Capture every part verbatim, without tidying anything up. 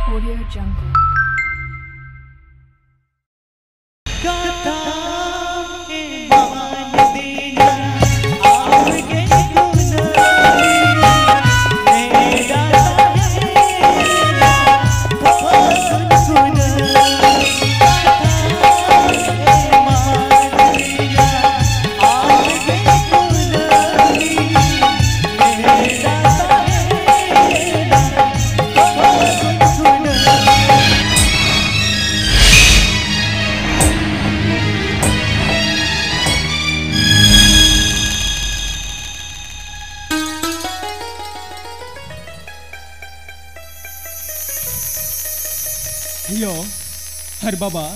Audio Jungle. ᱭᱳ, ᱟᱨ ᱵᱟᱵᱟ,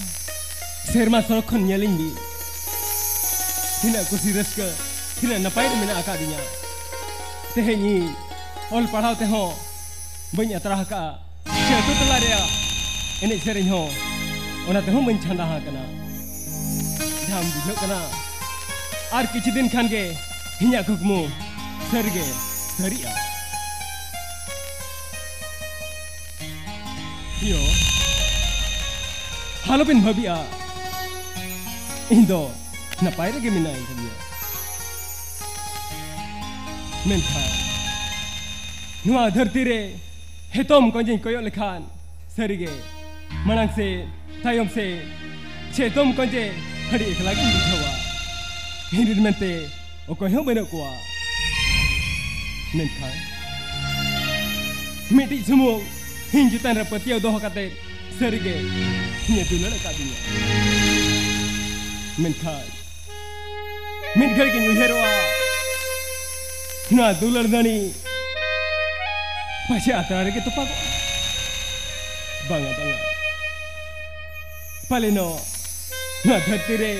ᱥᱮᱨᱢᱟ ᱥᱚᱲᱚᱠ ᱠᱷᱚᱱ ᱧᱮᱞᱤᱧ ᱵᱤᱱ᱾ ᱛᱤᱱᱟᱹᱜ ᱠᱩᱥᱤ ᱨᱟᱹᱥᱠᱟᱹ, ᱛᱤᱱᱟᱹᱜ ᱱᱟᱯᱟᱭ ᱨᱮ ᱢᱮᱱᱟᱜ ᱟᱠᱟᱫᱤᱧᱟ᱾ ᱛᱮᱦᱮᱧ ᱤᱧ ᱚᱞ ᱯᱟᱲᱦᱟᱣ ᱛᱮᱦᱚᱸ ᱵᱟᱹᱧ ᱟᱛᱨᱟ ᱟᱠᱟᱫᱼᱟ᱾ ᱥᱮ ᱟᱹᱛᱩ ᱴᱚᱞᱟ ᱨᱮᱭᱟᱜ ᱮᱱᱮᱡ ᱥᱮᱨᱮᱧ ᱦᱚᱸ, ᱚᱱᱟ ᱛᱮᱦᱚᱸ ᱵᱟᱹᱧ ᱪᱷᱟᱸᱫᱟ ᱟᱠᱟᱱᱟ᱾ ᱡᱟᱦᱟᱸᱢ ᱵᱩᱡᱷᱟᱹᱜ ᱠᱟᱱᱟ, ᱟᱨ ᱠᱤᱪᱷᱩ ᱫᱤᱱ ᱠᱷᱟᱱ ᱜᱮ ᱤᱧᱟᱹᱜ ᱠᱩᱠᱢᱩ ᱥᱟᱹᱨᱤᱜᱮ ᱥᱟᱹᱨᱤᱜᱼᱟ᱾ ᱭᱳ, ᱟᱞᱚᱵᱤᱱ ᱵᱷᱟᱹᱵᱤᱜᱼᱟ, ᱤᱧ ᱫᱚ ᱱᱟᱯᱟᱭ ᱨᱮᱜᱮ ᱢᱮᱱᱟᱧ ᱠᱟᱫᱤᱧᱟ᱾ ᱢᱮᱱᱠᱷᱟᱱ ᱱᱚᱣᱟ ᱫᱷᱟᱹᱨᱛᱤ ᱨᱮ ᱮᱛᱚᱢ ᱠᱚᱸᱡᱮᱧ ᱠᱚᱭᱚᱜ ᱞᱮᱠᱷᱟᱱ, ᱥᱟᱹᱨᱤᱜᱮ ᱢᱟᱲᱟᱝ ᱥᱮᱫ, ᱛᱟᱭᱚᱢ ᱥᱮᱫ, ᱪᱮᱛᱚᱢ ᱠᱚᱸᱡᱮ ᱟᱹᱰᱤ ᱮᱠᱞᱟ ᱜᱤᱧ ᱵᱩᱡᱷᱟᱹᱣᱟ᱾ ᱤᱧ ᱨᱮᱱ ᱢᱮᱱᱛᱮ ᱚᱠᱚᱭ ᱦᱚᱸ ᱵᱟᱹᱱᱩᱜ ᱠᱚᱣᱟ᱾ ᱢᱮᱱᱠᱷᱟᱱ ᱢᱤᱫᱴᱤᱡ ᱥᱩᱢᱩᱝ ᱤᱧ ᱪᱮᱛᱟᱱ ᱨᱮ ᱯᱟᱹᱛᱭᱟᱹᱣ ᱫᱚᱦᱚ ᱠᱟᱛᱮ ᱥᱟᱹᱨᱤᱜᱮ ᱤᱧᱮ ᱫᱩᱞᱟᱹᱲ ᱟᱠᱟᱫᱤᱧᱟ᱾ ᱢᱮᱱᱠᱷᱟᱱ ᱢᱤᱫ ᱜᱷᱟᱹᱲᱤᱡ ᱤᱧ ᱩᱭᱦᱟᱹᱨᱚᱜᱼᱟ, ᱱᱚᱣᱟ ᱫᱩᱞᱟᱹᱲ ᱱᱟᱹᱲᱤ ᱯᱟᱪᱷᱮ ᱟᱛᱨᱟ ᱨᱮᱜᱮ ᱛᱚᱯᱟᱜᱚᱜᱼᱟ᱾ ᱵᱟᱝᱟ, ᱵᱟᱝᱟ, ᱯᱟᱞᱮᱱᱚᱜ ᱱᱚᱣᱟ ᱫᱷᱟᱹᱨᱛᱤ ᱨᱮ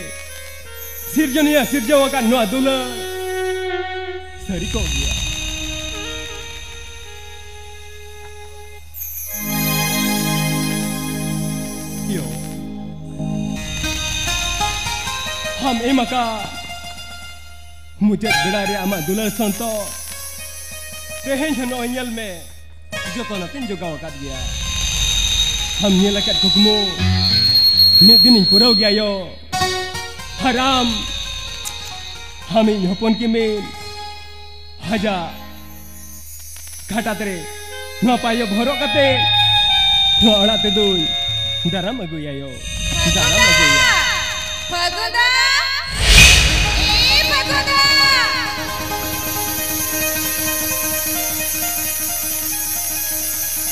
ᱥᱤᱨᱡᱚᱱᱤᱭᱟᱹ ᱥᱤᱨᱡᱟᱹᱣ ᱟᱠᱟᱫ ᱱᱚᱣᱟ ᱫᱩᱞᱟᱹᱲ ᱥᱟᱹᱨᱤ ᱠᱚᱜ ᱜᱮᱭᱟ᱾ ᱭᱳ, ᱟᱢ ᱮᱢ ᱟᱠᱟᱫ ᱢᱩᱪᱟᱹᱫ ᱵᱮᱲᱟ ᱨᱮ ᱟᱢᱟᱜ ᱫᱩᱞᱟᱹᱲ ᱥᱚᱱᱛᱚᱨ, ᱛᱮᱦᱮᱧ ᱦᱚᱸ ᱱᱚᱜᱼᱚᱭ ᱧᱮᱞ ᱢᱮ, ᱡᱚᱛᱚᱱ ᱟᱛᱮᱧ ᱡᱚᱜᱟᱣ ᱟᱠᱟᱫ ᱜᱮᱭᱟ᱾ ᱟᱢ ᱧᱮᱞ ᱟᱠᱟᱫ ᱠᱩᱠᱢᱩ ᱢᱤᱫ ᱫᱤᱱᱤᱧ ᱯᱩᱨᱟᱹᱣ ᱜᱮᱭᱟ ᱭᱳ᱾ ᱦᱟᱨᱟᱢ, ᱟᱢᱤᱡ ᱦᱚᱯᱚᱱ ᱠᱤᱢᱤᱱ ᱟᱡᱟᱜ ᱠᱟᱴᱟ ᱛᱮ ᱱᱚᱣᱟ ᱯᱟᱭᱚᱵ ᱦᱚᱨᱚᱜ ᱠᱟᱛᱮ ᱱᱚᱣᱟ ᱚᱲᱟᱜ ᱛᱮᱫᱚᱧ ᱫᱟᱨᱟᱢ ᱟᱹᱜᱩᱭᱟ ᱭᱳ᱾ ᱫᱟᱨᱟᱢ ᱟᱹᱜᱩᱭᱟ᱾ ᱯᱷᱟᱹᱜᱩᱫᱟ! ᱮ ᱯᱷᱟᱹᱜᱩᱫᱟ!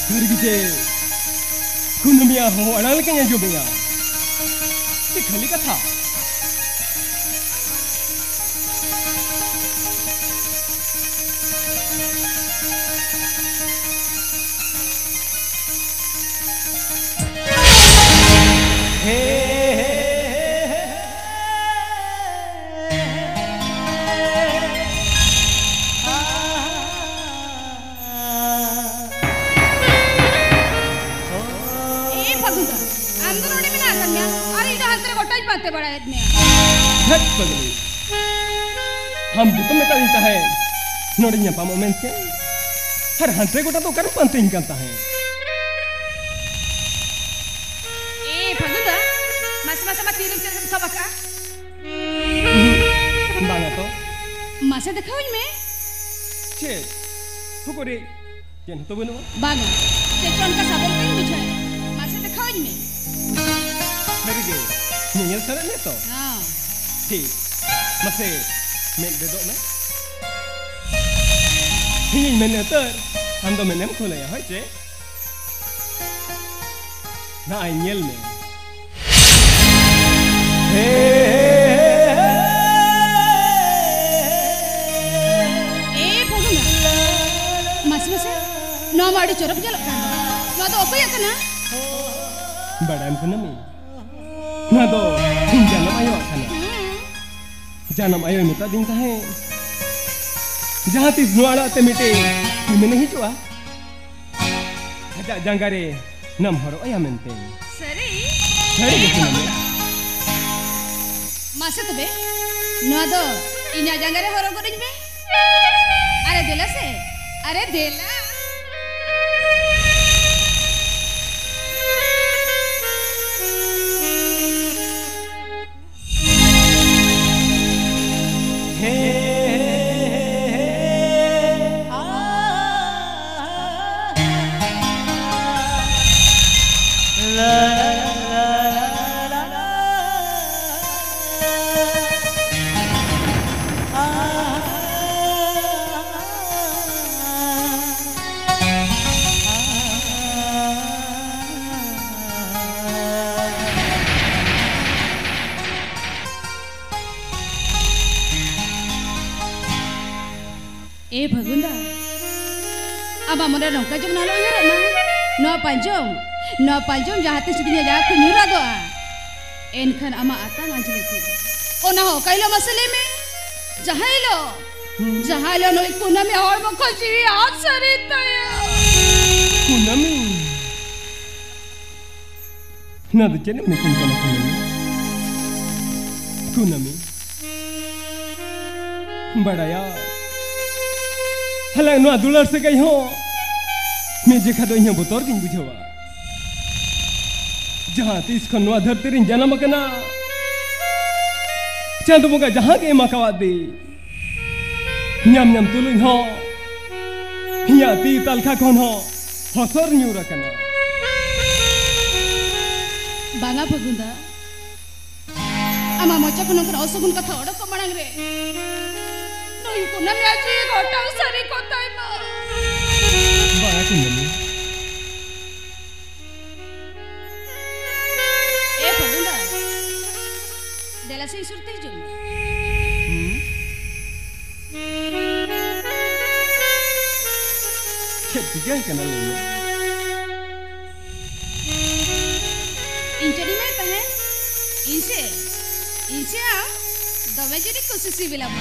ᱥᱟᱹᱨᱤ ᱜᱮ ᱪᱮ ᱠᱩᱱᱟᱹᱢᱤᱭᱟᱜ ᱦᱚᱦᱚ ᱟᱲᱟᱝ ᱞᱮᱠᱟᱧ ᱟᱸᱡᱚᱢᱮᱜᱼᱟ? ᱥᱮ ᱠᱷᱟᱹᱞᱤ ᱠᱟᱛᱷᱟ? ᱮ ᱯᱷᱟᱹᱜᱩᱱ ᱫᱟ, ᱟᱢ ᱫᱚ ᱱᱚᱰᱮ ᱢᱮᱱᱟᱜ ᱟᱠᱟᱫ ᱢᱮᱭᱟ ᱟᱨ ᱤᱧ ᱫᱚ ᱦᱟᱱᱛᱮ ᱨᱮ ᱜᱚᱴᱟᱧ ᱯᱟᱱᱛᱮ ᱵᱟᱲᱟᱭᱮᱫ ᱢᱮᱭᱟ᱾ ᱦᱮᱴ ᱯᱟᱹᱜᱽᱞᱤ, ᱟᱢ ᱜᱮᱛᱚᱢ ᱢᱮᱛᱟᱫᱤᱧ ᱛᱟᱦᱮᱸᱫ ᱱᱚᱰᱮ ᱧᱟᱯᱟᱢᱚᱜ ᱢᱮᱱᱛᱮ, ᱟᱨ ᱦᱟᱱᱛᱮ ᱜᱚᱴᱟ ᱫᱚ ᱚᱠᱟᱨᱮᱢ ᱯᱟᱱᱛᱮᱧ ᱠᱟᱱ ᱛᱟᱦᱮᱸᱫ? ᱮ ᱯᱷᱟᱹᱜᱩᱱ ᱫᱟ, ᱢᱟᱥᱮ ᱢᱟᱥᱮ ᱢᱟ ᱛᱤᱨᱮᱢ ᱪᱮᱫ ᱮᱢ ᱥᱟᱵ ᱟᱠᱟᱜᱼᱟ? ᱵᱟᱝᱟ ᱛᱚ᱾ ᱢᱟᱥᱮ ᱫᱮᱠᱷᱟᱣᱟᱹᱧ ᱢᱮ᱾ ᱪᱮᱫ? ᱦᱚᱠᱚᱨᱮ, ᱪᱮᱫ ᱦᱚᱸᱛᱚ ᱵᱟᱹᱱᱩᱜᱼᱟ᱾ ᱵᱟᱝᱟ, ᱪᱮᱫ ᱪᱚ ᱚᱱᱠᱟ ᱥᱟᱵᱚᱞ ᱞᱮᱠᱟᱧ ᱵᱩᱡᱷᱟᱹᱣᱮᱫ᱾ ᱢᱟᱥᱮ ᱫᱮᱠᱷᱟᱣᱟᱹᱧ ᱢᱮ᱾ ᱥᱟᱹᱨᱤᱜᱮ, ᱧᱮᱧᱮᱞ ᱥᱟᱱᱟᱭᱮᱫ ᱢᱮᱭᱟ ᱛᱚ? ᱦᱮᱸ᱾ ᱴᱷᱤᱠ, ᱢᱟᱥᱮ ᱢᱮᱫ ᱵᱮᱫᱚᱜ ᱢᱮ᱾ ᱤᱧᱤᱧ ᱢᱮᱱ ᱩᱛᱟᱹᱨ, ᱟᱢ ᱫᱚ ᱢᱮᱫ ᱮᱢ ᱠᱷᱩᱞᱟᱹᱭᱟ, ᱦᱳᱭ ᱪᱮ? ᱱᱚᱜᱼᱚᱭ ᱧᱮᱞ ᱢᱮ᱾ ᱮ ᱯᱷᱟᱹᱜᱩᱱᱟ, ᱢᱟᱥᱮ ᱢᱟᱥᱮ, ᱱᱚᱣᱟ ᱢᱟ ᱟᱹᱰᱤ ᱪᱚᱨᱚᱠ ᱧᱮᱞᱚᱜ ᱠᱟᱱ ᱫᱚ᱾ ᱱᱚᱣᱟ ᱫᱚ ᱚᱠᱚᱭᱟᱜ ᱠᱟᱱᱟ? ᱵᱟᱲᱟᱭᱟᱢ ᱠᱩᱱᱟᱹᱢᱤ, ᱱᱚᱣᱟ ᱫᱚ ᱤᱧ ᱡᱟᱱᱟᱢ ᱟᱭᱳᱣᱟᱜ ᱠᱟᱱᱟ᱾ ᱦᱩᱸ᱾ ᱡᱟᱱᱟᱢ ᱟᱭᱳᱭ ᱢᱮᱛᱟᱫᱤᱧ ᱛᱟᱦᱮᱸᱫ, ᱡᱟᱦᱟᱸ ᱛᱤᱥ ᱱᱚᱣᱟ ᱚᱲᱟᱜ ᱛᱮ ᱢᱤᱫᱴᱮᱡ ᱠᱤᱢᱤᱱᱮ ᱦᱤᱡᱩᱜᱼᱟ, ᱟᱡᱟᱜ ᱡᱟᱸᱜᱟ ᱨᱮ ᱱᱟᱢ ᱦᱚᱨᱚᱜ ᱟᱭᱟ ᱢᱮᱱᱛᱮ᱾ ᱥᱟᱹᱨᱤ? ᱥᱟᱹᱨᱤ ᱜᱮ ᱠᱟᱱᱟ᱾ ᱢᱟᱥᱮ ᱛᱚᱵᱮ, ᱱᱚᱣᱟ ᱫᱚ ᱤᱧᱟᱜ ᱡᱟᱸᱜᱟ ᱨᱮ ᱦᱚᱨᱚᱜ ᱜᱚᱫ ᱟᱹᱧ ᱢᱮ᱾ ᱟᱨᱮ ᱫᱮᱞᱟ ᱥᱮ, ᱟᱨᱮ ᱫᱮᱞᱟ᱾ ᱯᱷᱟᱹᱜᱩᱱ ᱫᱟ, ᱟᱢᱟᱜ ᱢᱚᱱᱮ ᱨᱮ ᱱᱚᱝᱠᱟ ᱡᱮᱢᱚᱱ ᱟᱞᱚ ᱩᱭᱦᱟᱹᱨᱚᱜ ᱢᱟ, ᱱᱚᱣᱟ ᱯᱟᱸᱡᱚᱢ, ᱱᱚᱣᱟ ᱯᱟᱸᱡᱚᱢ ᱡᱟᱦᱟᱸ ᱛᱤᱥ ᱡᱩᱫᱤ ᱤᱧᱟᱹᱜ ᱡᱟᱸᱜᱟ ᱠᱷᱚᱱ ᱧᱩᱨ ᱟᱫᱚᱜᱼᱟ, ᱮᱱᱠᱷᱟᱱ ᱟᱢᱟᱜ ᱟᱛᱟᱝ ᱟᱸᱡᱽᱞᱮ ᱛᱤᱧ᱾ ᱚᱱᱟ ᱦᱚᱸ ᱚᱠᱟ ᱦᱤᱞᱳᱜ ᱢᱟᱥᱮ ᱞᱟᱹᱭ ᱢᱮ? ᱡᱟᱦᱟᱸ ᱦᱤᱞᱳᱜ, ᱦᱩᱸ᱾ ᱡᱟᱦᱟᱸ ᱦᱤᱞᱳᱜ ᱱᱩᱭ ᱠᱩᱱᱟᱹᱢᱤ ᱦᱚᱲᱢᱚ ᱠᱷᱚᱱ ᱡᱤᱣᱤ ᱟᱫ ᱥᱟᱹᱨᱤ ᱛᱟᱭᱟ᱾ ᱠᱩᱱᱟᱹᱢᱤ? ᱱᱚᱣᱟ ᱫᱚ ᱪᱮᱫ ᱮᱢ ᱢᱮᱛᱟᱹᱧ ᱠᱟᱱᱟ ᱠᱩᱱᱟᱹᱢᱤ? ᱠᱩᱱᱟᱹᱢᱤ, ᱵᱟᱲᱟᱭᱟ, ᱟᱞᱟᱝ ᱱᱚᱣᱟ ᱫᱩᱞᱟᱹᱲ ᱥᱟᱹᱜᱟᱹᱭ ᱦᱚᱸ ᱢᱤᱫ ᱡᱮᱠᱷᱟ ᱫᱚ ᱤᱧ ᱦᱚᱸ ᱵᱚᱛᱚᱨ ᱜᱤᱧ ᱵᱩᱡᱷᱟᱹᱣᱟ᱾ ᱡᱟᱦᱟᱸ ᱛᱤᱥ ᱠᱷᱚᱱ ᱱᱚᱣᱟ ᱫᱷᱟᱹᱨᱛᱤ ᱨᱤᱧ ᱡᱟᱱᱟᱢ ᱟᱠᱟᱱᱟ, ᱪᱟᱸᱫᱚ ᱵᱚᱸᱜᱟ ᱡᱟᱦᱟᱸ ᱜᱮ ᱮᱢ ᱟᱠᱟᱣᱟᱫ ᱫᱤ, ᱧᱟᱢ ᱧᱟᱢ ᱛᱩᱞᱩᱡ ᱦᱚᱸ ᱤᱧᱟᱜ ᱛᱤ ᱛᱟᱞᱠᱷᱟ ᱠᱷᱚᱱ ᱦᱚᱸ ᱦᱚᱥᱚᱨ ᱧᱩᱨ ᱟᱠᱟᱱᱟ᱾ ᱵᱟᱝᱟ ᱯᱷᱟᱹᱜᱩᱱ ᱫᱟ, ᱟᱢᱟᱜ ᱢᱚᱪᱟ ᱠᱷᱚᱱ ᱱᱚᱝᱠᱟᱱ ᱚᱥᱟᱹᱜᱩᱱ ᱠᱟᱛᱷᱟ ᱚᱰᱚᱠᱚᱜ ᱢᱟᱲᱟᱝ ᱨᱮ ᱱᱩᱭ ᱠᱩᱱᱟᱹᱢᱤᱭᱟᱜ ᱡᱤᱣᱤ ᱜᱚᱴᱟᱝ ᱥᱟᱹᱨᱤ ᱠᱚᱜ ᱛᱟᱭ ᱢᱟ᱾ ᱵᱟᱝᱟ ᱠᱩᱱᱟᱹᱢᱤ᱾ ᱮ ᱯᱷᱟᱹᱜᱩᱱ ᱫᱟ, ᱫᱮᱞᱟ ᱥᱮ ᱤᱧ ᱥᱩᱨ ᱛᱮ ᱦᱤᱡᱩᱜ ᱢᱮ᱾ ᱦᱩᱸ? ᱪᱮᱫ ᱪᱤᱠᱟᱹ ᱠᱟᱱᱟ ᱞᱟᱹᱭ ᱢᱮ? ᱤᱧ ᱪᱮᱫ ᱤᱧ ᱢᱮᱱ ᱛᱟᱦᱮᱸᱫ? ᱤᱧ ᱥᱮ, ᱤᱧ ᱥᱮ ᱟᱢ ᱫᱚᱢᱮ ᱡᱳᱨ ᱠᱩᱥᱤ ᱥᱤᱵᱤᱞᱟᱢᱟ᱾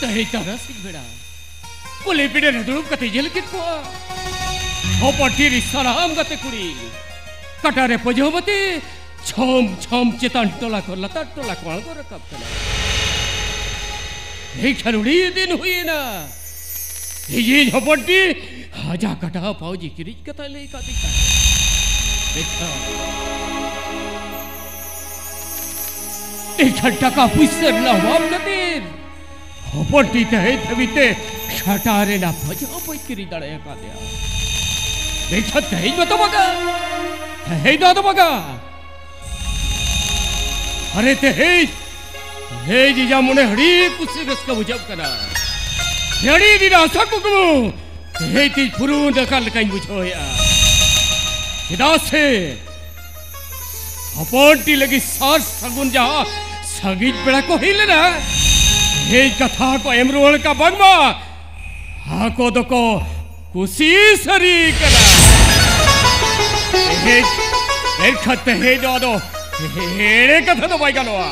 ᱛᱮᱦᱮᱧ ᱛᱟᱨᱟᱥᱤᱧ ᱵᱮᱲᱟ ᱠᱩᱞᱦᱤ ᱯᱤᱸᱰᱟᱹ ᱨᱮ ᱫᱩᱲᱩᱵ ᱠᱟᱛᱮ ᱧᱮᱞ ᱠᱮᱫ ᱠᱚᱣᱟ, ᱦᱚᱯᱚᱱ ᱴᱤ ᱨᱤᱥᱟᱨᱟᱢ ᱜᱟᱛᱮ ᱠᱩᱲᱤ ᱠᱟᱴᱟ ᱨᱮ ᱯᱟᱹᱡᱟᱹᱣ ᱟᱛᱮ ᱪᱷᱚᱢ ᱪᱷᱚᱢ ᱪᱮᱛᱟᱱ ᱴᱚᱞᱟ ᱠᱷᱚᱱ ᱞᱟᱛᱟᱨ ᱴᱚᱞᱟ ᱠᱚ ᱟᱬᱜᱚ ᱨᱟᱠᱟᱵ ᱠᱟᱱᱟ᱾ ᱮᱱᱠᱷᱟᱱ ᱩᱰᱤ ᱫᱤᱱ ᱦᱩᱭᱮᱱᱟ, ᱤᱧᱤᱡ ᱦᱚᱯᱚᱱ ᱴᱤ ᱦᱟᱡᱟ ᱠᱟᱴᱟ ᱯᱟᱣᱡᱤ ᱠᱤᱨᱤᱧ ᱠᱟᱛᱷᱟ ᱞᱟᱹᱭ ᱠᱟᱫᱤᱧ ᱛᱟᱦᱮᱸ᱾ ᱢᱮᱱᱠᱷᱟᱱ, ᱢᱮᱱᱠᱷᱟᱱ ᱴᱟᱠᱟ ᱯᱩᱭᱥᱟᱹ ᱨᱮᱱᱟᱜ ᱚᱵᱷᱟᱵ ᱠᱷᱟᱹᱛᱤᱨ ᱦᱚᱯᱚᱱ ᱴᱤ ᱛᱮᱦᱮᱧ ᱫᱷᱟᱹᱵᱤᱡ ᱛᱮ ᱠᱟᱴᱟ ᱨᱮᱱᱟᱜ ᱯᱟᱹᱡᱟᱹ ᱵᱟᱹᱧ ᱠᱤᱨᱤᱧ ᱫᱟᱲᱮ ᱟᱠᱟᱫᱮᱭᱟ᱾ ᱢᱮᱱᱠᱷᱟᱱ ᱛᱮᱦᱮᱧ ᱢᱟᱛᱚ ᱵᱟᱝᱟ, ᱛᱮᱦᱮᱧ ᱫᱚ ᱟᱫᱚ ᱵᱟᱝᱟ᱾ ᱟᱨᱮ ᱛᱮᱦᱮᱧ, ᱛᱮᱦᱮᱧ ᱤᱧᱟᱹᱜ ᱢᱚᱱᱮ ᱟᱹᱰᱤ ᱠᱩᱥᱤ ᱨᱟᱹᱥᱠᱟᱹ ᱵᱩᱡᱷᱟᱹᱜ ᱠᱟᱱᱟ᱾ ᱟᱹᱰᱤ ᱫᱤᱱ ᱟᱥᱟ ᱠᱩᱠᱢᱩ ᱛᱮᱦᱮᱧ ᱛᱤᱧ ᱯᱩᱨᱩᱱ ᱟᱠᱟᱱ ᱞᱮᱠᱟᱧ ᱵᱩᱡᱷᱟᱹᱣᱮᱫᱼᱟ᱾ ᱪᱮᱫᱟᱜ ᱥᱮ ᱦᱚᱯᱚᱱ ᱴᱤ ᱞᱟᱹᱜᱤᱫ ᱥᱟᱨ ᱥᱟᱹᱜᱩᱱ ᱡᱟᱦᱟᱸ ᱥᱟᱺᱜᱤᱧ ᱯᱮᱲᱟ ᱠᱚ ᱦᱮᱡ ᱞᱮᱱᱟ, ᱛᱮᱦᱮᱧ ᱠᱟᱛᱷᱟ ᱠᱚ ᱮᱢ ᱨᱩᱣᱟᱹᱲ ᱠᱟ ᱵᱟᱝᱢᱟ ᱟᱠᱚ ᱫᱚᱠᱚ ᱠᱩᱥᱤ ᱥᱟᱹᱨᱤ ᱠᱟᱱᱟ᱾ ᱛᱮᱦᱮᱧ, ᱢᱮᱱᱠᱷᱟᱱ ᱛᱮᱦᱮᱧ ᱫᱚ ᱟᱫᱚ ᱮᱲᱮ ᱠᱟᱛᱷᱟ ᱫᱚ ᱵᱟᱭ ᱜᱟᱱᱚᱜᱼᱟ,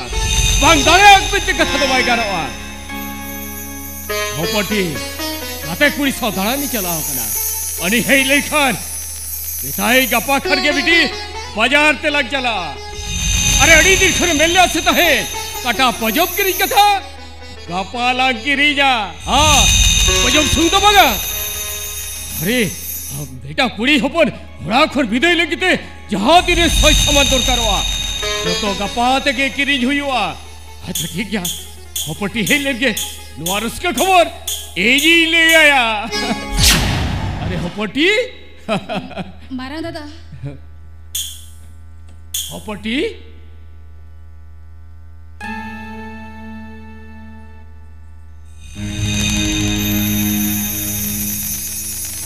ᱵᱟᱝ ᱫᱟᱲᱮᱭᱟᱜ ᱢᱮᱱᱛᱮ ᱠᱟᱛᱷᱟ ᱫᱚ ᱵᱟᱭ ᱜᱟᱱᱚᱜᱼᱟ᱾ ᱦᱚᱯᱚᱱ ᱴᱤ ᱜᱟᱛᱮ ᱠᱩᱲᱤ ᱥᱟᱶ ᱫᱟᱬᱟᱱ ᱤᱧ ᱪᱟᱞᱟᱣ ᱠᱟᱱᱟ᱾ ᱩᱱᱤ ᱦᱮᱡ ᱞᱮᱱᱠᱷᱟᱱ ᱢᱮᱛᱟᱭ, ᱜᱟᱯᱟ ᱠᱷᱟᱱ ᱜᱮ ᱵᱤᱴᱤ ᱵᱟᱡᱟᱨ ᱛᱮᱞᱟᱝ ᱪᱟᱞᱟᱜᱼᱟ᱾ ᱟᱨᱮ, ᱟᱹᱰᱤ ᱫᱤᱱ ᱠᱷᱚᱱᱮᱢ ᱢᱮᱱ ᱞᱮᱫ ᱥᱮ ᱛᱟᱦᱮᱸᱫ ᱠᱟᱴᱟ ᱯᱟᱡᱚᱵ ᱠᱤᱨᱤᱧ ᱠᱟᱛᱷᱟ? ᱜᱟᱯᱟ ᱞᱟᱝ ᱠᱤᱨᱤᱧᱟ᱾ ᱦᱟ, ᱯᱟᱡᱚᱵ ᱥᱩᱢᱩᱝ ᱫᱚ ᱵᱟᱝᱟ᱾ ᱟᱨᱮ, ᱢᱤᱫᱴᱟᱝ ᱠᱩᱲᱤ ᱦᱚᱯᱚᱱ ᱚᱲᱟᱜ ᱠᱷᱚᱱ ᱵᱤᱫᱟᱹᱭ ᱞᱟᱹᱜᱤᱫ ᱛᱮ ᱡᱟᱦᱟᱸ ᱛᱤᱱᱟᱹᱜ ᱥᱚᱡᱽ ᱥᱟᱢᱟᱱ ᱫᱚᱨᱠᱟᱨᱚᱜᱼᱟ, ᱡᱚᱛᱚ ᱜᱟᱯᱟ ᱛᱮᱜᱮ ᱠᱤᱨᱤᱧ ᱦᱩᱭᱩᱜᱼᱟ᱾ ᱟᱪᱪᱷᱟ, ᱴᱷᱤᱠ ᱜᱮᱭᱟ᱾ ᱦᱚᱯᱚᱴᱤ ᱦᱮᱡ ᱞᱮᱱ ᱜᱮ, ᱱᱚᱣᱟ ᱨᱟᱹᱥᱠᱟᱹ ᱠᱷᱚᱵᱚᱨ ᱤᱧᱤᱧ ᱞᱟᱹᱭ ᱟᱭᱟ᱾ ᱟᱨᱮ ᱦᱚᱯᱚᱴᱤ᱾ ᱢᱟᱨᱟᱝ ᱫᱟᱫᱟ᱾ ᱦᱚᱯᱚᱴᱤ᱾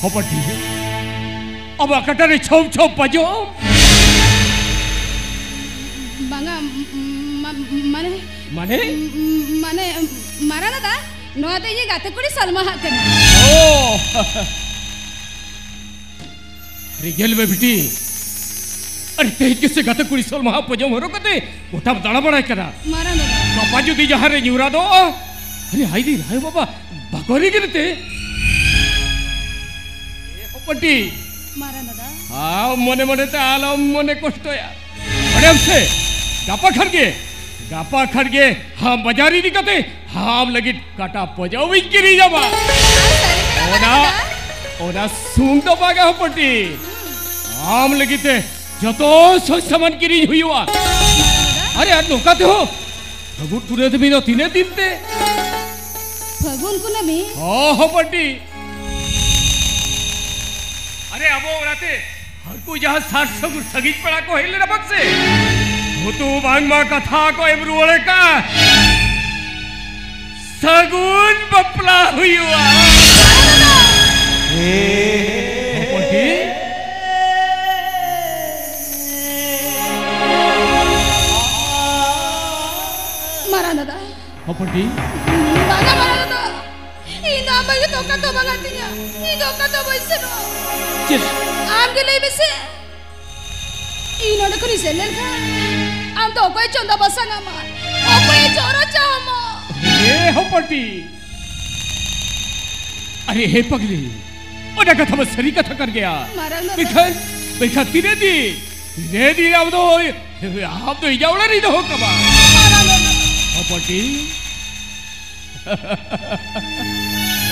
ᱦᱚᱯᱚᱴᱤ, ᱟᱢᱟᱜ ᱠᱟᱴᱟ ᱨᱮ ᱪᱷᱚᱯ ᱪᱷᱚᱯ ᱯᱟᱡᱚᱢ᱾ ᱵᱟᱝᱟ, ᱢᱟ-, ᱢᱟᱱᱮ, ᱢᱟᱱᱮ? ᱢᱟᱱᱮ, ᱢᱟᱨᱟᱝ ᱫᱟᱫᱟ, ᱱᱚᱣᱟ ᱫᱚ ᱤᱧᱤᱡ ᱜᱟᱛᱮ ᱠᱩᱲᱤ ᱥᱚᱞᱢᱟ ᱦᱟᱜ ᱠᱟᱱᱟ᱾ ᱳ᱾ ᱟᱨᱮ, ᱧᱮᱞ ᱢᱮ ᱵᱤᱴᱤ, ᱟᱨᱮ, ᱛᱮᱦᱮᱧ ᱜᱮᱥᱮ ᱜᱟᱛᱮ ᱠᱩᱲᱤ ᱥᱚᱞᱢᱟ ᱦᱟᱜ ᱯᱟᱡᱚᱢ ᱦᱚᱨᱚᱜ ᱠᱟᱛᱮ ᱜᱚᱴᱟᱢ ᱫᱟᱬᱟ ᱵᱟᱲᱟᱭ ᱠᱟᱱᱟ᱾ ᱢᱟᱨᱟᱝ ᱫᱟᱫᱟ᱾ ᱜᱟᱯᱟ ᱡᱩᱫᱤ ᱡᱟᱦᱟᱸ ᱨᱮ ᱧᱩᱨᱟᱫᱚᱜᱼᱟ, ᱟᱨᱮ, ᱦᱟᱭ ᱨᱮ, ᱦᱟᱭ ᱵᱟᱵᱟ, ᱵᱟᱠᱚ ᱨᱮᱜᱮ ᱛᱮ᱾ ᱮ ᱦᱚᱯᱚᱱᱴᱤ᱾ ᱢᱟᱨᱟᱝ ᱫᱟᱫᱟ᱾ ᱟᱢ ᱢᱚᱱᱮ ᱢᱚᱱᱮ ᱛᱮ ᱟᱞᱚᱢ ᱢᱚᱱᱮ ᱠᱚᱥᱴᱚᱭᱟ᱾ ᱵᱟᱲᱟᱭᱟᱢ ᱥᱮ, ᱜᱟᱯᱟ ᱠᱷᱟᱱ ᱜᱮ, ᱜᱟᱯᱟ ᱠᱷᱟᱱ ᱜᱮ ᱟᱢ ᱵᱟᱡᱟᱨ ᱤᱫᱤ ᱠᱟᱛᱮ ᱟᱢ ᱞᱟᱹᱜᱤᱫ ᱠᱟᱴᱟ ᱯᱟᱡᱟᱣ ᱤᱧ ᱠᱤᱨᱤᱧ ᱟᱢᱟ᱾ ᱥᱟᱹᱨᱤ ᱠᱟᱛᱷᱟ ᱚᱱᱟ, ᱠᱟᱱᱟ᱾ ᱚᱱᱟ ᱥᱩᱢᱩᱝ ᱫᱚ ᱵᱟᱝᱟ ᱦᱚᱯᱚᱱᱴᱤ, ᱟᱢ ᱞᱟᱹᱜᱤᱫ ᱛᱮ ᱡᱚᱛᱚ ᱥᱚᱡᱽ ᱥᱟᱢᱟᱱ ᱠᱤᱨᱤᱧ ᱦᱩᱭᱩᱜᱼᱟ᱾ ᱟᱨᱮ, ᱟᱨ ᱱᱚᱝᱠᱟ ᱛᱮᱦᱚᱸ ᱯᱷᱟᱹᱜᱩᱱ ᱠᱩᱱᱟᱹᱢᱤ ᱫᱚ ᱛᱤᱱᱟᱹᱜ ᱫᱤᱱ ᱛᱮ? ᱯᱷᱟᱹᱜᱩᱱ ᱠᱩᱱᱟᱹᱢᱤ? ᱦᱚᱸ, ᱦᱚᱯᱚᱱᱴᱤ᱾ ᱟᱨᱮ, ᱟᱵᱚ ᱚᱲᱟᱜ ᱛᱮ ᱦᱟᱹᱱᱠᱩ ᱡᱟᱦᱟᱸ ᱥᱟᱨ ᱥᱟᱹᱜᱩᱱ ᱥᱟᱺᱜᱤᱧ ᱯᱮᱲᱟ ᱠᱚ ᱦᱮᱡ ᱞᱮᱱᱟ ᱵᱟᱝ ᱥᱮ, ᱩᱱᱠᱩ ᱵᱟᱝᱢᱟ ᱠᱟᱛᱷᱟ ᱠᱚ ᱮᱢ ᱨᱩᱣᱟᱹᱲ ᱟᱠᱟᱫ, ᱥᱟᱹᱜᱩᱱ ᱵᱟᱯᱞᱟ ᱦᱩᱭᱩᱜᱼᱟ᱾ ᱦᱚᱯᱚᱱᱴᱤ᱾ ᱢᱟᱨᱟᱝ ᱫᱟᱫᱟ᱾ ᱦᱚᱯᱚᱱᱴᱤ᱾ ᱵᱟᱝᱟ, ᱢᱟᱨᱟᱝ ᱫᱟᱫᱟ᱾ ᱤᱧ ᱫᱚ ᱟᱢ ᱵᱟᱹᱜᱤ ᱠᱟᱛᱮ ᱚᱠᱟ ᱛᱮᱦᱚᱸ ᱵᱟᱝ ᱟᱹᱛᱤᱧᱟ᱾ ᱤᱧ ᱫᱚ ᱚᱠᱟ ᱛᱮᱦᱚᱸ ᱵᱟᱹᱧ ᱥᱮᱱᱚᱜᱼᱟ᱾ ᱪᱮᱫ? ᱟᱢ ᱜᱮ ᱞᱟᱹᱭ ᱢᱮᱥᱮ᱾ ᱤᱧ ᱱᱚᱰᱮ ᱠᱷᱚᱱᱤᱧ ᱥᱮᱱ ᱞᱮᱱᱠᱷᱟᱱ ᱟᱢ ᱫᱚ ᱚᱠᱚᱭ ᱪᱚᱸᱫᱟ ᱵᱟᱥᱟᱝ ᱟᱢᱟ? ᱚᱠᱚᱭ ᱪᱚᱨᱚᱡ ᱟᱢᱟ? ᱮ ᱦᱚᱯᱚᱱᱴᱤ᱾ ᱟᱨᱮ ᱦᱮ ᱯᱟᱜᱽᱞᱤ, ᱚᱱᱟ ᱠᱟᱛᱷᱟ ᱢᱟ ᱥᱟᱹᱨᱤ ᱠᱟᱛᱷᱟ ᱠᱟᱱ ᱜᱮᱭᱟ᱾ ᱢᱟᱨᱟᱝ ᱫᱟᱫᱟ᱾ ᱢᱮᱱᱠᱷᱟᱱ, ᱢᱮᱱᱠᱷᱟᱱ ᱛᱤᱱᱟᱹᱜ ᱫᱤᱱ, ᱛᱤᱱᱟᱹᱜ ᱫᱤᱱ ᱟᱢ ᱫᱚ, ᱟᱢ ᱫᱚ ᱤᱧᱟᱹᱜ ᱚᱲᱟᱜ ᱨᱮᱧ ᱫᱚᱦᱚ ᱠᱟᱢᱟ? ᱢᱟᱨᱟᱝ ᱫᱟᱫᱟ᱾ ᱦᱚᱯᱚᱱᱴᱤ᱾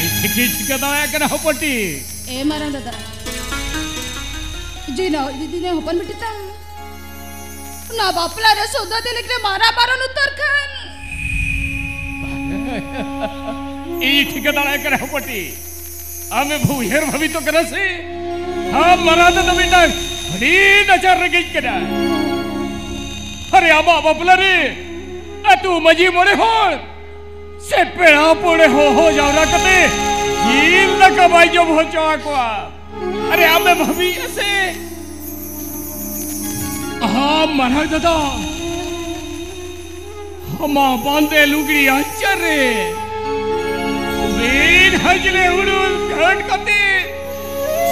ᱤᱧ ᱴᱷᱤᱠᱤᱧ ᱴᱷᱤᱠᱟᱹ ᱫᱟᱲᱮᱭᱟᱜ ᱠᱟᱱᱟ, ᱦᱚᱯᱚᱱᱴᱤ᱾ ᱮ ᱢᱟᱨᱟᱝ ᱫᱟᱫᱟ, ᱡᱩᱫᱤ ᱱᱚ-, ᱡᱩᱫᱤ ᱱᱚ ᱦᱚᱯᱚᱱ ᱵᱤᱴᱤ ᱛᱟᱢ᱾ ᱚᱱᱟ ᱵᱟᱯᱞᱟ ᱨᱮ ᱥᱩᱫᱷᱟᱹ ᱛᱤᱱᱟᱹᱜ ᱨᱮ ᱢᱟᱨᱟ ᱵᱟᱨᱚᱱ ᱩᱛᱟᱹᱨ ᱠᱷᱟᱱ᱾ ᱤᱧ ᱴᱷᱤᱠᱟᱹ ᱫᱟᱲᱮᱭᱟᱜ ᱠᱟᱱᱟ ᱦᱚᱯᱚᱴᱤ, ᱟᱢᱮ ᱩᱭᱦᱟᱹᱨ ᱵᱷᱟᱵᱤᱛᱚᱜ ᱠᱟᱱᱟ ᱥᱮ? ᱟᱢ ᱢᱟᱨᱟᱝ ᱫᱟᱫᱟ ᱢᱤᱫᱴᱟᱝ ᱟᱹᱰᱤ ᱱᱟᱪᱟᱨ ᱨᱮᱸᱜᱮᱡ ᱠᱟᱱᱟ᱾ ᱟᱨᱮ, ᱟᱢᱟᱜ ᱵᱟᱯᱞᱟ ᱨᱮ ᱟᱹᱛᱩ ᱢᱟᱹᱡᱷᱤ ᱢᱚᱬᱮ ᱦᱚᱲ ᱥᱮ ᱯᱮᱲᱟ ᱯᱟᱹᱲᱦᱟᱹ ᱦᱚᱦᱚ ᱡᱟᱣᱨᱟ ᱠᱟᱛᱮ ᱡᱤᱞ ᱫᱟᱠᱟ ᱵᱟᱭ ᱡᱚᱢ ᱦᱚᱪᱚ ᱟᱠᱚᱣᱟ᱾ ᱟᱨᱮ, ᱟᱢᱮᱢ ᱵᱷᱟᱹᱵᱤᱭᱮᱫᱼᱟ ᱥᱮ? ᱟᱢ ᱢᱟᱨᱟᱝ ᱫᱟᱫᱟ, ᱟᱢᱟᱜ ᱵᱟᱸᱫᱮ ᱞᱩᱜᱽᱲᱤ ᱟᱧᱪᱟᱨ ᱨᱮ ᱵᱤᱱ ᱦᱟᱡᱽᱞᱮ ᱦᱩᱲᱩ ᱜᱷᱟᱹᱴ ᱠᱟᱛᱮ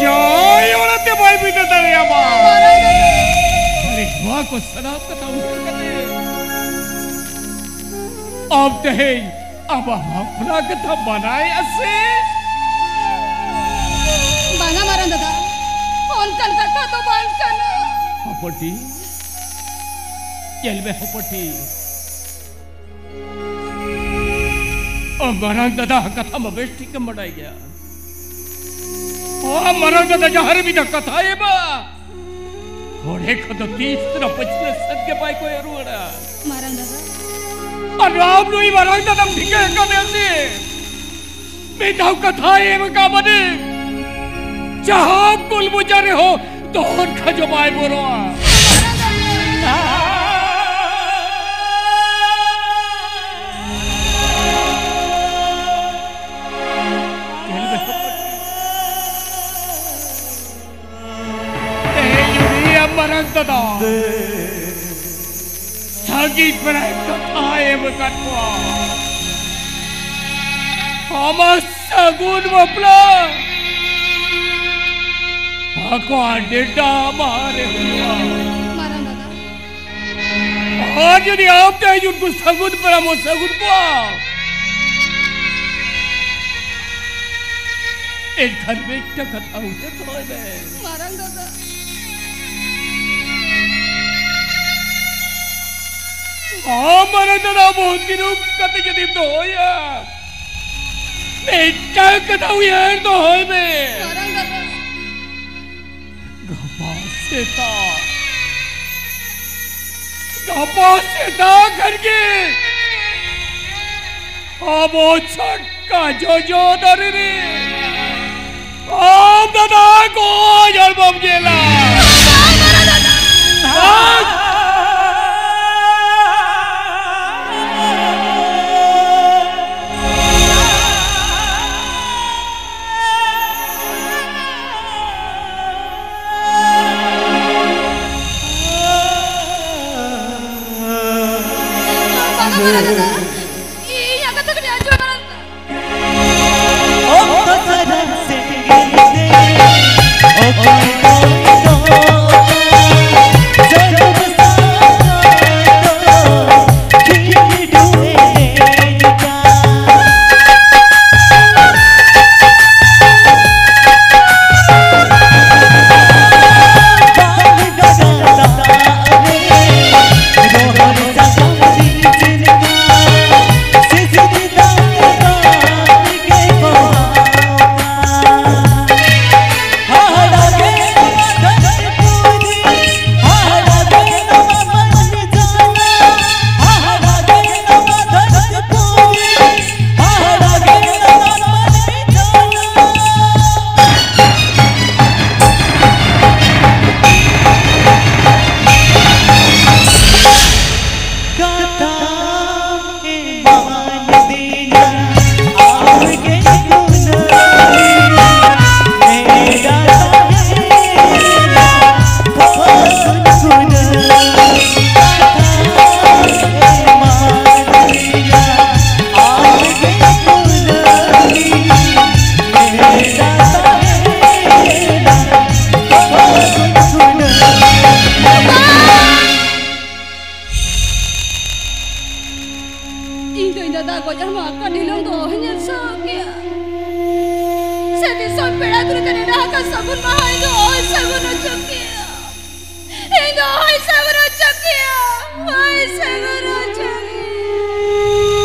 ᱡᱟᱭ ᱚᱲᱟᱜ ᱛᱮ ᱵᱟᱭ ᱵᱤᱫᱟᱹ ᱫᱟᱲᱮᱭᱟᱢᱟ᱾ ᱟᱨᱮ, ᱱᱚᱣᱟ ᱠᱚ ᱥᱟᱱᱟᱢ ᱠᱟᱛᱷᱟ ᱩᱭᱦᱟᱹᱨ ᱠᱟᱛᱮ ᱟᱢ ᱛᱮᱦᱮᱧ ᱟᱵᱚ ᱵᱟᱯᱞᱟ ᱠᱟᱛᱷᱟ ᱢᱟᱱᱟᱭᱮᱫᱼᱟ ᱥᱮ? ᱵᱟᱝᱟ ᱢᱟᱨᱟᱝ ᱫᱟᱫᱟ, ᱚᱱᱠᱟᱱ ᱠᱟᱛᱷᱟ ᱫᱚ ᱵᱟᱝ ᱠᱟᱱᱟ᱾ ᱦᱚᱯᱚᱱᱴᱤ, ᱧᱮᱞ ᱢᱮ ᱦᱚᱯᱚᱱᱴᱤ, ᱚ ᱢᱟᱨᱟᱝ ᱫᱟᱫᱟ ᱠᱟᱛᱷᱟ ᱢᱟ ᱵᱮᱥ ᱴᱷᱤᱠ ᱮᱢ ᱵᱟᱰᱟᱭ ᱜᱮᱭᱟ᱾ ᱚ ᱢᱟᱨᱟᱝ ᱫᱟᱫᱟ ᱡᱟᱦᱟᱸ ᱨᱮ ᱢᱤᱫ ᱫᱷᱟᱣ ᱠᱟᱛᱷᱟᱭ ᱮᱢᱟ, ᱚᱸᱰᱮ ᱠᱷᱚᱱ ᱫᱚ ᱛᱤᱥ ᱨᱮᱦᱚᱸ ᱯᱟᱹᱪᱷᱞᱟᱹ ᱥᱮᱫ ᱜᱮ ᱵᱟᱭ ᱠᱚᱭᱚᱜ ᱨᱩᱣᱟᱹᱲᱟ᱾ ᱢᱟᱨᱟᱝ ᱫᱟᱫᱟ᱾ ᱟᱨ ᱟᱢ ᱱᱩᱭ ᱢᱟᱨᱟᱝ ᱫᱟᱫᱟᱢ ᱴᱷᱤᱠᱟᱹ ᱟᱠᱟᱫᱮᱭᱟ ᱥᱮ? ᱢᱤᱫ ᱫᱷᱟᱣ ᱠᱟᱛᱷᱟᱭ ᱮᱢ ᱟᱠᱟᱫ ᱢᱟᱱᱮ ᱡᱟᱦᱟᱸ ᱠᱩᱞ ᱢᱚᱪᱟ ᱨᱮᱦᱚᱸ ᱫᱚᱦᱚᱱ ᱠᱷᱟᱡᱚ ᱵᱟᱭ ᱵᱚᱨᱚᱜᱼᱟ᱾ ᱛᱮᱦᱮᱧ ᱩᱱᱤᱭᱟᱜ ᱢᱟᱨᱟᱝ ᱫᱟᱫᱟ ᱥᱟᱺᱜᱤᱧ ᱯᱮᱲᱟᱭ ᱠᱟᱛᱷᱟᱭ ᱮᱢ ᱟᱠᱟᱫ ᱠᱚᱣᱟ᱾ ᱟᱢᱟᱜ ᱥᱟᱹᱜᱩᱱ ᱵᱟᱯᱞᱟ ᱟᱠᱚᱣᱟᱜ ᱰᱮᱰᱟ ᱢᱟᱦᱟ ᱨᱮ ᱦᱩᱭᱩᱜᱼᱟ᱾ ᱢᱟᱨᱟᱝ ᱫᱟᱫᱟ᱾ ᱟᱨ ᱡᱩᱫᱤ ᱟᱢ ᱛᱮᱦᱮᱧ ᱩᱱᱠᱩ ᱥᱟᱹᱜᱩᱱ ᱯᱮᱲᱟᱢ ᱥᱟᱹᱜᱩᱱ ᱠᱚᱣᱟ, ᱮᱱᱠᱷᱟᱱ ᱢᱤᱫᱴᱟᱝ ᱠᱟᱛᱷᱟ ᱩᱭᱦᱟᱹᱨ ᱫᱚᱦᱚᱭ ᱢᱮ᱾ ᱢᱟᱨᱟᱝ ᱫᱟᱫᱟ᱾ ᱟᱢ ᱢᱟᱨᱟᱝ ᱫᱟᱫᱟ ᱵᱚᱦᱩᱛ ᱫᱤᱱ ᱠᱟᱛᱮ ᱡᱩᱫᱤᱢ ᱫᱚᱦᱚᱭᱟ, ᱢᱤᱫᱴᱟᱝ ᱠᱟᱛᱷᱟ ᱩᱭᱦᱟᱹᱨ ᱫᱚᱦᱚᱭ ᱢᱮ᱾ ᱢᱟᱨᱟᱝ ᱫᱟᱫᱟ᱾ ᱜᱟᱯᱟ ᱥᱮᱛᱟᱜ ᱜᱟᱯᱟ ᱥᱮᱛᱟᱜ ᱠᱷᱟᱱ ᱜᱮ ᱟᱵᱚ ᱪᱷᱟᱴᱠᱟ ᱡᱚᱡᱚ ᱫᱟᱨᱮ ᱨᱮ ᱟᱢ ᱫᱟᱫᱟ ᱜᱚᱡ ᱦᱚᱲ ᱵᱚᱢ ᱧᱮᱞᱟ᱾ ᱤᱧᱟᱜ ᱠᱟᱛᱷᱟ ᱠᱟᱹᱴᱤᱡ ᱟᱸᱡᱚᱢ ᱢᱮ᱾ ᱤᱧ ᱫᱚ ᱤᱧ ᱫᱟᱫᱟ ᱜᱚᱡ ᱦᱚᱲᱢᱚ ᱟᱠᱟᱱ ᱦᱤᱞᱳᱜ ᱫᱚ ᱚᱦᱚᱧ ᱧᱮᱞ ᱥᱟᱦᱟᱣ ᱠᱮᱭᱟ᱾ ᱥᱮ ᱫᱤᱥᱚᱢ ᱯᱮᱲᱟ ᱠᱚ ᱞᱮᱠᱟ ᱱᱮᱰᱟ ᱟᱠᱟᱱ ᱥᱟᱹᱜᱩᱱ ᱢᱟᱦᱟ ᱤᱧ ᱫᱚ ᱚᱦᱚᱧ ᱥᱟᱹᱜᱩᱱ ᱦᱚᱪᱚ ᱠᱮᱭᱟ᱾ ᱤᱧ ᱫᱚ ᱚᱦᱚᱧ ᱥᱟᱹᱜᱩᱱ ᱦᱚᱪᱚ ᱠᱮᱭᱟ᱾ ᱚᱦᱚᱧ ᱥᱟᱹᱜᱩᱱ ᱦᱚᱪᱚ ᱠᱮᱭᱟ᱾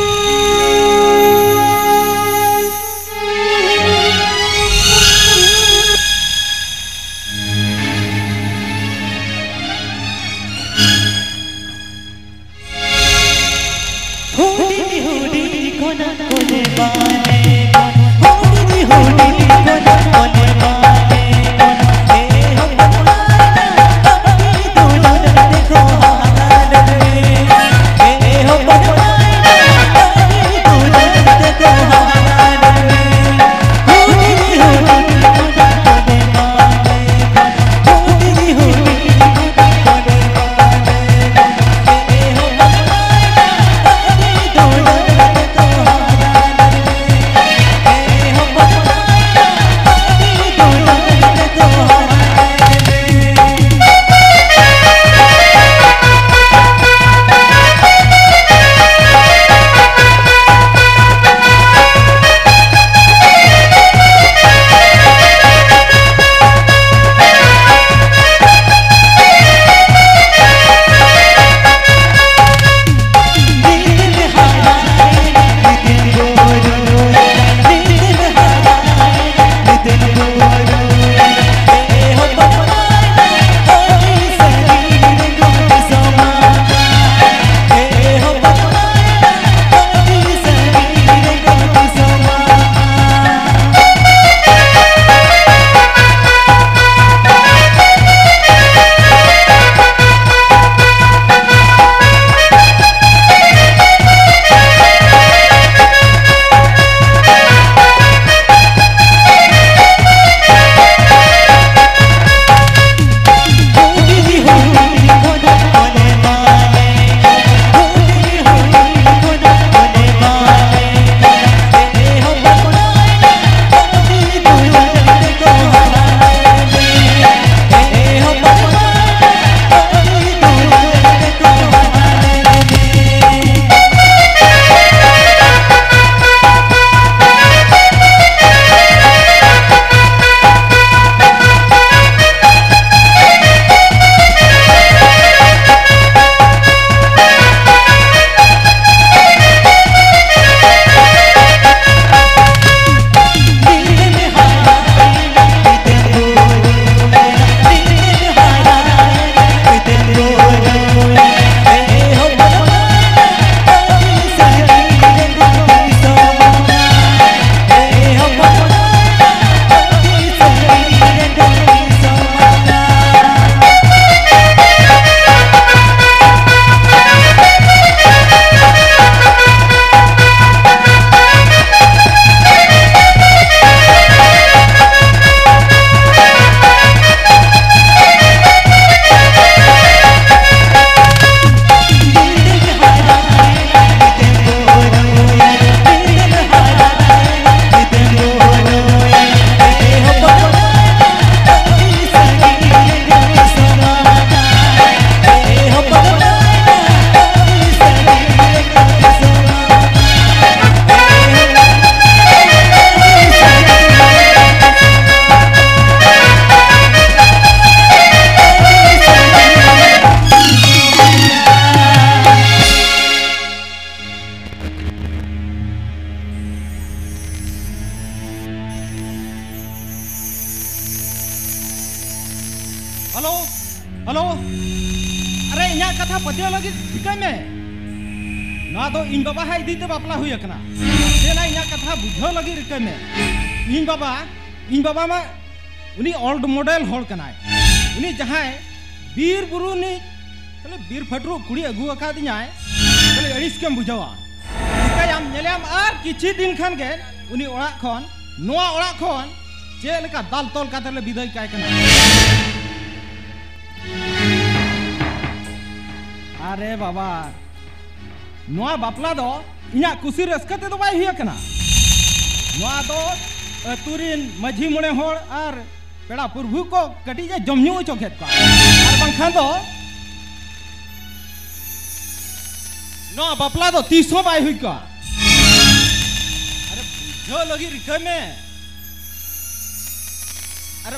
ᱦᱮᱞᱳ, ᱟᱨᱮ, ᱤᱧᱟᱹᱜ ᱠᱟᱛᱷᱟ ᱯᱟᱹᱛᱭᱟᱹᱣ ᱞᱟᱹᱜᱤᱫ ᱨᱤᱠᱟᱹᱭ ᱢᱮ᱾ ᱱᱚᱣᱟ ᱫᱚ ᱤᱧ ᱵᱟᱵᱟ ᱦᱟᱜ ᱤᱫᱤ ᱛᱮ ᱵᱟᱯᱞᱟ ᱦᱩᱭ ᱟᱠᱟᱱᱟ᱾ ᱫᱮᱞᱟ, ᱤᱧᱟᱹᱜ ᱠᱟᱛᱷᱟ ᱵᱩᱡᱷᱟᱹᱣ ᱞᱟᱹᱜᱤᱫ ᱨᱤᱠᱟᱹᱭ ᱢᱮ᱾ ᱤᱧ ᱵᱟᱵᱟ, ᱤᱧ ᱵᱟᱵᱟ ᱢᱟ ᱩᱱᱤ old model ᱦᱚᱲ ᱠᱟᱱᱟᱭ᱾ ᱩᱱᱤ ᱡᱟᱦᱟᱸᱭ ᱵᱤᱨ ᱵᱩᱨᱩ ᱨᱤᱱᱤᱡ ᱠᱷᱟᱹᱞᱤ ᱵᱤᱨ ᱯᱷᱟᱹᱴᱨᱩ ᱠᱩᱲᱤ ᱟᱹᱜᱩ ᱟᱠᱟᱫᱤᱧᱟᱭ, ᱠᱷᱟᱹᱞᱤ ᱟᱹᱲᱤᱥ ᱜᱮᱢ ᱵᱩᱡᱷᱟᱹᱣᱟ᱾ ᱪᱤᱠᱟᱹᱭᱟᱢ, ᱧᱮᱞᱮᱭᱟᱢ, ᱟᱨ ᱠᱤᱪᱷᱤ ᱫᱤᱱ ᱠᱷᱟᱱ ᱜᱮ ᱩᱱᱤ ᱚᱲᱟᱜ ᱠᱷᱚᱱ, ᱱᱚᱣᱟ ᱚᱲᱟᱜ ᱠᱷᱚᱱ ᱪᱮᱫ ᱞᱮᱠᱟ ᱫᱟᱞ ᱛᱚᱞ ᱠᱟᱛᱮ ᱞᱮ ᱵᱤᱫᱟᱹᱭ ᱠᱟᱭ ᱠᱟᱱᱟ᱾ ᱟᱨᱮ ᱵᱟᱵᱟ, ᱱᱚᱣᱟ ᱵᱟᱯᱞᱟ ᱫᱚ ᱤᱧᱟᱹᱜ ᱠᱩᱥᱤ ᱨᱟᱹᱥᱠᱟᱹ ᱛᱮᱫᱚ ᱵᱟᱭ ᱦᱩᱭ ᱟᱠᱟᱱᱟ᱾ ᱱᱚᱣᱟ ᱫᱚ ᱟᱹᱛᱩ ᱨᱤᱱ ᱢᱟᱹᱡᱷᱤ ᱢᱚᱬᱮ ᱦᱚᱲ ᱟᱨ ᱯᱮᱲᱟ ᱯᱨᱚᱵᱷᱩ ᱠᱚ ᱠᱟᱹᱴᱤᱡ ᱮ ᱡᱚᱢ ᱧᱩ ᱦᱚᱪᱚ ᱠᱮᱫ ᱠᱚᱣᱟ, ᱟᱨ ᱵᱟᱝᱠᱷᱟᱱ ᱫᱚ ᱱᱚᱣᱟ ᱵᱟᱯᱞᱟ ᱫᱚ ᱛᱤᱥ ᱦᱚᱸ ᱵᱟᱭ ᱦᱩᱭ ᱠᱚᱜᱼᱟ᱾ ᱟᱨᱮ, ᱵᱩᱡᱷᱟᱹᱣ ᱞᱟᱹᱜᱤᱫ ᱨᱤᱠᱟᱹᱭ ᱢᱮ᱾ ᱟᱨᱮ,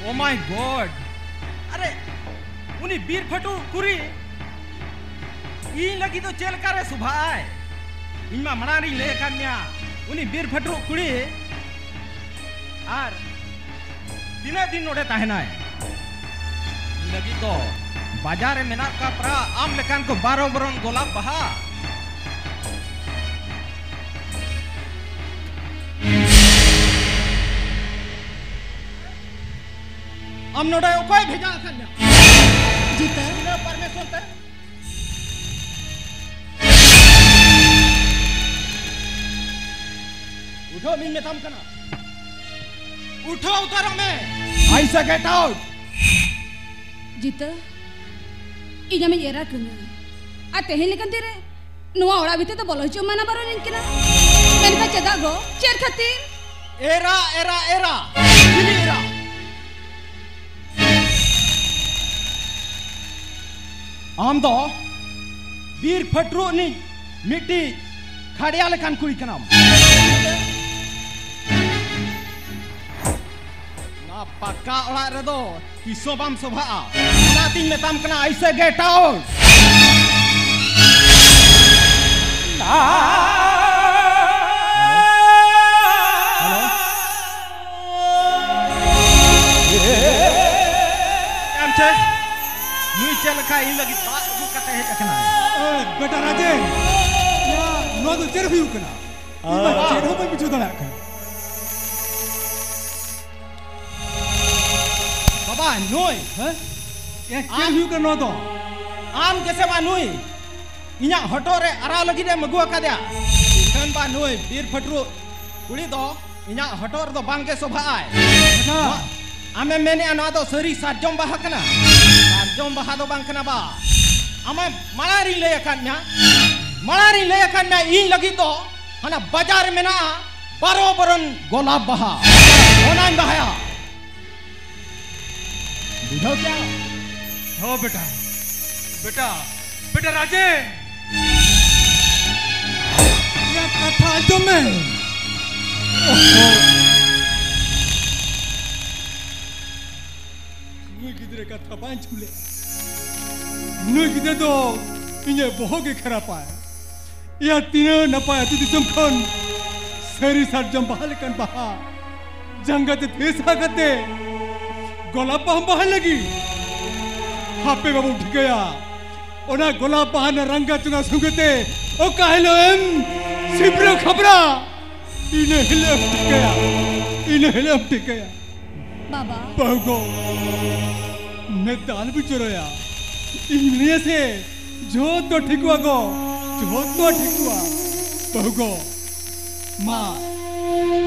oh my God! ᱟᱨᱮ, ᱩᱱᱤ ᱵᱤᱨ ᱯᱷᱟᱹᱴᱩ ᱠᱩᱲᱤ ᱤᱧ ᱞᱟᱹᱜᱤᱫ ᱫᱚ ᱪᱮᱫ ᱞᱮᱠᱟ ᱨᱮ ᱥᱚᱵᱷᱟᱜ ᱟᱭ? ᱤᱧ ᱢᱟ ᱢᱟᱲᱟᱝ ᱨᱤᱧ ᱞᱟᱹᱭ ᱟᱠᱟᱫ ᱢᱮᱭᱟ, ᱩᱱᱤ ᱵᱤᱨ ᱯᱷᱟᱹᱴᱩ ᱠᱩᱲᱤ ᱟᱨ ᱛᱤᱱᱟᱹᱜ ᱫᱤᱱ ᱱᱚᱰᱮ ᱛᱟᱦᱮᱱᱟᱭ? ᱤᱧ ᱞᱟᱹᱜᱤᱫ ᱫᱚ ᱵᱟᱡᱟᱨ ᱨᱮ ᱢᱮᱱᱟᱜ ᱠᱚᱣᱟ ᱯᱨᱟ ᱟᱢ ᱞᱮᱠᱟᱱ ᱠᱚ ᱵᱟᱨᱚ ᱵᱚᱨᱚᱱ ᱜᱳᱞᱟᱯ ᱵᱟᱦᱟ᱾ ᱟᱢ ᱱᱚᱰᱮ ᱚᱠᱚᱭ ᱵᱷᱮᱡᱟ ᱟᱠᱟᱫ ᱢᱮᱭᱟ? ᱡᱤᱛᱟᱹ᱾ ᱵᱤᱱᱟᱹ permission ᱛᱮ? ᱩᱴᱷᱟᱹᱣ ᱢᱤᱧ ᱢᱮᱛᱟᱢ ᱠᱟᱱᱟ, ᱩᱴᱷᱟᱹᱣ ᱩᱛᱟᱹᱨᱚᱜ ᱢᱮ᱾ I say get out. ᱡᱤᱛᱟᱹ, ᱤᱧ ᱟᱢᱤᱧ ᱮᱨᱟ ᱠᱟᱹᱱᱟᱹᱧ, ᱟᱨ ᱛᱮᱦᱮᱧ ᱞᱮᱠᱟᱱ ᱫᱤᱱ ᱨᱮ ᱱᱚᱣᱟ ᱚᱲᱟᱜ ᱵᱷᱤᱛᱤᱨ ᱫᱚ ᱵᱚᱞᱚ ᱦᱚᱪᱚ ᱢᱟᱱᱟ ᱵᱟᱨᱚᱱ ᱤᱧ ᱠᱟᱱᱟ᱾ ᱢᱮᱱᱠᱷᱟᱱ ᱪᱮᱫᱟᱜ ᱜᱚ? ᱪᱮᱫ ᱠᱷᱟᱹᱛᱤᱨ? ᱮᱨᱟ, ᱮᱨᱟ, ᱮᱨᱟ, ᱪᱤᱞᱤ ᱮᱨᱟ? ᱟᱢ ᱫᱚ ᱵᱤᱨ ᱯᱷᱟᱹᱴᱨᱩ ᱨᱤᱱᱤᱡ ᱢᱤᱫᱴᱤᱡ ᱠᱷᱟᱲᱭᱟ ᱞᱮᱠᱟᱱ ᱠᱩᱲᱤ ᱠᱟᱱᱟᱢ᱾ ᱱᱚᱣᱟ ᱯᱟᱠᱟ ᱚᱲᱟᱜ ᱨᱮᱫᱚ ᱛᱤᱥ ᱦᱚᱸ ᱵᱟᱢ ᱥᱚᱵᱷᱟᱜᱼᱟ᱾ ᱚᱱᱟᱛᱤᱧ ᱢᱮᱛᱟᱢ ᱠᱟᱱᱟ, I say get out. Hello? Hello? ᱪᱮ? ᱱᱩᱭ ᱪᱮᱫ ᱞᱮᱠᱟ ᱤᱧ ᱞᱟᱹᱜᱤᱫ ᱫᱟᱜ ᱟᱹᱜᱩ ᱠᱟᱛᱮ ᱦᱮᱡ ᱟᱠᱟᱱᱟᱭ? ᱮ, ᱵᱮᱴᱟ ᱨᱟᱡᱮᱱ, ᱭᱟ, ᱱᱚᱣᱟ ᱫᱚ ᱪᱮᱫ ᱦᱩᱭᱩᱜ ᱠᱟᱱᱟ? ᱤᱧ ᱢᱟ ᱪᱮᱫ ᱦᱚᱸ ᱵᱟᱹᱧ ᱵᱩᱡᱷᱟᱹᱣ ᱫᱟᱲᱮᱭᱟᱜ ᱠᱟᱱᱟ᱾ ᱵᱟᱵᱟ, ᱱᱩᱭ᱾ ᱦᱮᱸ? ᱮ, ᱪᱮᱫ ᱟᱢ ᱦᱩᱭᱩᱜ ᱠᱟᱱᱟ ᱱᱚᱣᱟ ᱫᱚ? ᱟᱢ ᱜᱮᱥᱮ ᱵᱟ ᱱᱩᱭ ᱤᱧᱟᱜ ᱦᱚᱴᱚᱜ ᱨᱮ ᱟᱨᱟᱣ ᱞᱟᱹᱜᱤᱫ ᱮᱢ ᱟᱹᱜᱩ ᱟᱠᱟᱫᱮᱭᱟ? ᱤᱠᱷᱟᱹᱱ ᱵᱟ ᱱᱩᱭ ᱵᱤᱨ ᱯᱷᱟᱹᱴᱨᱩ ᱠᱩᱲᱤ ᱫᱚ ᱤᱧᱟᱜ ᱦᱚᱴᱚᱜ ᱨᱮᱫᱚ ᱵᱟᱝ ᱜᱮ ᱥᱚᱵᱷᱟᱜ ᱟᱭ᱾ ᱟᱪᱪᱷᱟ᱾ ᱱᱚᱣᱟ ᱟᱢᱮᱢ ᱢᱮᱱᱮᱜᱼᱟ ᱱᱚᱣᱟ ᱫᱚ ᱥᱟᱹᱨᱤ ᱥᱟᱨᱡᱚᱢ ᱵᱟᱦᱟ ᱠᱟᱱᱟ? ᱥᱟᱨᱡᱚᱢ ᱵᱟᱦᱟ ᱫᱚ ᱵᱟᱝ ᱠᱟᱱᱟ ᱵᱟ᱾ ᱟᱢᱮ ᱢᱟᱲᱟᱝ ᱨᱤᱧ ᱞᱟᱹᱭ ᱟᱠᱟᱫ ᱢᱮᱭᱟ, ᱢᱟᱲᱟᱝ ᱨᱤᱧ ᱞᱟᱹᱭ ᱟᱠᱟᱫ ᱢᱮᱭᱟ ᱤᱧ ᱞᱟᱹᱜᱤᱫ ᱫᱚ ᱦᱟᱱᱟ ᱵᱟᱡᱟᱨ ᱨᱮ ᱢᱮᱱᱟᱜᱼᱟ ᱵᱟᱨᱚ ᱵᱚᱨᱚᱱ ᱜᱳᱞᱟᱯ ᱵᱟᱦᱟ, ᱚᱱᱟᱧ ᱵᱟᱦᱟᱭᱟ᱾ ᱵᱩᱡᱷᱟᱹᱣ ᱠᱮᱜᱼᱟ? ᱦᱚ ᱵᱮᱴᱟ, ᱵᱮᱴᱟ, ᱵᱮᱴᱟ ᱨᱟᱡᱮᱱ, ᱤᱧᱟᱜ ᱠᱟᱛᱷᱟ ᱟᱸᱡᱚᱢ ᱢᱮ᱾ ᱱᱩᱭ ᱜᱤᱫᱽᱨᱟᱹ ᱠᱟᱛᱷᱟ ᱵᱟᱝ ᱟᱸᱡᱚᱢ ᱞᱮ᱾ ᱱᱩᱭ ᱜᱤᱫᱽᱨᱟᱹ ᱫᱚ ᱤᱧᱟᱜ ᱵᱚᱦᱚᱜ ᱜᱮ ᱠᱷᱟᱨᱟᱯᱟᱭ᱾ ᱭᱟ, ᱛᱤᱱᱟᱹᱜ ᱱᱟᱯᱟᱭ ᱟᱹᱛᱩ ᱫᱤᱥᱚᱢ ᱠᱷᱚᱱ ᱥᱟᱹᱨᱤ ᱥᱟᱨᱡᱚᱢ ᱵᱟᱦᱟ ᱞᱮᱠᱟᱱ ᱵᱟᱦᱟ ᱡᱟᱸᱜᱟ ᱛᱮ ᱛᱷᱤᱨ ᱥᱟᱦᱟ ᱠᱟᱛᱮ ᱜᱳᱞᱟᱯ ᱵᱟᱦᱟ ᱵᱟᱦᱟ ᱞᱟᱹᱜᱤᱫ᱾ ᱦᱟᱯᱮ ᱵᱟᱵᱩ ᱴᱷᱤᱠᱟᱹᱭᱟ, ᱚᱱᱟ ᱜᱳᱞᱟᱯ ᱵᱟᱦᱟ ᱨᱮᱱᱟᱜ ᱨᱟᱝᱜᱟ ᱪᱚᱸᱜᱟ ᱥᱚᱸᱜᱮ ᱛᱮ ᱚᱠᱟ ᱦᱤᱞᱳᱜ ᱮᱢ ᱥᱤᱵᱨᱟᱹ ᱠᱷᱟᱵᱨᱟ, ᱤᱱᱟᱹ ᱦᱤᱞᱳᱜ ᱮᱢ ᱴᱷᱤᱠᱟᱹᱭᱟ, ᱤᱱᱟᱹ ᱦᱤᱞᱳᱜ ᱮᱢ ᱴᱷᱤᱠᱟᱹᱭᱟ᱾ ᱵᱟᱵᱟ᱾ ᱵᱟᱹᱦᱩ ᱜᱚ, ᱢᱮᱫ ᱫᱚ ᱟᱞᱚᱯᱮ ᱪᱚᱨᱚᱭᱟ᱾ ᱤᱧ ᱢᱮᱱᱟᱹᱧᱟ ᱥᱮ, ᱡᱷᱚᱛᱚ ᱴᱷᱤᱠᱚᱜᱼᱟ ᱜᱚ, ᱡᱷᱚᱛᱚ ᱴᱷᱤᱠᱚᱜᱼᱟ᱾ ᱵᱟᱹᱦᱩ ᱜᱚ, ᱢᱟ,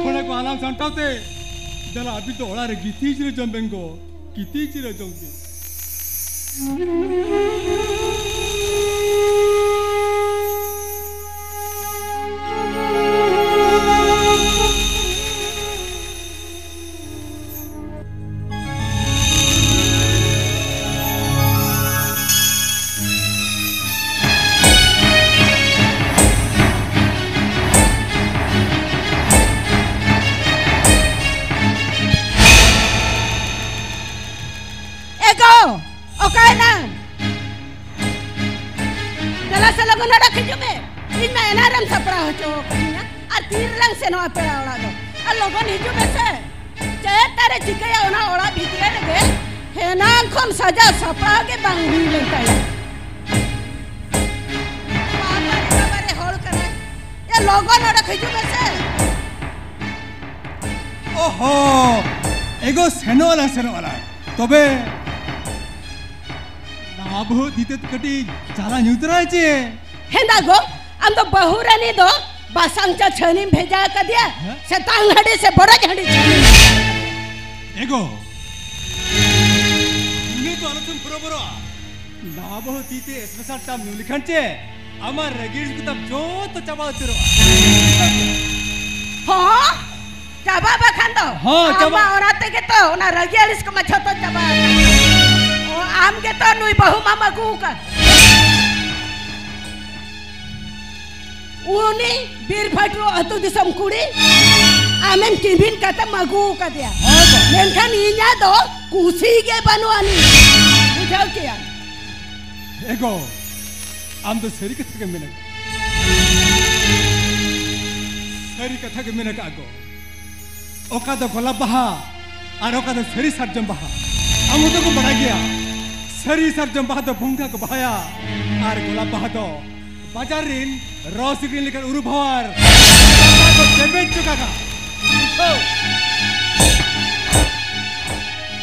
ᱠᱷᱚᱲᱟ ᱠᱚ ᱦᱟᱞᱟᱝ ᱥᱟᱢᱴᱟᱣ ᱛᱮ, ᱫᱮᱞᱟ ᱟᱹᱵᱤᱱ ᱫᱚ ᱚᱲᱟᱜ ᱨᱮ ᱜᱤᱛᱤᱡ ᱡᱤᱨᱟᱹ ᱡᱚᱝ ᱵᱮᱱ ᱜᱚ, ᱜᱤᱛᱤᱡ ᱡᱤᱨᱟᱹ ᱡᱚᱝ ᱵᱮᱱ᱾ ᱮ ᱜᱚ, ᱚᱠᱟᱭᱮᱱᱟᱢ? ᱫᱮᱞᱟ ᱥᱮ ᱞᱚᱜᱚᱱ ᱱᱚᱰᱮ ᱦᱤᱡᱩᱜ ᱢᱮ᱾ ᱤᱧ ᱢᱟ ᱮᱱᱟᱝ ᱨᱮᱢ ᱥᱟᱯᱲᱟᱣ ᱦᱚᱪᱚ ᱟᱠᱟᱫᱤᱧᱟ᱾ ᱟᱨ ᱛᱤ ᱨᱮᱞᱟᱝ ᱥᱮᱱᱚᱜᱼᱟ ᱯᱮᱲᱟ ᱚᱲᱟᱜ ᱫᱚ? ᱟᱨ ᱞᱚᱜᱚᱱ ᱦᱤᱡᱩᱜ ᱢᱮᱥᱮ᱾ ᱪᱮᱫ ᱛᱟᱨᱮ ᱪᱤᱠᱟᱹᱭᱟ ᱚᱱᱟ ᱚᱲᱟᱜ ᱵᱷᱤᱛᱨᱤ ᱨᱮᱜᱮ? ᱮᱱᱟᱝ ᱠᱷᱚᱱ ᱥᱟᱡᱟᱣ ᱥᱟᱯᱲᱟᱣ ᱜᱮ ᱵᱟᱝ ᱦᱩᱭ ᱞᱮᱱ ᱛᱟᱭᱟ᱾ ᱵᱟᱵᱟᱨᱮ, ᱵᱟᱵᱟᱨᱮ, ᱦᱚᱲ ᱠᱟᱱᱟᱭ᱾ ᱮ, ᱞᱚᱜᱚᱱ ᱚᱰᱚᱠ ᱦᱤᱡᱩᱜ ᱢᱮᱥᱮ᱾ ᱚᱦᱚ, ᱮᱜᱳ, ᱥᱮᱱᱚᱜ ᱟᱞᱟᱝ, ᱥᱮᱱᱚᱜ ᱟᱞᱟᱝ᱾ ᱛᱚᱵᱮ ᱱᱟᱣᱟ ᱵᱟᱹᱦᱩ ᱤᱫᱤ ᱛᱮ ᱠᱟᱹᱴᱤᱡ ᱪᱟᱞᱟᱣ ᱧᱩᱛ ᱛᱚᱨᱟᱭ ᱪᱮ? ᱦᱮᱸᱫᱟ ᱜᱚ, ᱟᱢ ᱫᱚ ᱵᱟᱹᱦᱩ ᱨᱟᱱᱤ ᱫᱚ ᱵᱟᱥᱟᱝ ᱪᱟ ᱪᱷᱟᱹᱱᱤᱢ ᱵᱷᱮᱡᱟ ᱟᱠᱟᱫᱮᱭᱟ? ᱦᱮᱸ? ᱥᱮ ᱛᱟᱝ ᱦᱟᱺᱰᱤ ᱥᱮ ᱵᱚᱨᱚᱡ ᱦᱟᱺᱰᱤ ᱪᱷᱟᱹᱱᱤᱢ ᱵᱷᱮᱡᱟ ᱟᱠᱟᱫᱮᱭᱟ? ᱮᱜᱳ, ᱩᱱᱤ ᱫᱚ ᱟᱞᱚ ᱛᱮᱢ ᱦᱚᱨᱚᱵᱚᱨᱚᱜᱼᱟ᱾ ᱱᱟᱣᱟ ᱵᱟᱹᱦᱩ ᱛᱤ ᱛᱮ special ᱪᱟᱢ ᱧᱩ ᱞᱮᱠᱷᱟᱱ ᱪᱮ, ᱟᱢᱟᱜ ᱨᱟᱹᱜᱤ ᱠᱚᱛᱟᱢ ᱡᱚᱛᱚ ᱪᱟᱵᱟ ᱩᱛᱟᱹᱨᱚᱜᱼᱟ᱾ ᱦᱚᱸ? ᱪᱟᱵᱟ ᱵᱟᱠᱷᱟᱱ ᱫᱚ? ᱦᱚᱸ, ᱟᱢ ᱪᱟᱵᱟ᱾ ᱢᱟ ᱚᱱᱟ ᱛᱮᱜᱮ ᱛᱚ, ᱚᱱᱟ ᱨᱟᱹᱜᱤ ᱟᱹᱲᱤᱥ ᱠᱚᱢᱟ ᱡᱷᱚᱛᱚ ᱪᱟᱵᱟ ᱟᱠᱟᱱᱟ᱾ ᱚ, ᱟᱢ ᱜᱮᱛᱚ ᱱᱩᱭ ᱵᱟᱹᱦᱩ ᱢᱟᱢ ᱟᱹᱜᱩ ᱟᱠᱟᱫ᱾ ᱩᱱᱤ ᱵᱤᱨ ᱵᱷᱟᱴᱨᱩ ᱟᱹᱛᱩ ᱫᱤᱥᱚᱢ ᱠᱩᱲᱤ ᱟᱢᱮᱢ ᱠᱤᱵᱤᱱ ᱠᱟᱛᱮᱢ ᱟᱹᱜᱩ ᱟᱠᱟᱫᱮᱭᱟ᱾ ᱦᱚᱸ, ᱵᱟ᱾ ᱢᱮᱱᱠᱷᱟᱱ ᱤᱧᱟᱜ ᱫᱚ ᱠᱩᱥᱤ ᱜᱮ ᱵᱟᱹᱱᱩᱜ ᱟᱹᱱᱤᱡ᱾ ᱵᱩᱡᱷᱟᱹᱣ ᱠᱮᱭᱟ? ᱮᱜᱳ, ᱟᱢ ᱫᱚ ᱥᱟᱹᱨᱤ ᱠᱟᱛᱷᱟ ᱜᱮᱢ ᱢᱮᱱ ᱟᱠᱟᱫ᱾ ᱥᱟᱹᱨᱤ ᱠᱟᱛᱷᱟ ᱜᱮ ᱢᱮᱱ ᱟᱠᱟᱫ ᱜᱳ᱾ ᱚᱠᱟ ᱫᱚ ᱜᱳᱞᱟᱯ ᱵᱟᱦᱟ ᱟᱨ ᱚᱠᱟ ᱫᱚ ᱥᱟᱹᱨᱤ ᱥᱟᱨᱡᱚᱢ ᱵᱟᱦᱟ᱾ ᱟᱢ ᱦᱚᱸᱛᱚ ᱠᱚ ᱵᱟᱲᱟᱭ ᱜᱮᱭᱟ, ᱥᱟᱹᱨᱤ ᱥᱟᱨᱡᱚᱢ ᱵᱟᱦᱟ ᱫᱚ ᱵᱚᱸᱜᱟ ᱠᱚ ᱵᱟᱦᱟᱭᱟ ᱟᱨ ᱜᱳᱞᱟᱯ ᱵᱟᱦᱟ ᱫᱚ ᱵᱟᱡᱟᱨ ᱨᱤᱱ ᱨᱚᱥ ᱨᱤᱱ ᱞᱮᱠᱟᱱ ᱩᱨᱩ ᱵᱷᱟᱣᱟᱨ ᱠᱚ ᱡᱮᱵᱮᱫ ᱪᱚ ᱠᱟᱜᱟ᱾ ᱵᱩᱡᱷᱟᱹᱣ?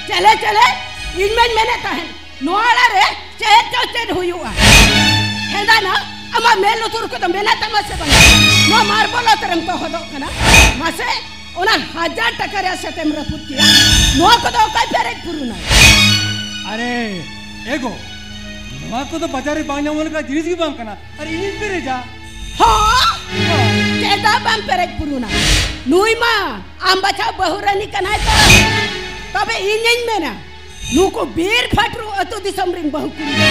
ᱪᱮᱞᱮ, ᱪᱮᱞᱮ, ᱤᱧ ᱢᱟᱧ ᱢᱮᱱᱮᱫ ᱛᱟᱦᱮᱸᱫ, ᱱᱚᱣᱟ ᱚᱲᱟᱜ ᱨᱮ ᱪᱮᱫ ᱪᱚ ᱪᱮᱫ ᱦᱩᱭᱩᱜᱼᱟ᱾ ᱦᱮᱸᱫᱟᱱᱟ, ᱟᱢᱟᱜ ᱢᱮᱫ ᱞᱩᱛᱩᱨ ᱠᱚᱫᱚ ᱢᱮᱱᱟᱜ ᱛᱟᱢᱟ ᱥᱮ ᱵᱟᱝ? ᱱᱚᱣᱟ ᱢᱟᱨᱵᱚᱞ ᱚᱛ ᱨᱮᱢ ᱛᱚᱦᱚᱫᱚᱜ ᱠᱟᱱᱟ᱾ ᱢᱟᱥᱮ, ᱚᱱᱟ ᱦᱟᱡᱟᱨ ᱴᱟᱠᱟ ᱨᱮᱭᱟᱜ ᱥᱮᱴᱮᱢ ᱨᱟᱹᱯᱩᱫ ᱠᱮᱭᱟ, ᱱᱚᱣᱟ ᱠᱚᱫᱚ ᱚᱠᱚᱭ ᱯᱮᱨᱮᱡ ᱯᱩᱨᱩᱱᱟ? ᱟᱨᱮ, ᱮᱜᱳ, ᱱᱚᱣᱟ ᱠᱚᱫᱚ ᱵᱟᱡᱟᱨ ᱨᱮ ᱵᱟᱝ ᱧᱟᱢᱚᱜ ᱞᱮᱠᱟ ᱡᱤᱱᱤᱥ ᱜᱮ ᱵᱟᱝ ᱠᱟᱱᱟ᱾ ᱟᱨ ᱤᱧᱤᱧ ᱯᱮᱨᱮᱡᱟ? ᱦᱚᱸ? ᱪᱮᱫᱟᱜ ᱵᱟᱢ ᱯᱮᱨᱮᱡ ᱯᱩᱨᱩᱱᱟ? ᱱᱩᱭ ᱢᱟ ᱟᱢ ᱵᱟᱪᱷᱟᱣ ᱵᱟᱹᱦᱩ ᱨᱟᱹᱱᱤ ᱠᱟᱱᱟᱭ ᱛᱚ᱾ ᱛᱚᱵᱮ ᱤᱧᱤᱧ ᱢᱮᱱᱟ, ᱱᱩᱠᱩ ᱵᱤᱨ ᱯᱷᱟᱴᱨᱩ ᱟᱹᱛᱩ ᱫᱤᱥᱚᱢ ᱨᱤᱱ ᱵᱟᱹᱦᱩ ᱠᱩᱲᱤ ᱫᱚ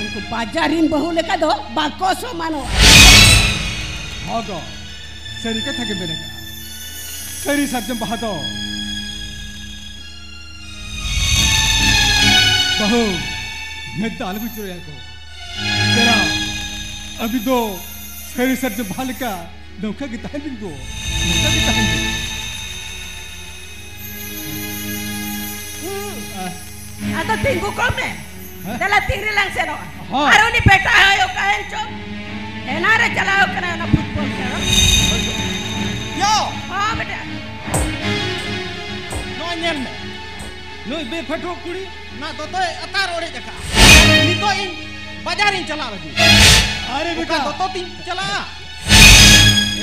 ᱩᱱᱠᱩ ᱵᱟᱡᱟᱨ ᱨᱤᱱ ᱵᱟᱹᱦᱩ ᱞᱮᱠᱟ ᱫᱚ ᱵᱟᱠᱚ ᱥᱚᱢᱟᱱᱚᱜᱼᱟ᱾ ᱦᱚᱸ ᱜᱚ, ᱥᱟᱹᱨᱤ ᱠᱟᱛᱷᱟ ᱜᱮ ᱢᱮᱱ ᱟᱠᱟᱫᱼᱟ᱾ ᱥᱟᱹᱨᱤ ᱥᱟᱨᱡᱚᱢ ᱵᱟᱦᱟ ᱫᱚ ᱵᱟᱹᱦᱩ, ᱢᱮᱫ ᱫᱚ ᱟᱞᱚ ᱵᱤᱪᱩᱨᱟᱭᱟ ᱜᱚ᱾ ᱯᱮᱲᱟ, ᱟᱹᱵᱤᱱ ᱫᱚ ᱥᱟᱹᱨᱤ ᱥᱟᱨᱡᱚᱢ ᱵᱟᱦᱟ ᱞᱮᱠᱟ ᱱᱚᱝᱠᱟ ᱜᱮ ᱛᱟᱦᱮᱱ ᱵᱤᱱ ᱜᱚ, ᱱᱚᱝᱠᱟ ᱜᱮ ᱛᱟᱦᱮᱱ ᱵᱤᱱ᱾ ᱟᱦ, ᱟᱫᱚ ᱛᱤᱸᱜᱩ ᱠᱚᱜ ᱢᱮ᱾ ᱦᱮᱸ? ᱫᱮᱞᱟ, ᱛᱤᱱ ᱨᱮ ᱞᱟᱝ ᱥᱮᱱᱚᱜᱼᱟ? ᱦᱚᱸ᱾ ᱟᱨ ᱩᱱᱤ ᱵᱮᱴᱟ ᱦᱚᱸᱭ ᱚᱠᱟᱭᱮᱱ ᱪᱚ? ᱮᱱᱟ ᱨᱮ ᱪᱟᱞᱟᱣ ᱠᱟᱱᱟ ᱚᱱᱟ ᱯᱷᱩᱴᱵᱚᱞ ᱠᱷᱮᱞ᱾ ᱭᱳ! ᱦᱚᱸ, ᱵᱮᱴᱟ᱾ ᱱᱚᱜᱼᱚᱭ ᱧᱮᱞ ᱢᱮ᱾ ᱱᱩᱭ ᱵᱮᱯᱷᱟᱹᱴᱩᱣᱟᱹ ᱠᱩᱲᱤ ᱚᱱᱟ ᱫᱚᱛᱚᱭ ᱟᱛᱟᱨ ᱚᱲᱮᱡ ᱟᱠᱟᱫᱼᱟ᱾ ᱱᱤᱛᱚᱜ ᱤᱧ ᱵᱟᱡᱟᱨᱤᱧ ᱪᱟᱞᱟᱜ ᱞᱟᱹᱜᱤᱫ᱾ ᱟᱨᱮ ᱚᱠᱟ ᱵᱮᱴᱟ᱾ ᱫᱚᱛᱚ ᱛᱤᱧ ᱪᱟᱞᱟᱜᱼᱟ?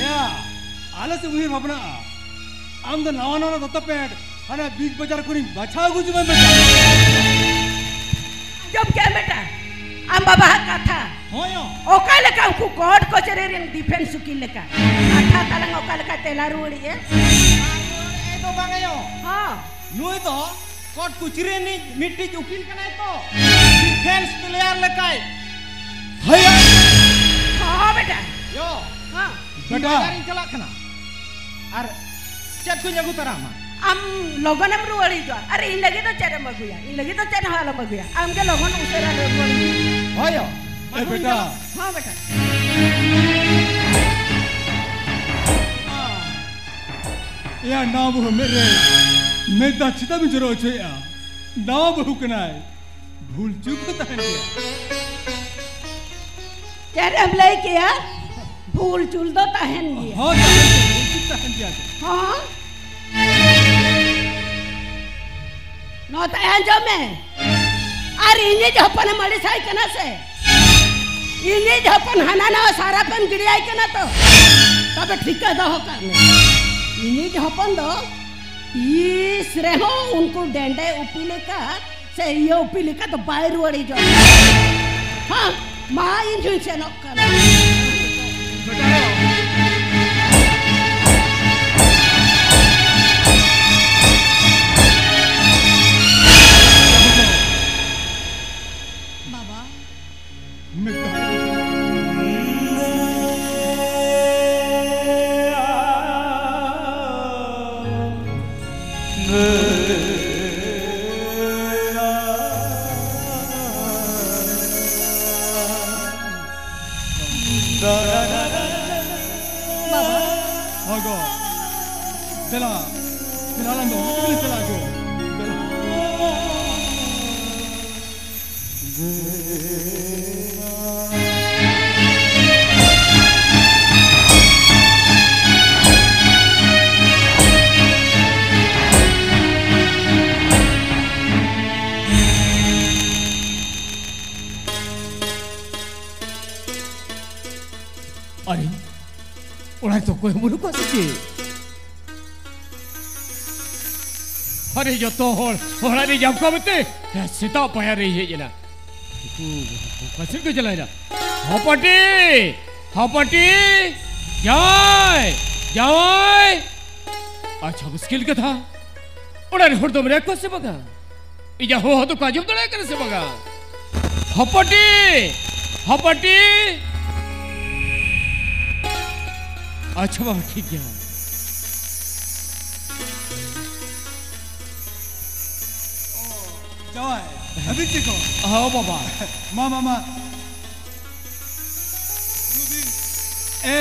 ᱮᱭᱟ, ᱟᱞᱮ ᱥᱮᱫ ᱩᱭᱦᱟᱹᱨ ᱵᱷᱟᱵᱽᱱᱟᱜᱼᱟ᱾ ᱟᱢ ᱫᱚ ᱱᱟᱣᱟ ᱱᱟᱣᱟ ᱫᱚᱛᱚ ᱯᱮᱱᱴ ᱦᱟᱱᱟ ᱵᱤᱜᱽ ᱵᱟᱡᱟᱨ ᱠᱷᱚᱱᱤᱧ ᱵᱟᱪᱷᱟᱣ ᱟᱹᱜᱩ ᱡᱚᱝ ᱟᱭ ᱵᱮᱴᱟ᱾ ᱟᱸᱡᱚᱢ ᱠᱮᱜ ᱟᱢ ᱵᱮᱴᱟ, ᱟᱢ ᱵᱟᱵᱟᱣᱟᱜ ᱠᱟᱛᱷᱟ᱾ ᱦᱳᱭ ᱭᱳ᱾ ᱚᱠᱟ ᱞᱮᱠᱟ ᱩᱱᱠᱩ ᱠᱳᱨᱴ ᱠᱚᱪᱟᱹᱨᱤ ᱨᱮᱱ ᱰᱤᱯᱷᱮᱱᱥ ᱩᱠᱤᱞ ᱞᱮᱠᱟ ᱠᱟᱛᱷᱟ ᱛᱟᱞᱟᱝ ᱚᱠᱟ ᱞᱮᱠᱟ ᱛᱮᱞᱟ ᱨᱩᱣᱟᱹᱲᱮᱜᱼᱟ? ᱮ ᱫᱚ ᱵᱟᱝ ᱭᱳ᱾ ᱦᱚᱸ᱾ ᱱᱩᱭ ᱫᱚ ᱠᱳᱨᱴ ᱠᱚᱪᱟᱹᱨᱤ ᱨᱤᱱᱤᱡ ᱢᱤᱫᱴᱤᱡ ᱩᱠᱤᱞ ᱠᱟᱱᱟᱭ ᱛᱚ᱾ ᱰᱤᱯᱷᱮᱱᱥ ᱯᱞᱮᱭᱟᱨ ᱞᱮᱠᱟᱭ᱾ ᱦᱳᱭ ᱭᱳ᱾ ᱦᱚᱸ ᱵᱮᱴᱟ᱾ ᱭᱳ᱾ ᱦᱚᱸ᱾ ᱵᱮᱴᱟ᱾ ᱵᱟᱡᱟᱨᱤᱧ ᱪᱟᱞᱟᱜ ᱠᱟᱱᱟ᱾ ᱟᱨ ᱪᱮᱫ ᱠᱚᱧ ᱟᱹᱜᱩ ᱛᱟᱨᱟᱢᱟ? ᱟᱢ ᱞᱚᱜᱚᱱᱮᱢ ᱨᱩᱣᱟᱹᱲ ᱦᱤᱡᱩᱜᱼᱟ᱾ ᱟᱨ ᱤᱧ ᱞᱟᱹᱜᱤᱫ ᱫᱚ ᱪᱮᱫ ᱮᱢ ᱟᱹᱜᱩᱭᱟ? ᱤᱧ ᱞᱟᱹᱜᱤᱫ ᱫᱚ ᱪᱮᱫ ᱦᱚᱸ ᱟᱞᱚᱢ ᱟᱹᱜᱩᱭᱟ᱾ ᱟᱢ ᱜᱮ ᱞᱚᱜᱚᱱ ᱩᱥᱟᱹᱨᱟ ᱨᱩᱣᱟᱹᱲ ᱦᱤᱡᱩᱜ ᱢᱮ᱾ ᱦᱳᱭ ᱭᱳ᱾ ᱮ ᱵᱮᱴᱟ᱾ ᱦᱚᱸ ᱵᱮᱴᱟ᱾ ᱮᱭᱟ ᱱᱟᱣᱟ ᱵᱟᱹᱦᱩ ᱢᱮᱫ ᱨᱮ ᱢᱮᱫ ᱫᱟᱜ ᱪᱮᱫᱟᱜ ᱵᱤᱱ ᱡᱚᱨᱚ ᱦᱚᱪᱚᱭᱮᱫᱼᱟ? ᱱᱟᱣᱟ ᱵᱟᱹᱦᱩ ᱠᱟᱱᱟᱭ, ᱵᱷᱩᱞ ᱪᱩᱠ ᱫᱚ ᱛᱟᱦᱮᱱ ᱜᱮᱭᱟ᱾ ᱪᱮᱫ ᱮᱢ ᱞᱟᱹᱭ ᱠᱮᱭᱟ? ᱵᱷᱩᱞ ᱪᱩᱞ ᱫᱚ ᱛᱟᱦᱮᱱ ᱜᱮᱭᱟ᱾ ᱦᱚᱸ, ᱛᱟᱦᱮᱱ ᱜᱮᱭᱟ, ᱵᱷᱩᱞ ᱪᱩᱞ ᱛᱟᱦᱮᱱ ᱜᱮᱭᱟ᱾ ᱦᱚᱸ? ᱱᱚᱛᱮ ᱟᱸᱡᱚᱢ ᱢᱮ᱾ ᱟᱨ ᱤᱧᱤᱡ ᱦᱚᱯᱚᱱᱮᱢ ᱟᱹᱲᱤᱥᱟᱭ ᱠᱟᱱᱟ ᱥᱮ? ᱤᱧᱤᱡ ᱦᱚᱯᱚᱱ ᱦᱟᱱᱟ ᱱᱟᱣᱟ ᱥᱟᱨᱟᱯ ᱮᱢ ᱜᱤᱰᱤᱭᱟᱭ ᱠᱟᱱᱟ ᱛᱚ? ᱛᱚᱵᱮ ᱴᱷᱤᱠᱟᱹ ᱫᱚᱦᱚ ᱠᱟᱜ ᱢᱮ᱾ ᱤᱧᱤᱡ ᱦᱚᱯᱚᱱ ᱫᱚ ᱛᱤᱥ ᱨᱮᱦᱚᱸ ᱩᱱᱠᱩ ᱰᱮᱸᱰᱮ ᱩᱯᱤ ᱞᱮᱠᱟ ᱥᱮ ᱤᱭᱟᱹ ᱩᱯᱤ ᱞᱮᱠᱟ ᱫᱚ ᱵᱟᱭ ᱨᱩᱣᱟᱹᱲ ᱦᱤᱡᱩᱜᱼᱟ᱾ ᱦᱮᱸ, ᱢᱟ ᱤᱧ ᱦᱚᱧ ᱥᱮᱱᱚᱜ ᱠᱟᱱᱟ᱾ ᱵᱟᱵᱟ᱾ ᱵᱟᱵᱟ᱾ ᱦᱚᱜᱚ᱾ ᱫᱮᱞᱟ, ᱫᱮᱞᱟ ᱞᱟᱝ ᱫᱚ, ᱫᱮᱞᱟ ᱪᱟᱞᱟᱜ ᱟᱠᱚ᱾ ᱫᱮᱞᱟ᱾ ᱟᱨᱮ, ᱚᱲᱟᱜ ᱨᱮ ᱚᱠᱚᱭ ᱦᱚᱸ ᱵᱟᱹᱱᱩᱜ ᱠᱚᱣᱟ ᱥᱮ ᱪᱮᱫ? ᱟᱨᱮ, ᱡᱚᱛᱚ ᱦᱚᱲ ᱚᱲᱟᱜ ᱨᱮ ᱧᱟᱢ ᱠᱚᱣᱟ ᱢᱮᱱᱛᱮ ᱥᱮᱛᱟᱜ ᱯᱟᱭᱟᱨ ᱨᱮᱭ ᱦᱮᱡ ᱮᱱᱟ᱾ ᱩᱱᱠᱩ ᱚᱠᱟ ᱥᱮᱫ ᱠᱚ ᱪᱟᱞᱟᱣᱮᱱᱟ? ᱦᱚᱯᱚᱱᱴᱤ! ᱦᱚᱯᱚᱱᱴᱤ! ᱡᱟᱶᱟᱭ! ᱡᱟᱶᱟᱭ! ᱟᱪᱪᱷᱟ, ᱢᱩᱥᱠᱤᱞ ᱠᱟᱛᱷᱟ᱾ ᱚᱲᱟᱜ ᱨᱮ ᱦᱚᱲ ᱫᱚ ᱢᱮᱱᱟᱜ ᱠᱚᱣᱟ ᱥᱮ ᱵᱟᱝᱟ? ᱤᱧᱟᱹᱜ ᱦᱚᱦᱚ ᱫᱚᱠᱚ ᱟᱸᱡᱚᱢ ᱫᱟᱲᱮᱭᱟᱜ ᱠᱟᱱᱟ ᱥᱮ ᱵᱟᱝᱟ? ᱦᱚᱯᱚᱱᱴᱤ! ᱦᱚᱯᱚᱱᱴᱤ! ᱟᱪᱪᱷᱟ ᱵᱟᱵᱟ, ᱴᱷᱤᱠ ᱜᱮᱭᱟ᱾ ᱡᱟᱶᱟᱭ, ᱟᱹᱵᱤᱱ ᱪᱮᱫ ᱠᱚ? ᱦᱚᱸ ᱵᱟᱵᱟ᱾ ᱢᱟ, ᱢᱟ, ᱢᱟ᱾ ᱮ,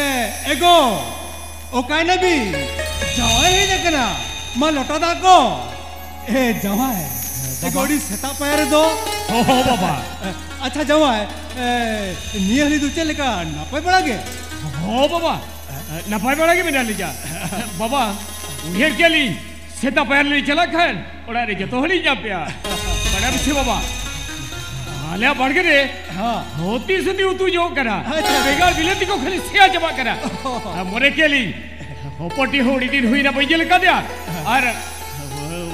ᱮᱜᱳ, ᱚᱠᱟᱭ ᱱᱟᱵᱤᱱ? ᱡᱟᱶᱟᱭ ᱦᱮᱡ ᱟᱠᱟᱱᱟ᱾ ᱢᱟ, ᱞᱚᱴᱟ ᱫᱟᱜ ᱠᱚ᱾ ᱮ, ᱡᱟᱶᱟᱭ, ᱵᱟᱵᱟ᱾ ᱮᱜᱳ, ᱟᱹᱰᱤ ᱥᱮᱛᱟᱜ ᱯᱟᱭᱟᱨ ᱨᱮᱫᱚ᱾ ᱦᱚᱸ, ᱦᱚᱸ, ᱵᱟᱵᱟ᱾ ᱟᱪᱪᱷᱟ, ᱡᱟᱶᱟᱭ, ᱮ, ᱱᱤᱭᱟᱹ ᱦᱟᱹᱞᱤ ᱫᱚ ᱪᱮᱫ ᱞᱮᱠᱟ, ᱱᱟᱯᱟᱭ ᱵᱟᱲᱟ ᱜᱮ? ᱦᱚᱸ, ᱵᱟᱵᱟ, ᱱᱟᱯᱟᱭ ᱵᱟᱲᱟ ᱜᱮ ᱢᱮᱱᱟᱜ ᱞᱤᱧᱟ᱾ ᱵᱟᱵᱟ, ᱩᱭᱦᱟᱹᱨ ᱠᱮᱜᱼᱟ ᱞᱤᱧ, ᱥᱮᱛᱟ ᱯᱟᱭᱟᱨ ᱞᱤᱧ ᱪᱟᱞᱟᱜ ᱠᱷᱟᱱ ᱚᱲᱟᱜ ᱨᱮ ᱡᱚᱛᱚ ᱦᱚᱲᱤᱧ ᱧᱟᱢ ᱯᱮᱭᱟ᱾ ᱵᱟᱰᱟᱭ ᱯᱮᱥᱮ ᱵᱟᱵᱟ, ᱟᱞᱮᱭᱟᱜ ᱵᱟᱲᱜᱮ ᱨᱮ ᱦᱮᱸ᱾ ᱦᱚᱛᱤ ᱥᱩᱛᱤ ᱩᱛᱩ ᱡᱚᱜ ᱠᱟᱱᱟ᱾ ᱟᱪᱪᱷᱟ᱾ ᱵᱮᱸᱜᱟᱲ ᱵᱤᱞᱟᱹᱛᱤ ᱠᱚ ᱠᱷᱟᱹᱞᱤ ᱥᱮᱭᱟ ᱪᱟᱵᱟᱜ ᱠᱟᱱᱟ᱾ ᱚ᱾ ᱟᱨ ᱢᱚᱱᱮ ᱠᱮᱜᱼᱟ ᱞᱤᱧ, ᱦᱚᱯᱚᱱᱴᱤ ᱦᱚᱸ ᱟᱹᱰᱤ ᱫᱤᱱ ᱦᱩᱭᱱᱟ ᱵᱟᱹᱧ ᱧᱮᱞ ᱟᱠᱟᱫᱮᱭᱟ᱾ ᱟᱨ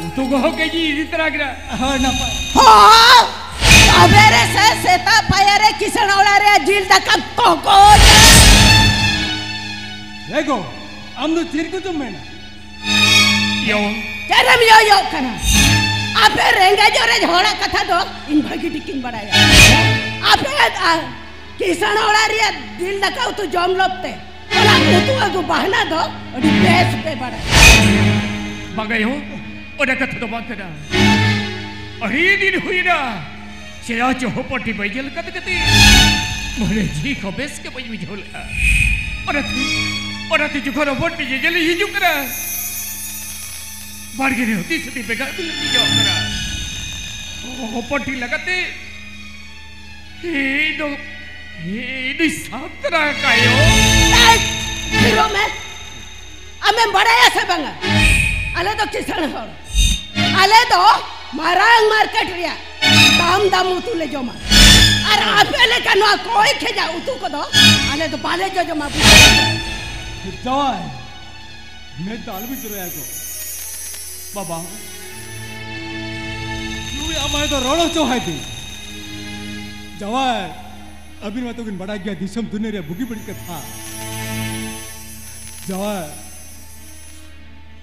ᱩᱛᱩ ᱠᱚᱦᱚᱸ ᱠᱟᱹᱡ ᱤᱧ ᱤᱫᱤ ᱛᱚᱨᱟ ᱠᱮᱫᱟ᱾ ᱦᱳᱭ, ᱱᱟᱯᱟᱭ᱾ ᱦᱚᱸ! ᱛᱚᱵᱮ ᱨᱮ ᱥᱮ ᱥᱮᱛᱟᱜ ᱯᱟᱭᱟᱨ ᱨᱮ ᱠᱤᱥᱟᱹᱬ ᱚᱲᱟᱜ ᱨᱮ ᱡᱤᱞ ᱫᱟᱠᱟ ᱛᱚᱜᱚᱡ᱾ ᱮ ᱜᱚ, ᱟᱢ ᱫᱚ ᱪᱮᱫ ᱠᱚᱪᱚᱢ ᱢᱮᱱᱟ? ᱭᱚ᱾ ᱪᱮᱫ ᱮᱢ ᱭᱚᱭᱚᱜ ᱠᱟᱱᱟ? ᱟᱯᱮ ᱨᱮᱸᱜᱮᱡ ᱚᱨᱮᱡ ᱦᱚᱲᱟᱜ ᱠᱟᱛᱷᱟ ᱫᱚ ᱤᱧ ᱵᱷᱟᱹᱜᱤ ᱴᱷᱤᱠ ᱤᱧ ᱵᱟᱲᱟᱭᱟ᱾ ᱟᱯᱮ, ᱟ, ᱠᱤᱥᱟᱹᱬ ᱚᱲᱟᱜ ᱨᱮᱭᱟᱜ ᱡᱤᱞ ᱫᱟᱠᱟ ᱩᱛᱩ ᱡᱚᱢ ᱞᱚᱵ ᱛᱮ ᱚᱱᱟ ᱩᱛᱩ ᱟᱹᱜᱩ ᱵᱟᱦᱱᱟ ᱫᱚ ᱟᱹᱰᱤ ᱵᱮᱥ ᱯᱮ ᱵᱟᱲᱟᱭᱟ᱾ ᱵᱟᱝᱟ ᱭᱚ, ᱚᱱᱟ ᱠᱟᱛᱷᱟ ᱫᱚ ᱵᱟᱝ ᱠᱟᱱᱟ᱾ ᱟᱹᱰᱤ ᱫᱤᱱ ᱦᱩᱭᱱᱟ᱾ ᱪᱮᱫᱟᱜ ᱪᱚ ᱦᱚᱯᱚᱱᱴᱤ ᱵᱟᱹᱧ ᱧᱮᱞ ᱠᱟᱫᱮ ᱠᱟᱛᱮ ᱢᱚᱱᱮ ᱡᱤᱣᱤ ᱠᱚ ᱵᱮᱥ ᱜᱮ ᱵᱟᱹᱧ ᱵᱩᱡᱷᱟᱹᱣ ᱞᱮᱫᱼᱟ᱾ ᱚᱱᱟᱛᱮ, ᱚᱱᱟᱛᱮ ᱡᱚᱠᱷᱚᱱ ᱦᱚᱯᱚᱱᱴᱤ ᱧᱮᱧᱮᱞᱤᱧ ᱦᱤᱡᱩᱜ ᱠᱟᱱᱟ, ᱵᱟᱲᱜᱮ ᱨᱮ ᱦᱩᱫᱤᱥ ᱦᱩᱫᱤᱥ ᱵᱮᱸᱜᱟᱲ ᱵᱤᱞᱟᱹᱛᱤ ᱧᱚᱜ ᱠᱟᱱᱟ᱾ ᱦᱚᱯᱚᱱᱴᱤ ᱞᱟᱜᱟᱛᱮ ᱤᱧ ᱫᱚ, ᱤᱧ ᱫᱚ ᱥᱟᱛᱨᱟ ᱠᱟᱭᱚ᱾ ᱮᱭ, ᱛᱷᱤᱨᱚᱜ ᱢᱮ᱾ ᱟᱢᱮᱢ ᱵᱟᱲᱟᱭᱟ ᱥᱮ ᱵᱟᱝᱟ? ᱟᱞᱮ ᱫᱚ ᱠᱤᱥᱟᱹᱬ ᱦᱚᱲ᱾ ᱟᱞᱮ ᱫᱚ ᱢᱟᱨᱟᱝ ᱢᱟᱨᱠᱮᱴ ᱨᱮᱭᱟᱜ ᱫᱟᱢ ᱫᱟᱢ ᱩᱛᱩ ᱞᱮ ᱡᱚᱢᱟ᱾ ᱟᱨ ᱟᱯᱮ ᱞᱮᱠᱟ ᱱᱚᱣᱟ ᱠᱚᱭ ᱠᱷᱮᱡᱟ ᱩᱛᱩ ᱠᱚᱫᱚ ᱟᱞᱮ ᱫᱚ ᱵᱟᱞᱮ ᱡᱚᱡᱚᱢᱟ, ᱵᱩᱡᱷᱟᱹᱣ? ᱡᱟᱶᱟᱭ, ᱢᱮᱫ ᱫᱚ ᱟᱞᱚᱵᱤᱱ ᱡᱚᱨᱚᱭᱟ ᱜᱚ᱾ ᱵᱟᱵᱟ, ᱱᱩᱭ ᱟᱢᱟᱭ ᱫᱚ ᱨᱚᱲ ᱦᱚᱪᱚ ᱦᱟᱭ ᱵᱤᱱ᱾ ᱡᱟᱶᱟᱭ, ᱟᱹᱵᱤᱱ ᱢᱟᱛᱚ ᱵᱤᱱ ᱵᱟᱰᱟᱭ ᱜᱮᱭᱟ ᱫᱤᱥᱚᱢ ᱫᱩᱱᱤᱭᱟᱹ ᱨᱮᱭᱟᱜ ᱵᱩᱜᱤ ᱵᱟᱹᱲᱤᱡ ᱠᱟᱛᱷᱟ᱾ ᱡᱟᱶᱟᱭ,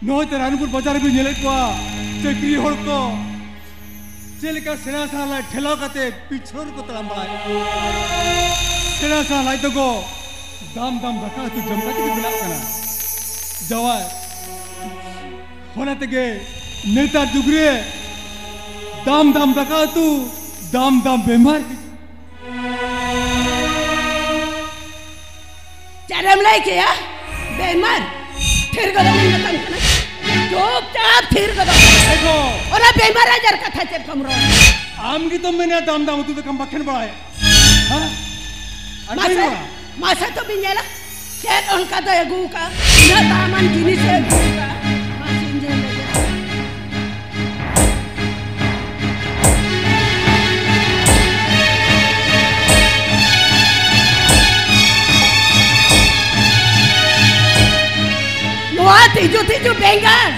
ᱱᱚᱜᱼᱚᱭ ᱛᱚ ᱨᱟᱱᱯᱩᱨ ᱵᱟᱡᱟᱨ ᱨᱮᱵᱤᱱ ᱧᱮᱞᱮᱫ ᱠᱚᱣᱟ, ᱪᱟᱹᱠᱨᱤ ᱦᱚᱲ ᱠᱚ ᱪᱮᱫ ᱞᱮᱠᱟ ᱥᱮᱬᱟ ᱥᱮᱬᱟ ᱞᱟᱡ ᱴᱷᱮᱞᱟᱣ ᱠᱟᱛᱮ ᱯᱤᱪᱷᱚᱱ ᱨᱮᱠᱚ ᱛᱟᱲᱟᱢ ᱵᱟᱲᱟᱭᱟ᱾ ᱥᱮᱬᱟ ᱥᱮᱬᱟ ᱞᱟᱡ ᱫᱚᱠᱚ ᱫᱟᱢ ᱫᱟᱢ ᱫᱟᱠᱟ ᱩᱛᱩ ᱡᱚᱢ ᱠᱟᱛᱮ ᱠᱚ ᱵᱮᱱᱟᱜ ᱠᱟᱱᱟ᱾ ᱡᱟᱶᱟᱭ, ᱚᱱᱟ ᱛᱮᱜᱮ ᱱᱮᱛᱟᱨ ᱡᱩᱜᱽ ᱨᱮ ᱫᱟᱢ ᱫᱟᱢ ᱫᱟᱠᱟ ᱩᱛᱩ, ᱫᱟᱢ ᱫᱟᱢ ᱵᱮᱢᱟᱨ᱾ ᱪᱮᱫ ᱮᱢ ᱞᱟᱹᱭ ᱠᱮᱭᱟ? ᱵᱮᱢᱟᱨ? ᱛᱷᱤᱨ ᱜᱚᱫᱚᱜ ᱤᱧ ᱢᱮᱛᱟᱢ ᱠᱟᱱᱟ, ᱪᱩᱯᱪᱟᱯ ᱛᱷᱤᱨ ᱜᱚᱫᱚᱜ᱾ ᱮ ᱜᱚ! ᱚᱱᱟ ᱵᱮᱢᱟᱨ ᱟᱡᱟᱨ ᱠᱟᱛᱷᱟ ᱪᱮᱫ ᱠᱚᱢ ᱨᱚᱲ? ᱟᱢ ᱜᱮᱛᱚᱢ ᱢᱮᱱᱟ ᱫᱟᱢ ᱫᱟᱢ ᱩᱛᱩ ᱫᱟᱠᱟᱢ ᱵᱟᱠᱷᱮᱱ ᱵᱟᱲᱟᱭᱟ᱾ ᱦᱮᱸ? ᱟᱨ ᱢᱟᱥᱮ, ᱵᱟᱹᱧ ᱨᱚᱲᱟ? ᱢᱟᱥᱮ ᱛᱚᱵᱮ ᱧᱮᱞᱟ, ᱪᱮᱫ ᱚᱱᱠᱟ ᱫᱚᱭ ᱟᱹᱜᱩ ᱟᱠᱟᱫᱼᱟ? ᱩᱱᱟᱹᱜ ᱫᱟᱢᱟᱱ ᱡᱤᱱᱤᱥᱮ ᱟᱹᱜᱩ ᱟᱠᱟᱫᱼᱟ᱾ ᱢᱟᱥᱮᱧ ᱧᱮᱞ ᱞᱮᱜᱮ᱾ ᱱᱚᱣᱟ ᱛᱤᱡᱩ ᱛᱤᱡᱩ ᱵᱮᱸᱜᱟᱲ,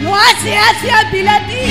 ᱱᱚᱣᱟ ᱥᱮᱭᱟ ᱥᱮᱭᱟ ᱵᱤᱞᱟᱹᱛᱤ᱾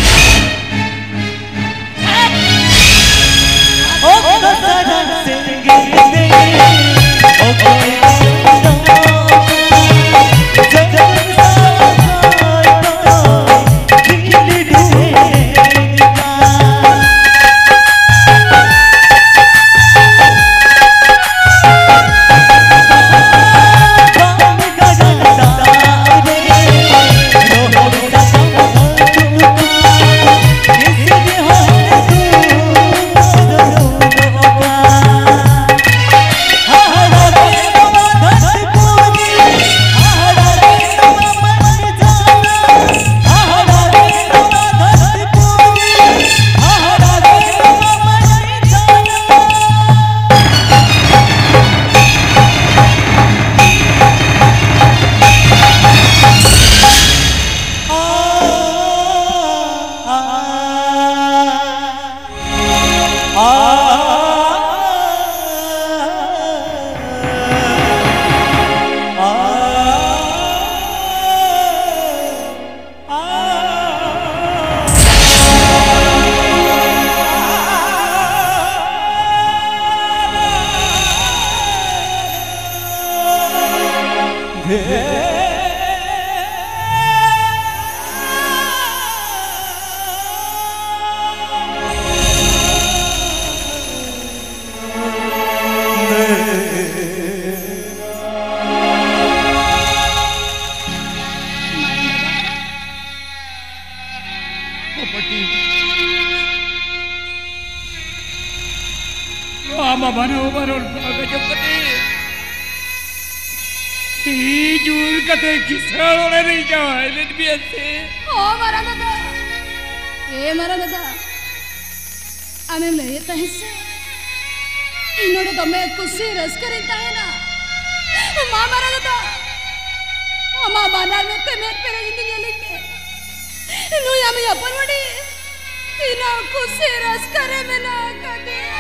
ᱯᱟᱹᱴᱤ᱾ ᱱᱚᱣᱟ ᱢᱟ ᱵᱟᱱᱟ ᱵᱟᱨᱚᱱ ᱵᱟᱝ ᱟᱸᱡᱚᱢ ᱠᱟᱛᱮ ᱤᱧ ᱡᱩᱨ ᱠᱟᱛᱮ ᱠᱤᱥᱟᱹᱬ ᱚᱲᱟᱜ ᱨᱮ ᱡᱟᱶᱟᱭ ᱞᱮᱫ ᱢᱮᱭᱟ ᱥᱮ? ᱦᱚᱸ, ᱢᱟᱨᱟᱝ ᱫᱟᱫᱟ᱾ ᱮ ᱢᱟᱨᱟᱝ ᱫᱟᱫᱟ, ᱟᱢᱮᱢ ᱞᱟᱹᱭᱮᱫ ᱛᱟᱦᱮᱸ ᱥᱮ, ᱤᱧ ᱱᱚᱰᱮ ᱫᱚᱢᱮ ᱠᱩᱥᱤ ᱨᱟᱹᱥᱠᱟᱹ ᱨᱤᱧ ᱛᱟᱦᱮᱱᱟ᱾ ᱢᱟ ᱢᱟᱨᱟᱝ ᱫᱟᱫᱟ, ᱟᱢᱟᱜ ᱵᱟᱱᱟᱨ ᱢᱮᱫ ᱛᱮ ᱢᱮᱫ ᱯᱮᱨᱮᱡ ᱤᱧ ᱧᱮᱞᱤᱧ ᱢᱮ᱾ ᱱᱩᱭ ᱟᱢᱤᱡ ᱦᱚᱯᱚᱱ ᱢᱟᱹᱱᱤ ᱛᱤᱱᱟᱹᱜ ᱠᱩᱥᱤ ᱨᱟᱹᱥᱠᱟᱹ ᱨᱮ ᱢᱮᱱᱟᱜ ᱟᱠᱟᱫᱮᱭᱟ᱾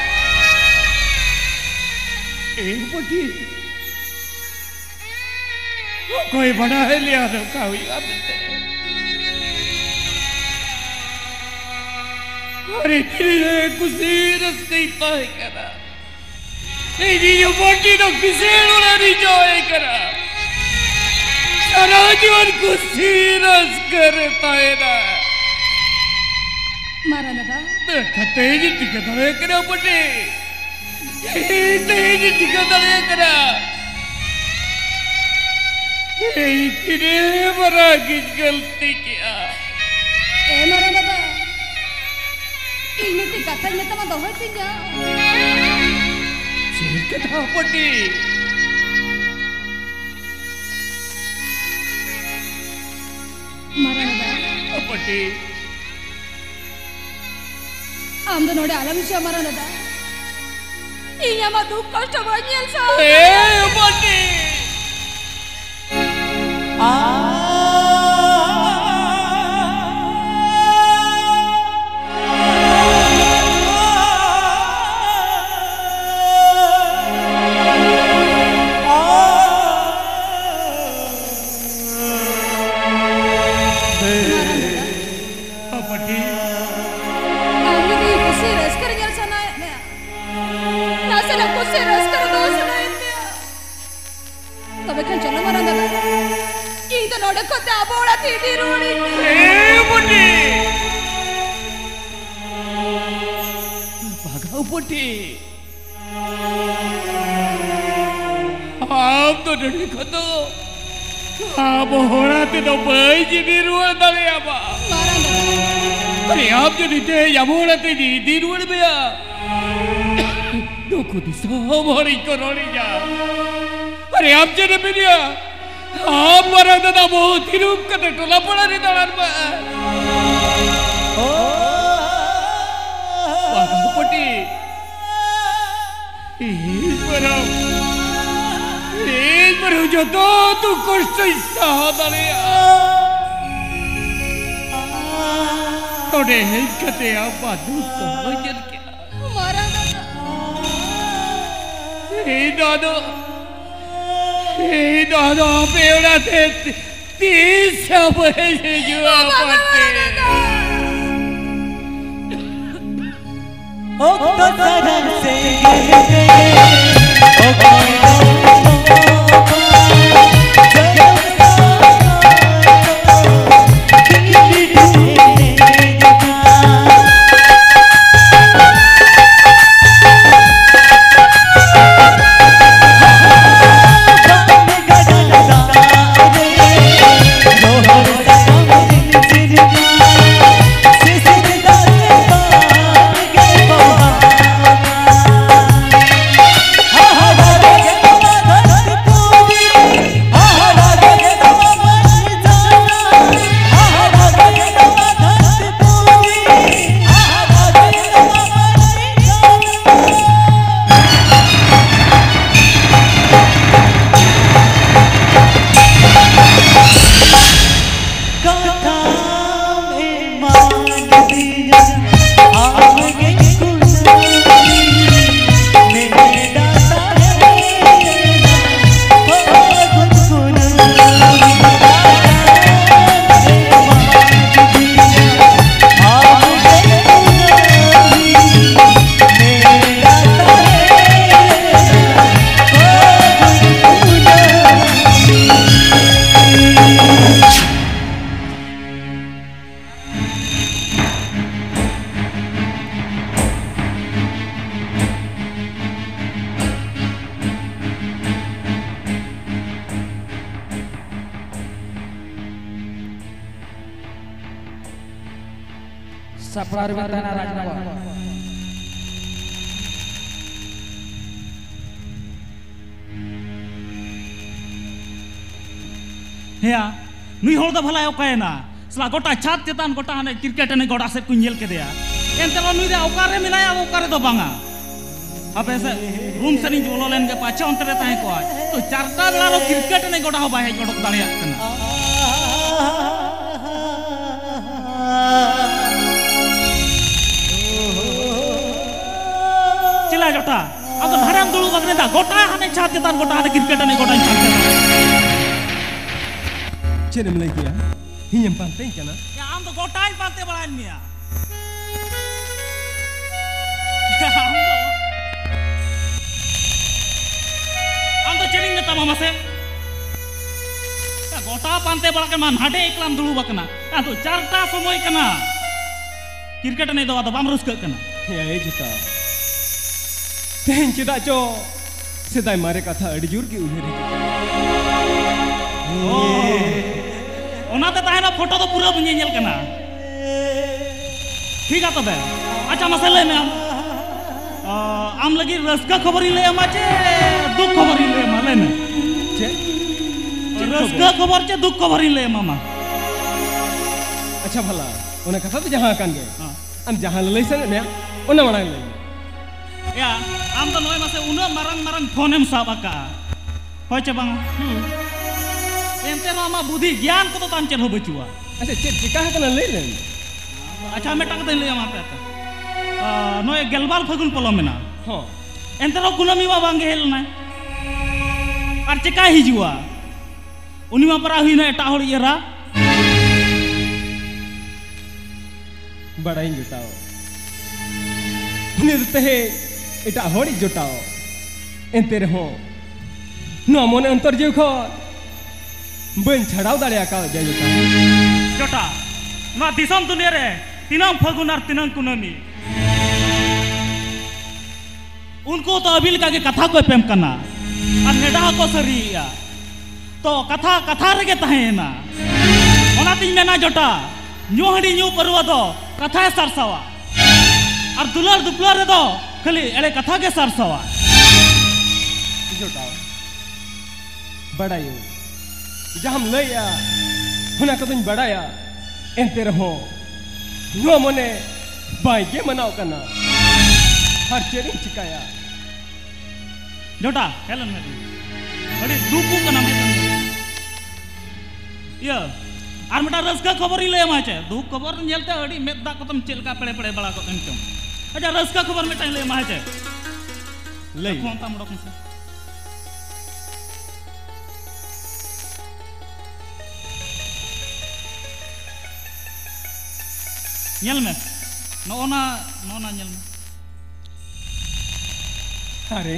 ᱮ ᱵᱩᱰᱷᱤ, ᱚᱠᱚᱭ ᱵᱟᱰᱟᱭ ᱞᱮᱭᱟ ᱱᱚᱝᱠᱟ ᱦᱩᱭᱩᱜᱼᱟ ᱢᱮᱱᱛᱮ? ᱟᱨ ᱛᱤᱱᱟᱹᱜ ᱠᱩᱥᱤ ᱨᱟᱹᱥᱠᱟᱹᱭ ᱛᱟᱦᱮᱸ ᱠᱟᱱᱟ᱾ ᱤᱧᱤᱡ ᱦᱚᱯᱚᱱᱴᱤ ᱫᱚ ᱠᱤᱥᱟᱹᱬ ᱚᱲᱟᱜ ᱨᱤᱧ ᱡᱟᱶᱟᱭ ᱠᱟᱱᱟ᱾ ᱥᱟᱨᱟ ᱡᱤᱭᱚᱱ ᱠᱩᱥᱤ ᱨᱟᱹᱥᱠᱟᱹ ᱨᱮ ᱛᱟᱦᱮᱱᱟ᱾ ᱢᱟᱨᱟᱝ ᱫᱟᱫᱟ᱾ ᱢᱮᱱᱠᱷᱟᱱ ᱛᱮᱦᱮᱧ ᱤᱧ ᱴᱷᱤᱠᱟᱹ ᱫᱟᱲᱮ ᱠᱟᱱᱟ ᱦᱚᱯᱚᱱᱴᱤ᱾ ᱛᱮᱦᱮᱧ ᱤᱧ ᱴᱷᱤᱠᱟᱹ ᱫᱟᱲᱮ ᱠᱟᱱᱟ᱾ ᱤᱧ ᱛᱤᱱᱟᱹᱜ ᱢᱟᱨᱟᱝ ᱤᱧ ᱜᱟᱹᱞᱛᱤ ᱠᱮᱜᱼᱟ᱾ ᱮ ᱢᱟᱨᱟᱝ ᱫᱟᱫᱟ, ᱤᱧ ᱢᱤᱫᱴᱤᱡ ᱠᱟᱛᱷᱟᱧ ᱢᱮᱛᱟᱢᱟ, ᱫᱚᱦᱚᱭ ᱛᱤᱧᱟ᱾ ᱪᱮᱫ ᱠᱟᱛᱷᱟ ᱦᱚᱯᱚᱱᱴᱤ? ᱢᱟᱨᱟᱝ ᱫᱟᱫᱟ᱾ ᱦᱚᱯᱚᱱᱴᱤ᱾ ᱟᱢ ᱫᱚ ᱱᱚᱰᱮ ᱟᱞᱚᱢ ᱦᱤᱡᱩᱜᱼᱟ ᱢᱟᱨᱟᱝ ᱫᱟᱫᱟ᱾ ᱤᱧ ᱟᱢᱟᱜ ᱫᱩᱠ ᱠᱚᱥᱴᱚ ᱵᱟᱹᱧ ᱧᱮᱞ ᱥᱟᱦᱟᱣ ᱮ ᱫᱟᱲᱮᱭᱟᱜᱼᱟ᱾ ᱦᱚᱯᱚᱱᱴᱤ᱾ ᱟ ᱟᱢ ᱡᱩᱫᱤ ᱠᱩᱥᱤ ᱨᱟᱹᱥᱠᱟᱹ ᱨᱮ ᱧᱮᱞ ᱥᱟᱱᱟᱭᱮᱫ ᱢᱮᱭᱟ, ᱱᱟᱥᱮᱱᱟᱜ ᱠᱩᱥᱤ ᱨᱟᱹᱥᱠᱟᱹ ᱨᱮ ᱫᱚᱦᱚ ᱥᱟᱱᱟᱭᱮᱫ ᱢᱮᱭᱟ, ᱛᱚᱵᱮ ᱠᱷᱟᱱ ᱪᱚᱞᱚ ᱢᱟᱨᱟᱝ ᱫᱟᱫᱟ, ᱤᱧ ᱫᱚ ᱱᱚᱰᱮ ᱠᱷᱚᱱ ᱫᱚ ᱟᱵᱚ ᱚᱲᱟᱜ ᱛᱮ ᱤᱫᱤ ᱨᱩᱣᱟᱹᱲᱤᱧ ᱢᱮ᱾ ᱮ ᱵᱩᱰᱷᱤ! ᱵᱷᱟᱜᱟᱣ ᱵᱩᱰᱷᱤ! ᱟᱢ ᱫᱚ ᱱᱚᱰᱮ ᱠᱷᱚᱱ ᱫᱚ ᱟᱵᱚ ᱚᱲᱟᱜ ᱛᱮᱫᱚ ᱵᱟᱹᱧ ᱤᱫᱤ ᱨᱩᱣᱟᱹᱲ ᱫᱟᱲᱮᱭᱟᱢᱟ᱾ ᱢᱟᱨᱟᱝ ᱫᱟᱫᱟ᱾ ᱟᱨᱮ, ᱟᱢ ᱡᱩᱫᱤ ᱛᱮᱦᱮᱧ ᱟᱵᱚ ᱚᱲᱟᱜ ᱛᱮ ᱤᱫᱤ ᱨᱩᱣᱟᱹᱲ ᱢᱮᱭᱟ, ᱱᱩᱠᱩ ᱫᱤᱥᱚᱢ ᱦᱚᱲᱤᱧ ᱠᱚ ᱨᱚᱲᱤᱧᱟ᱾ ᱟᱨᱮ, ᱟᱢ ᱪᱮᱫ ᱮᱢ ᱢᱮᱱᱮᱜᱼᱟ? ᱟᱢ ᱢᱟᱨᱟᱝ ᱫᱟᱫᱟ ᱵᱟᱹᱦᱩ ᱛᱤᱨᱩᱯ ᱠᱟᱛᱮ ᱴᱚᱞᱟ ᱯᱟᱲᱟ ᱨᱮ ᱫᱟᱬᱟᱱ ᱢᱮ᱾ ᱵᱟᱨᱚ ᱯᱟᱹᱴᱤ᱾ ᱤᱧ ᱵᱟᱨᱚ, ᱤᱧ ᱵᱟᱨᱚ ᱡᱚᱛᱚ ᱫᱩᱠ ᱠᱚᱥᱴᱚᱧ ᱥᱟᱦᱟ ᱫᱟᱲᱮᱭᱟᱜᱼᱟ᱾ ᱱᱚᱰᱮ ᱦᱮᱡ ᱠᱟᱛᱮ ᱟᱢ ᱵᱟᱹᱫᱩ ᱛᱚᱞᱚ ᱧᱮᱞ ᱠᱮᱫᱟ᱾ ᱢᱟᱨᱟᱝ ᱫᱟᱫᱟ᱾ ᱤᱧ ᱫᱚ ᱟᱫᱚ, ᱤᱧ ᱫᱚ ᱟᱫᱚ ᱟᱯᱮ ᱚᱲᱟᱜ ᱛᱮ ᱛᱤᱥ ᱦᱚᱸ ᱵᱟᱹᱧ ᱦᱤᱡᱩᱜᱼᱟ, ᱵᱟᱵᱟ, ᱯᱟᱴᱮ᱾ ᱢᱟᱨᱟᱝ ᱫᱟᱫᱟ᱾ ᱚᱠᱛᱚ ᱥᱟᱨᱟ ᱥᱮᱸᱜᱮᱞ ᱨᱮ ᱚᱠᱚᱭ ᱫᱚ ᱥᱟᱯᱲᱟᱣ ᱨᱮᱵᱮᱱ ᱛᱟᱦᱮᱱᱟ ᱨᱟᱡᱽᱱᱟᱜᱚᱨ᱾ ᱦᱮᱸᱭᱟ, ᱱᱩᱭ ᱦᱚᱲ ᱫᱚ ᱵᱷᱟᱞᱟᱭ ᱚᱠᱟᱭᱮᱱᱟ? ᱥᱟᱞᱟ ᱜᱚᱴᱟ ᱪᱷᱟᱫᱽ ᱪᱮᱛᱟᱱ ᱜᱚᱴᱟ ᱦᱟᱱᱮ ᱠᱨᱤᱠᱮᱴ ᱮᱱᱮᱡ ᱜᱚᱰᱟ ᱥᱮᱫ ᱠᱚᱧ ᱧᱮᱞ ᱠᱮᱫᱮᱭᱟ᱾ ᱮᱱᱛᱮ ᱨᱮᱦᱚᱸ ᱱᱩᱭ ᱫᱚ ᱚᱠᱟᱨᱮ ᱢᱮᱱᱟᱭᱟ, ᱚᱠᱟᱨᱮ ᱫᱚ ᱵᱟᱝᱟ᱾ ᱦᱟᱯᱮ ᱥᱮ, ᱨᱩᱢ ᱥᱮᱫ ᱤᱧ ᱵᱚᱞᱚ ᱞᱮᱱ ᱜᱮ, ᱯᱟᱪᱷᱮ ᱚᱱᱛᱮ ᱨᱮ ᱛᱟᱦᱮᱸ ᱠᱚᱜᱼᱟᱭ᱾ ᱛᱚ ᱪᱟᱨᱴᱟ ᱵᱮᱲᱟ ᱨᱮ ᱠᱨᱤᱠᱮᱴ ᱮᱱᱮᱡ ᱜᱚᱰᱟ ᱦᱚᱸ ᱵᱟᱭ ᱦᱮᱡ ᱚᱰᱚᱠ ᱫᱟᱲᱮᱭᱟᱜ ᱠᱟᱱᱟ᱾ ᱪᱮᱞᱟ ᱡᱚᱴᱟ, ᱟᱫᱚ ᱱᱟᱰᱮᱢ ᱫᱩᱲᱩᱵ ᱟᱠᱟᱱᱟ, ᱜᱚᱴᱟ ᱦᱟᱱᱮ ᱪᱷᱟᱫᱽ ᱪᱮᱛᱟᱱ ᱜᱚᱴᱟ ᱦᱟᱱᱮ ᱠᱨᱤᱠᱮᱴ ᱮᱱᱮᱡ ᱜᱚᱰᱟᱧ ᱯᱟᱱᱛᱮ ᱫᱟ᱾ ᱪᱮᱫ ᱮᱢ ᱞᱟᱹᱭ ᱠᱮᱜᱼᱟ? ᱤᱧᱮᱢ ᱯᱟᱱᱛᱮᱧ ᱠᱟᱱᱟ? ᱭᱟ, ᱟᱢ ᱫᱚ ᱜᱚᱴᱟᱧ ᱯᱟᱱᱛᱮ ᱵᱟᱲᱟᱭᱮᱫ ᱢᱮᱭᱟ᱾ ᱟᱢ ᱫᱚ, ᱟᱢ ᱫᱚ ᱪᱮᱫ ᱤᱧ ᱢᱮᱛᱟᱢᱟ ᱢᱟᱥᱮ? ᱜᱚᱴᱟ ᱯᱟᱱᱛᱮ ᱵᱟᱲᱟ ᱠᱮᱫ ᱢᱟ, ᱱᱟᱰᱮ ᱮᱠᱞᱟᱢ ᱫᱩᱲᱩᱵ ᱟᱠᱟᱱᱟ᱾ ᱟᱫᱚ ᱪᱟᱨᱴᱟ ᱥᱚᱢᱚᱭ ᱠᱟᱱᱟ, ᱠᱨᱤᱠᱮᱴ ᱮᱱᱮᱡ ᱫᱚ ᱟᱫᱚ ᱵᱟᱢ ᱨᱟᱹᱥᱠᱟᱹᱜ ᱠᱟᱱᱟ? ᱦᱮᱸ, ᱮ ᱡᱚᱴᱟ, ᱛᱮᱦᱮᱧ ᱪᱮᱫᱟᱜ ᱪᱚ ᱥᱮᱫᱟᱭ ᱢᱟᱨᱮ ᱠᱟᱛᱷᱟ ᱟᱹᱰᱤ ᱡᱳᱨ ᱜᱮ ᱩᱭᱦᱟᱹᱨ ᱦᱤᱡᱩᱜ ᱠᱟᱱᱟ᱾ ᱚ, ᱚᱱᱟᱛᱮ ᱛᱟᱦᱮᱱᱟ, ᱯᱷᱳᱴᱳ ᱫᱚ ᱯᱩᱨᱟᱹ ᱵᱟᱹᱧ ᱧᱮᱧᱮᱞ ᱠᱟᱱᱟ᱾ ᱴᱷᱤᱠ ᱜᱮᱭᱟ ᱛᱚᱵᱮ, ᱟᱪᱪᱷᱟ, ᱢᱟᱥᱮ ᱞᱟᱹᱭ ᱢᱮ ᱟᱢ, ᱚ, ᱟᱢ ᱞᱟᱹᱜᱤᱫ ᱨᱟᱹᱥᱠᱟᱹ ᱠᱷᱚᱵᱚᱨᱤᱧ ᱞᱟᱹᱭ ᱟᱢᱟ ᱪᱮ ᱫᱩᱠ ᱠᱷᱚᱵᱚᱨᱤᱧ ᱞᱟᱹᱭ ᱟᱢᱟ? ᱞᱟᱹᱭ ᱢᱮ᱾ ᱪᱮᱫ? ᱪᱮᱫ ᱨᱟᱹᱥᱠᱟᱹ ᱠᱷᱚᱵᱚᱨ? ᱠᱷᱚᱵᱚᱨ ᱪᱮ ᱫᱩᱠ ᱠᱷᱚᱵᱚᱨᱤᱧ ᱞᱟᱹᱭ ᱟᱢᱟ, ᱢᱟ? ᱟᱪᱪᱷᱟ ᱵᱷᱟᱞᱟ, ᱚᱱᱟ ᱠᱟᱛᱷᱟ ᱫᱚ ᱡᱟᱦᱟᱸ ᱟᱠᱟᱱ ᱜᱮ, ᱦᱮᱸ᱾ ᱟᱢ ᱡᱟᱦᱟᱸ ᱞᱟᱹᱞᱟᱹᱭ ᱥᱟᱱᱟᱭᱮᱫ ᱢᱮᱭᱟ, ᱚᱱᱟ ᱢᱟᱲᱟᱝ ᱞᱟᱹᱭ ᱢᱮ᱾ ᱭᱟ, ᱟᱢ ᱫᱚ ᱱᱚᱜᱼᱚᱭ ᱢᱟᱥᱮ ᱩᱱᱟᱹᱜ ᱢᱟᱨᱟᱝ ᱢᱟᱨᱟᱝ ᱯᱷᱳᱱᱮᱢ ᱥᱟᱵ ᱟᱠᱟᱜᱼᱟ, ᱦᱳᱭ ᱪᱮ ᱵᱟᱝᱟ? ᱦᱩᱸ᱾ ᱮᱱᱛᱮ ᱨᱮᱦᱚᱸ ᱟᱢᱟᱜ ᱵᱩᱫᱷᱤ ᱜᱮᱭᱟᱱ ᱠᱚᱫᱚ ᱛᱟᱢ ᱪᱮᱫ ᱦᱚᱸ ᱵᱟᱹᱪᱩᱜᱼᱟ᱾ ᱟᱪᱪᱷᱟ, ᱪᱮᱫ ᱪᱤᱠᱟ ᱟᱠᱟᱱᱟ ᱞᱟᱹᱭ ᱞᱮᱢ? ᱟᱪᱪᱷᱟ, ᱢᱤᱫᱴᱟᱝ ᱠᱟᱛᱷᱟᱧ ᱞᱟᱹᱭ ᱟᱢᱟ ᱟᱯᱮ ᱟᱯᱮ᱾ ᱟ, ᱱᱚᱜᱼᱚᱭ ᱜᱮᱞᱵᱟᱨ ᱯᱷᱟᱹᱜᱩᱱ ᱯᱚᱞᱚᱢ ᱮᱱᱟ᱾ ᱦᱚᱸ᱾ ᱮᱱᱛᱮ ᱨᱮᱦᱚᱸ ᱠᱩᱱᱟᱹᱢᱤ ᱢᱟ ᱵᱟᱝ ᱜᱮ ᱦᱮᱡ ᱞᱮᱱᱟᱭ᱾ ᱟᱨ ᱪᱮᱠᱟᱭ ᱦᱤᱡᱩᱜᱼᱟ? ᱩᱱᱤ ᱢᱟ ᱯᱟᱨᱟ ᱦᱩᱭᱱᱟ ᱮᱴᱟᱜ ᱦᱚᱲᱤᱡ ᱮᱨᱟ᱾ ᱵᱟᱲᱟᱭᱤᱧ ᱡᱚᱴᱟᱣ, ᱩᱱᱤ ᱫᱚ ᱛᱮᱦᱮᱧ ᱮᱴᱟᱜ ᱦᱚᱲᱤᱡ ᱡᱚᱴᱟᱣ᱾ ᱮᱱᱛᱮ ᱨᱮᱦᱚᱸ ᱱᱚᱣᱟ ᱢᱚᱱᱮ ᱚᱱᱛᱚᱨ ᱡᱤᱣᱤ ᱠᱷᱚᱱ ᱵᱟᱹᱧ ᱪᱷᱟᱰᱟᱣ ᱫᱟᱲᱮ ᱟᱠᱟᱣᱫᱮᱭᱟ ᱡᱚᱴᱟᱣ᱾ ᱡᱚᱴᱟ, ᱱᱚᱣᱟ ᱫᱤᱥᱚᱢ ᱫᱩᱱᱤᱭᱟᱹ ᱨᱮ ᱛᱤᱱᱟᱹᱝ ᱯᱷᱟᱹᱜᱩᱱ ᱟᱨ ᱛᱤᱱᱟᱹᱝ ᱠᱩᱱᱟᱹᱢᱤ, ᱩᱱᱠᱩ ᱛᱚ ᱟᱹᱵᱤᱱ ᱞᱮᱠᱟ ᱜᱮ ᱠᱟᱛᱷᱟ ᱠᱚ ᱮᱯᱮᱢ ᱠᱟᱱᱟ ᱟᱨ ᱱᱮᱰᱟ ᱦᱚᱸᱠᱚ ᱥᱟᱹᱨᱤᱭᱮᱜᱼᱟ᱾ ᱛᱚ ᱠᱟᱛᱷᱟ ᱠᱟᱛᱷᱟ ᱨᱮᱜᱮ ᱛᱟᱦᱮᱸᱭᱮᱱᱟ᱾ ᱚᱱᱟᱛᱤᱧ ᱢᱮᱱᱟ ᱡᱚᱴᱟ, ᱧᱩ ᱦᱟᱺᱰᱤ ᱧᱩ ᱯᱟᱹᱨᱣᱟᱹ ᱫᱚ ᱠᱟᱛᱷᱟᱭ ᱥᱟᱨᱥᱟᱣᱟ᱾ ᱟᱨ ᱫᱩᱞᱟᱹᱲ ᱫᱩᱯᱞᱟᱹᱲ ᱨᱮᱫᱚ ᱠᱷᱟᱹᱞᱤ ᱮᱲᱮ ᱠᱟᱛᱷᱟ ᱜᱮ ᱥᱟᱨᱥᱟᱣᱟ᱾ ᱡᱚᱴᱟᱣ, ᱵᱟᱰᱟᱭᱟᱹᱧ, ᱡᱟᱦᱟᱸᱢ ᱞᱟᱹᱭᱮᱜᱼᱟ, ᱚᱱᱟ ᱠᱚᱫᱚᱧ ᱵᱟᱰᱟᱭᱟ᱾ ᱮᱱᱛᱮ ᱨᱮᱦᱚᱸ ᱱᱚᱣᱟ ᱢᱚᱱᱮ ᱵᱟᱭ ᱜᱮ ᱢᱟᱱᱟᱣ ᱠᱟᱱᱟ᱾ ᱟᱨ ᱪᱮᱫ ᱤᱧ ᱪᱤᱠᱟᱹᱭᱟ? ᱡᱚᱴᱟ, ᱦᱮᱡ ᱞᱮᱱ ᱢᱮ᱾ ᱟᱹᱰᱤ ᱫᱩᱠ ᱠᱟᱱᱟ ᱢᱮᱫ ᱨᱮ᱾ ᱤᱭᱟᱹ, ᱟᱨ ᱢᱤᱫᱴᱟᱝ ᱨᱟᱹᱥᱠᱟᱹ ᱠᱷᱚᱵᱚᱨᱤᱧ ᱞᱟᱹᱭ ᱟᱢᱟ ᱪᱮ? ᱫᱩᱠ ᱠᱷᱚᱵᱚᱨ ᱧᱮᱞᱛᱮ ᱟᱹᱰᱤ ᱢᱮᱫ ᱫᱟᱜ ᱠᱚᱛᱟᱢ ᱪᱮᱫ ᱞᱮᱠᱟ ᱯᱮᱲᱮ ᱯᱮᱲᱮ ᱵᱟᱲᱟ ᱠᱚᱜ ᱮᱱ ᱪᱚᱝ᱾ ᱟᱪᱪᱷᱟ, ᱨᱟᱹᱥᱠᱟᱹ ᱠᱷᱚᱵᱚᱨ ᱢᱤᱫᱴᱟᱝ ᱞᱟᱹᱭ ᱟᱢᱟ, ᱦᱮᱸ ᱪᱮ? ᱞᱟᱹᱭ ᱢᱮ᱾ ᱯᱷᱳᱱ ᱛᱟᱢ ᱚᱰᱚᱠ ᱢᱮᱥᱮ᱾ ᱧᱮᱞ ᱢᱮ, ᱱᱚᱜᱼᱚ ᱱᱟ, ᱱᱚᱜᱼᱚ ᱱᱟ ᱧᱮᱞ ᱢᱮ᱾ ᱟᱨᱮ,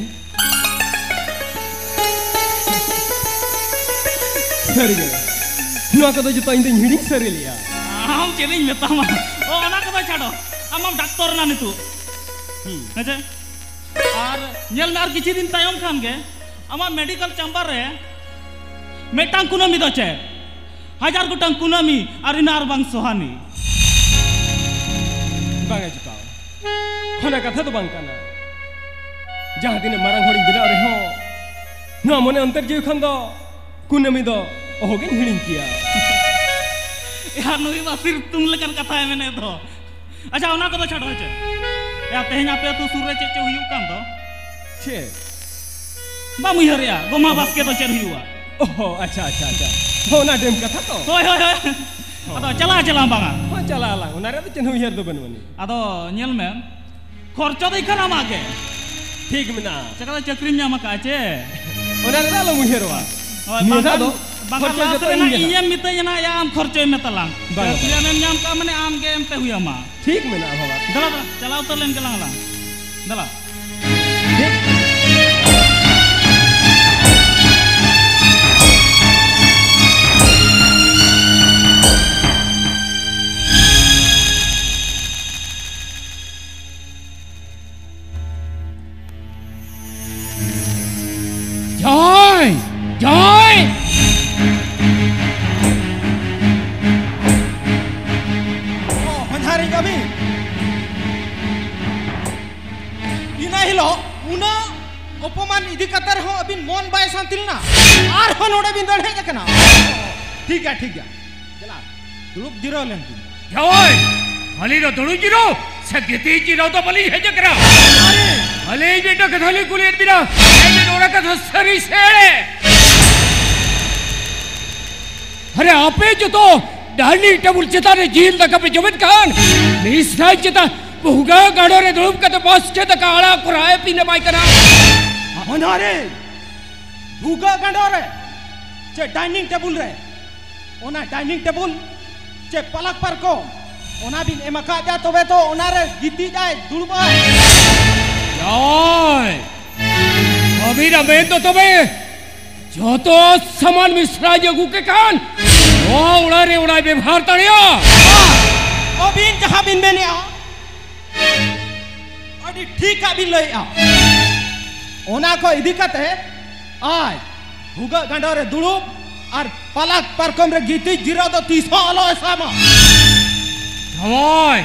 ᱥᱟᱹᱨᱤᱜᱮ, ᱱᱚᱣᱟ ᱠᱚᱫᱚ ᱡᱚᱛᱚ ᱤᱧ ᱫᱚᱧ ᱦᱤᱲᱤᱧ ᱥᱟᱹᱨᱤ ᱞᱮᱜᱼᱟ᱾ ᱟᱢ ᱪᱮᱫ ᱤᱧ ᱢᱮᱛᱟᱢᱟ? ᱚ, ᱚᱱᱟ ᱠᱚᱫᱚ ᱪᱷᱟᱰᱚ, ᱟᱢ ᱢᱟᱢ ᱰᱟᱠᱛᱚᱨ ᱮᱱᱟ ᱱᱤᱛᱚᱜ᱾ ᱦᱩᱸ᱾ ᱦᱮᱸ ᱪᱮ? ᱟᱨ ᱧᱮᱞ ᱢᱮ, ᱟᱨ ᱠᱤᱪᱷᱩ ᱫᱤᱱ ᱛᱟᱭᱚᱢ ᱠᱷᱟᱱ ᱜᱮ ᱟᱢᱟᱜ ᱢᱮᱰᱤᱠᱮᱞ ᱪᱟᱢᱵᱟᱨ ᱨᱮ ᱢᱤᱫᱴᱟᱝ ᱠᱩᱱᱟᱹᱢᱤ ᱫᱚ ᱪᱮᱫ? ᱦᱟᱡᱟᱨ ᱜᱚᱴᱟᱝ ᱠᱩᱱᱟᱹᱢᱤ ᱟᱨ ᱤᱱᱟᱹ ᱟᱨ ᱵᱟᱝ ᱥᱚᱦᱟᱱᱤ᱾ ᱵᱟᱝᱟ ᱡᱚᱴᱟᱣ, ᱚᱱᱟ ᱠᱟᱛᱷᱟ ᱫᱚ ᱵᱟᱝ ᱠᱟᱱᱟ᱾ ᱡᱟᱦᱟᱸ ᱛᱤᱱᱟᱹᱜ ᱢᱟᱨᱟᱝ ᱦᱚᱲᱤᱧ ᱵᱮᱱᱟᱣ ᱨᱮᱦᱚᱸ, ᱱᱚᱣᱟ ᱢᱚᱱᱮ ᱚᱱᱛᱚᱨ ᱡᱤᱣᱤ ᱠᱷᱚᱱ ᱫᱚ ᱠᱩᱱᱟᱹᱢᱤ ᱫᱚ ᱚᱦᱚᱜᱤᱧ ᱦᱤᱲᱤᱧ ᱠᱮᱭᱟ᱾ ᱭᱟ, ᱱᱩᱭ ᱢᱟ ᱥᱤᱨᱛᱩᱝ ᱞᱮᱠᱟᱱ ᱠᱟᱛᱷᱟᱭ ᱢᱮᱱᱮᱫ ᱫᱚ᱾ ᱟᱪᱪᱷᱟ, ᱚᱱᱟ ᱠᱚᱫᱚ ᱪᱷᱟᱰᱚ ᱦᱚᱪᱚ᱾ ᱭᱟ, ᱛᱮᱦᱮᱧ ᱟᱯᱮ ᱟᱹᱛᱩ ᱥᱩᱨ ᱨᱮ ᱪᱮᱫ ᱪᱚ ᱦᱩᱭᱩᱜ ᱠᱟᱱ ᱫᱚ? ᱪᱮᱫ? ᱵᱟᱢ ᱩᱭᱦᱟᱹᱨᱮᱜᱼᱟ? ᱜᱚᱢᱦᱟ ᱵᱟᱥᱠᱮ ᱫᱚ ᱪᱮᱫ ᱦᱩᱭᱩᱜᱼᱟ? ᱚᱦᱚ, ᱟᱪᱪᱷᱟ, ᱟᱪᱪᱷᱟ, ᱟᱪᱪᱷᱟ᱾ ᱦᱚᱸ, ᱚᱱᱟ ᱰᱮᱢ ᱠᱟᱛᱷᱟ ᱛᱚ? ᱦᱳᱭ, ᱦᱳᱭ, ᱦᱳᱭ᱾ ᱦᱚᱸ᱾ ᱟᱫᱚ ᱪᱟᱞᱟᱜ ᱪᱟᱞᱟᱜ ᱵᱟᱝᱟ? ᱦᱚᱸ, ᱪᱟᱞᱟᱜ ᱟᱞᱟᱝ᱾ ᱚᱱᱟ ᱨᱮᱭᱟᱜ ᱫᱚ ᱪᱮᱫ ᱦᱚᱸ ᱩᱭᱦᱟᱹᱨ ᱫᱚ ᱵᱟᱹᱱᱩᱜ ᱟᱹᱱᱤᱡ᱾ ᱟᱫᱚ ᱧᱮᱞ ᱢᱮ, ᱠᱷᱚᱨᱪᱟ ᱫᱚ ᱤᱠᱷᱟᱹᱱ ᱟᱢᱟᱜ ᱜᱮ᱾ ᱴᱷᱤᱠ ᱢᱮᱱᱟᱜᱼᱟ᱾ ᱪᱮᱠᱟ ᱫᱚ ᱪᱟᱹᱠᱨᱤᱢ ᱧᱟᱢ ᱟᱠᱟᱫᱼᱟ ᱪᱮ? ᱚᱱᱟ ᱨᱮᱫᱚ ᱟᱞᱚᱢ ᱩᱭᱦᱟᱹᱨᱚᱜᱼᱟ᱾ ᱦᱳᱭ, ᱱᱤᱭᱟᱹ ᱫᱷᱟᱣ ᱵᱟᱝᱠᱷᱟᱱ, ᱫᱚ ᱵᱟᱝᱠᱷᱟᱱ ᱠᱷᱚᱨᱪᱟ ᱞᱟᱥ ᱡᱚᱛᱚ ᱨᱮ ᱤᱧ ᱱᱟᱜ ᱜᱮ ᱱᱟᱜ᱾ ᱤᱧᱮᱢ ᱢᱤᱛᱟᱹᱧᱟ ᱱᱟᱜ, ᱭᱟ, ᱟᱢ ᱠᱷᱚᱨᱪᱟᱭ ᱢᱮ ᱛᱟᱞᱟᱝ᱾ ᱵᱟᱝ, ᱪᱟᱹᱠᱨᱤ ᱵᱟᱝ᱾ ᱮᱢ ᱧᱟᱢ ᱠᱟᱜᱼᱟ ᱢᱟᱱᱮ ᱟᱢ ᱜᱮ ᱮᱢ ᱛᱮ ᱦᱩᱭ ᱟᱢᱟ᱾ ᱴᱷᱤᱠ ᱢᱮᱱᱟᱜᱼᱟ ᱵᱟᱵᱟ᱾ ᱫᱮᱞᱟ, ᱫᱮᱞᱟ, ᱪᱟᱞᱟᱣ ᱩᱛᱟᱹᱨ ᱞᱮᱱ ᱜᱮᱞᱟᱝ ᱟᱞᱟᱝ᱾ ᱫᱮᱞᱟ᱾ ᱴᱷᱤᱠ᱾ ᱡᱚᱭ! ᱡᱚᱭ! ᱚ, ᱦᱚᱧᱦᱟᱨᱤᱧ ᱤᱱᱟᱹ ᱦᱤᱞᱳᱜ ᱩᱱᱟᱹᱜ ᱚᱯᱚᱢᱟᱱ ᱤᱫᱤ ᱠᱟᱛᱮ ᱨᱮᱦᱚᱸ ᱟᱹᱵᱤᱱ ᱢᱚᱱ ᱵᱟᱭ ᱥᱟᱱᱛᱤ ᱞᱮᱱᱟ, ᱟᱨᱦᱚᱸ ᱱᱚᱰᱮ ᱵᱤᱱ ᱫᱟᱹᱲ ᱦᱮᱡ ᱟᱠᱟᱱᱟ᱾ ᱴᱷᱤᱠ ᱜᱮᱭᱟ, ᱴᱷᱤᱠ ᱜᱮᱭᱟ, ᱪᱟᱞᱟᱜ, ᱫᱩᱲᱩᱵ ᱡᱤᱨᱟᱹᱣ ᱞᱮᱱ ᱵᱤᱱ᱾ ᱡᱟᱶᱟᱭ, ᱟᱹᱞᱤᱧ ᱫᱚ ᱫᱩᱲᱩᱵ ᱡᱤᱨᱟᱹᱣ ᱥᱮ ᱜᱤᱛᱤᱡ ᱡᱤᱨᱟᱹᱣ ᱫᱚ ᱵᱟᱹᱞᱤᱧ ᱦᱮᱡ ᱟᱠᱟᱱᱟ᱾ ᱟᱹᱞᱤᱧ ᱢᱤᱫᱴᱟᱝ ᱠᱟᱛᱷᱟ ᱞᱤᱧ ᱠᱩᱞᱤᱭᱮᱫ ᱵᱤᱱᱟ, ᱟᱹᱵᱤᱱ ᱚᱱᱟ ᱠᱟᱛᱷᱟ ᱥᱟᱹᱨᱤ ᱥᱮ ᱮᱲᱮ? ᱟᱨᱮ, ᱟᱯᱮ ᱡᱚᱛᱚ ᱰᱟᱭᱱᱤᱝ ᱴᱮᱵᱩᱞ ᱪᱮᱛᱟᱱ ᱨᱮ ᱡᱤᱞ ᱫᱟᱠᱟ ᱯᱮ ᱡᱚᱢᱮᱫ ᱠᱟᱱ, ᱢᱤᱥᱨᱟᱭ ᱪᱮᱛᱟᱱ ᱵᱷᱩᱜᱟᱹ ᱜᱟᱸᱰᱚ ᱨᱮ ᱫᱩᱲᱩᱵ ᱠᱟᱛᱮ ᱵᱟᱥᱠᱮ ᱫᱟᱠᱟ ᱟᱲᱟᱜ ᱠᱚᱨᱟᱣ ᱯᱮ ᱮᱢᱟᱭ ᱠᱟᱱᱟ᱾ ᱚᱱᱟᱨᱮ ᱵᱷᱩᱜᱟᱹ ᱜᱟᱸᱰᱚ ᱨᱮ ᱪᱮ ᱰᱟᱭᱱᱤᱝ ᱴᱮᱵᱩᱞ ᱨᱮ, ᱚᱱᱟ ᱰᱟᱭᱱᱤᱝ ᱴᱮᱵᱩᱞ ᱪᱮ ᱯᱟᱞᱟᱠ ᱯᱟᱨᱠᱚᱢ, ᱚᱱᱟ ᱵᱤᱱ ᱮᱢ ᱟᱠᱟᱫ ᱡᱟ, ᱛᱚᱵᱮ ᱛᱚ ᱚᱱᱟᱨᱮ ᱜᱤᱛᱤᱡ ᱟᱭ, ᱫᱩᱲᱩᱵ ᱟᱭ᱾ ᱡᱟᱶᱟᱭ, ᱟᱹᱵᱤᱱᱟᱜ ᱢᱮᱱ ᱫᱚ ᱛᱚᱵᱮ ᱡᱚᱛᱚ ᱥᱟᱢᱟᱱ ᱢᱤᱥᱨᱟᱧ ᱟᱹᱜᱩ ᱠᱮ ᱠᱷᱟᱱ ᱱᱚᱣᱟ ᱚᱲᱟᱜ ᱨᱮ ᱚᱱᱟᱭ ᱵᱮᱵᱚᱦᱟᱨ ᱫᱟᱲᱮᱭᱟᱜᱼᱟ? ᱟᱹᱵᱤᱱ ᱡᱟᱦᱟᱸ ᱵᱤᱱ ᱢᱮᱱᱮᱜᱼᱟ, ᱟᱹᱰᱤ ᱴᱷᱤᱠᱟᱜ ᱵᱤᱱ ᱞᱟᱹᱭᱮᱜᱼᱟ᱾ ᱚᱱᱟ ᱠᱚ ᱤᱫᱤ ᱠᱟᱛᱮ ᱟᱡ ᱵᱷᱩᱜᱟᱹᱜ ᱜᱟᱸᱰᱚ ᱨᱮ ᱫᱩᱲᱩᱵ ᱟᱨ ᱯᱟᱞᱟᱠ ᱯᱟᱨᱠᱚᱢ ᱨᱮ ᱜᱤᱛᱤᱡ ᱡᱤᱨᱟᱹᱣ ᱫᱚ ᱛᱤᱥ ᱦᱚᱸ ᱟᱞᱚᱭ ᱥᱟᱵᱟ᱾ ᱡᱟᱶᱟᱭ,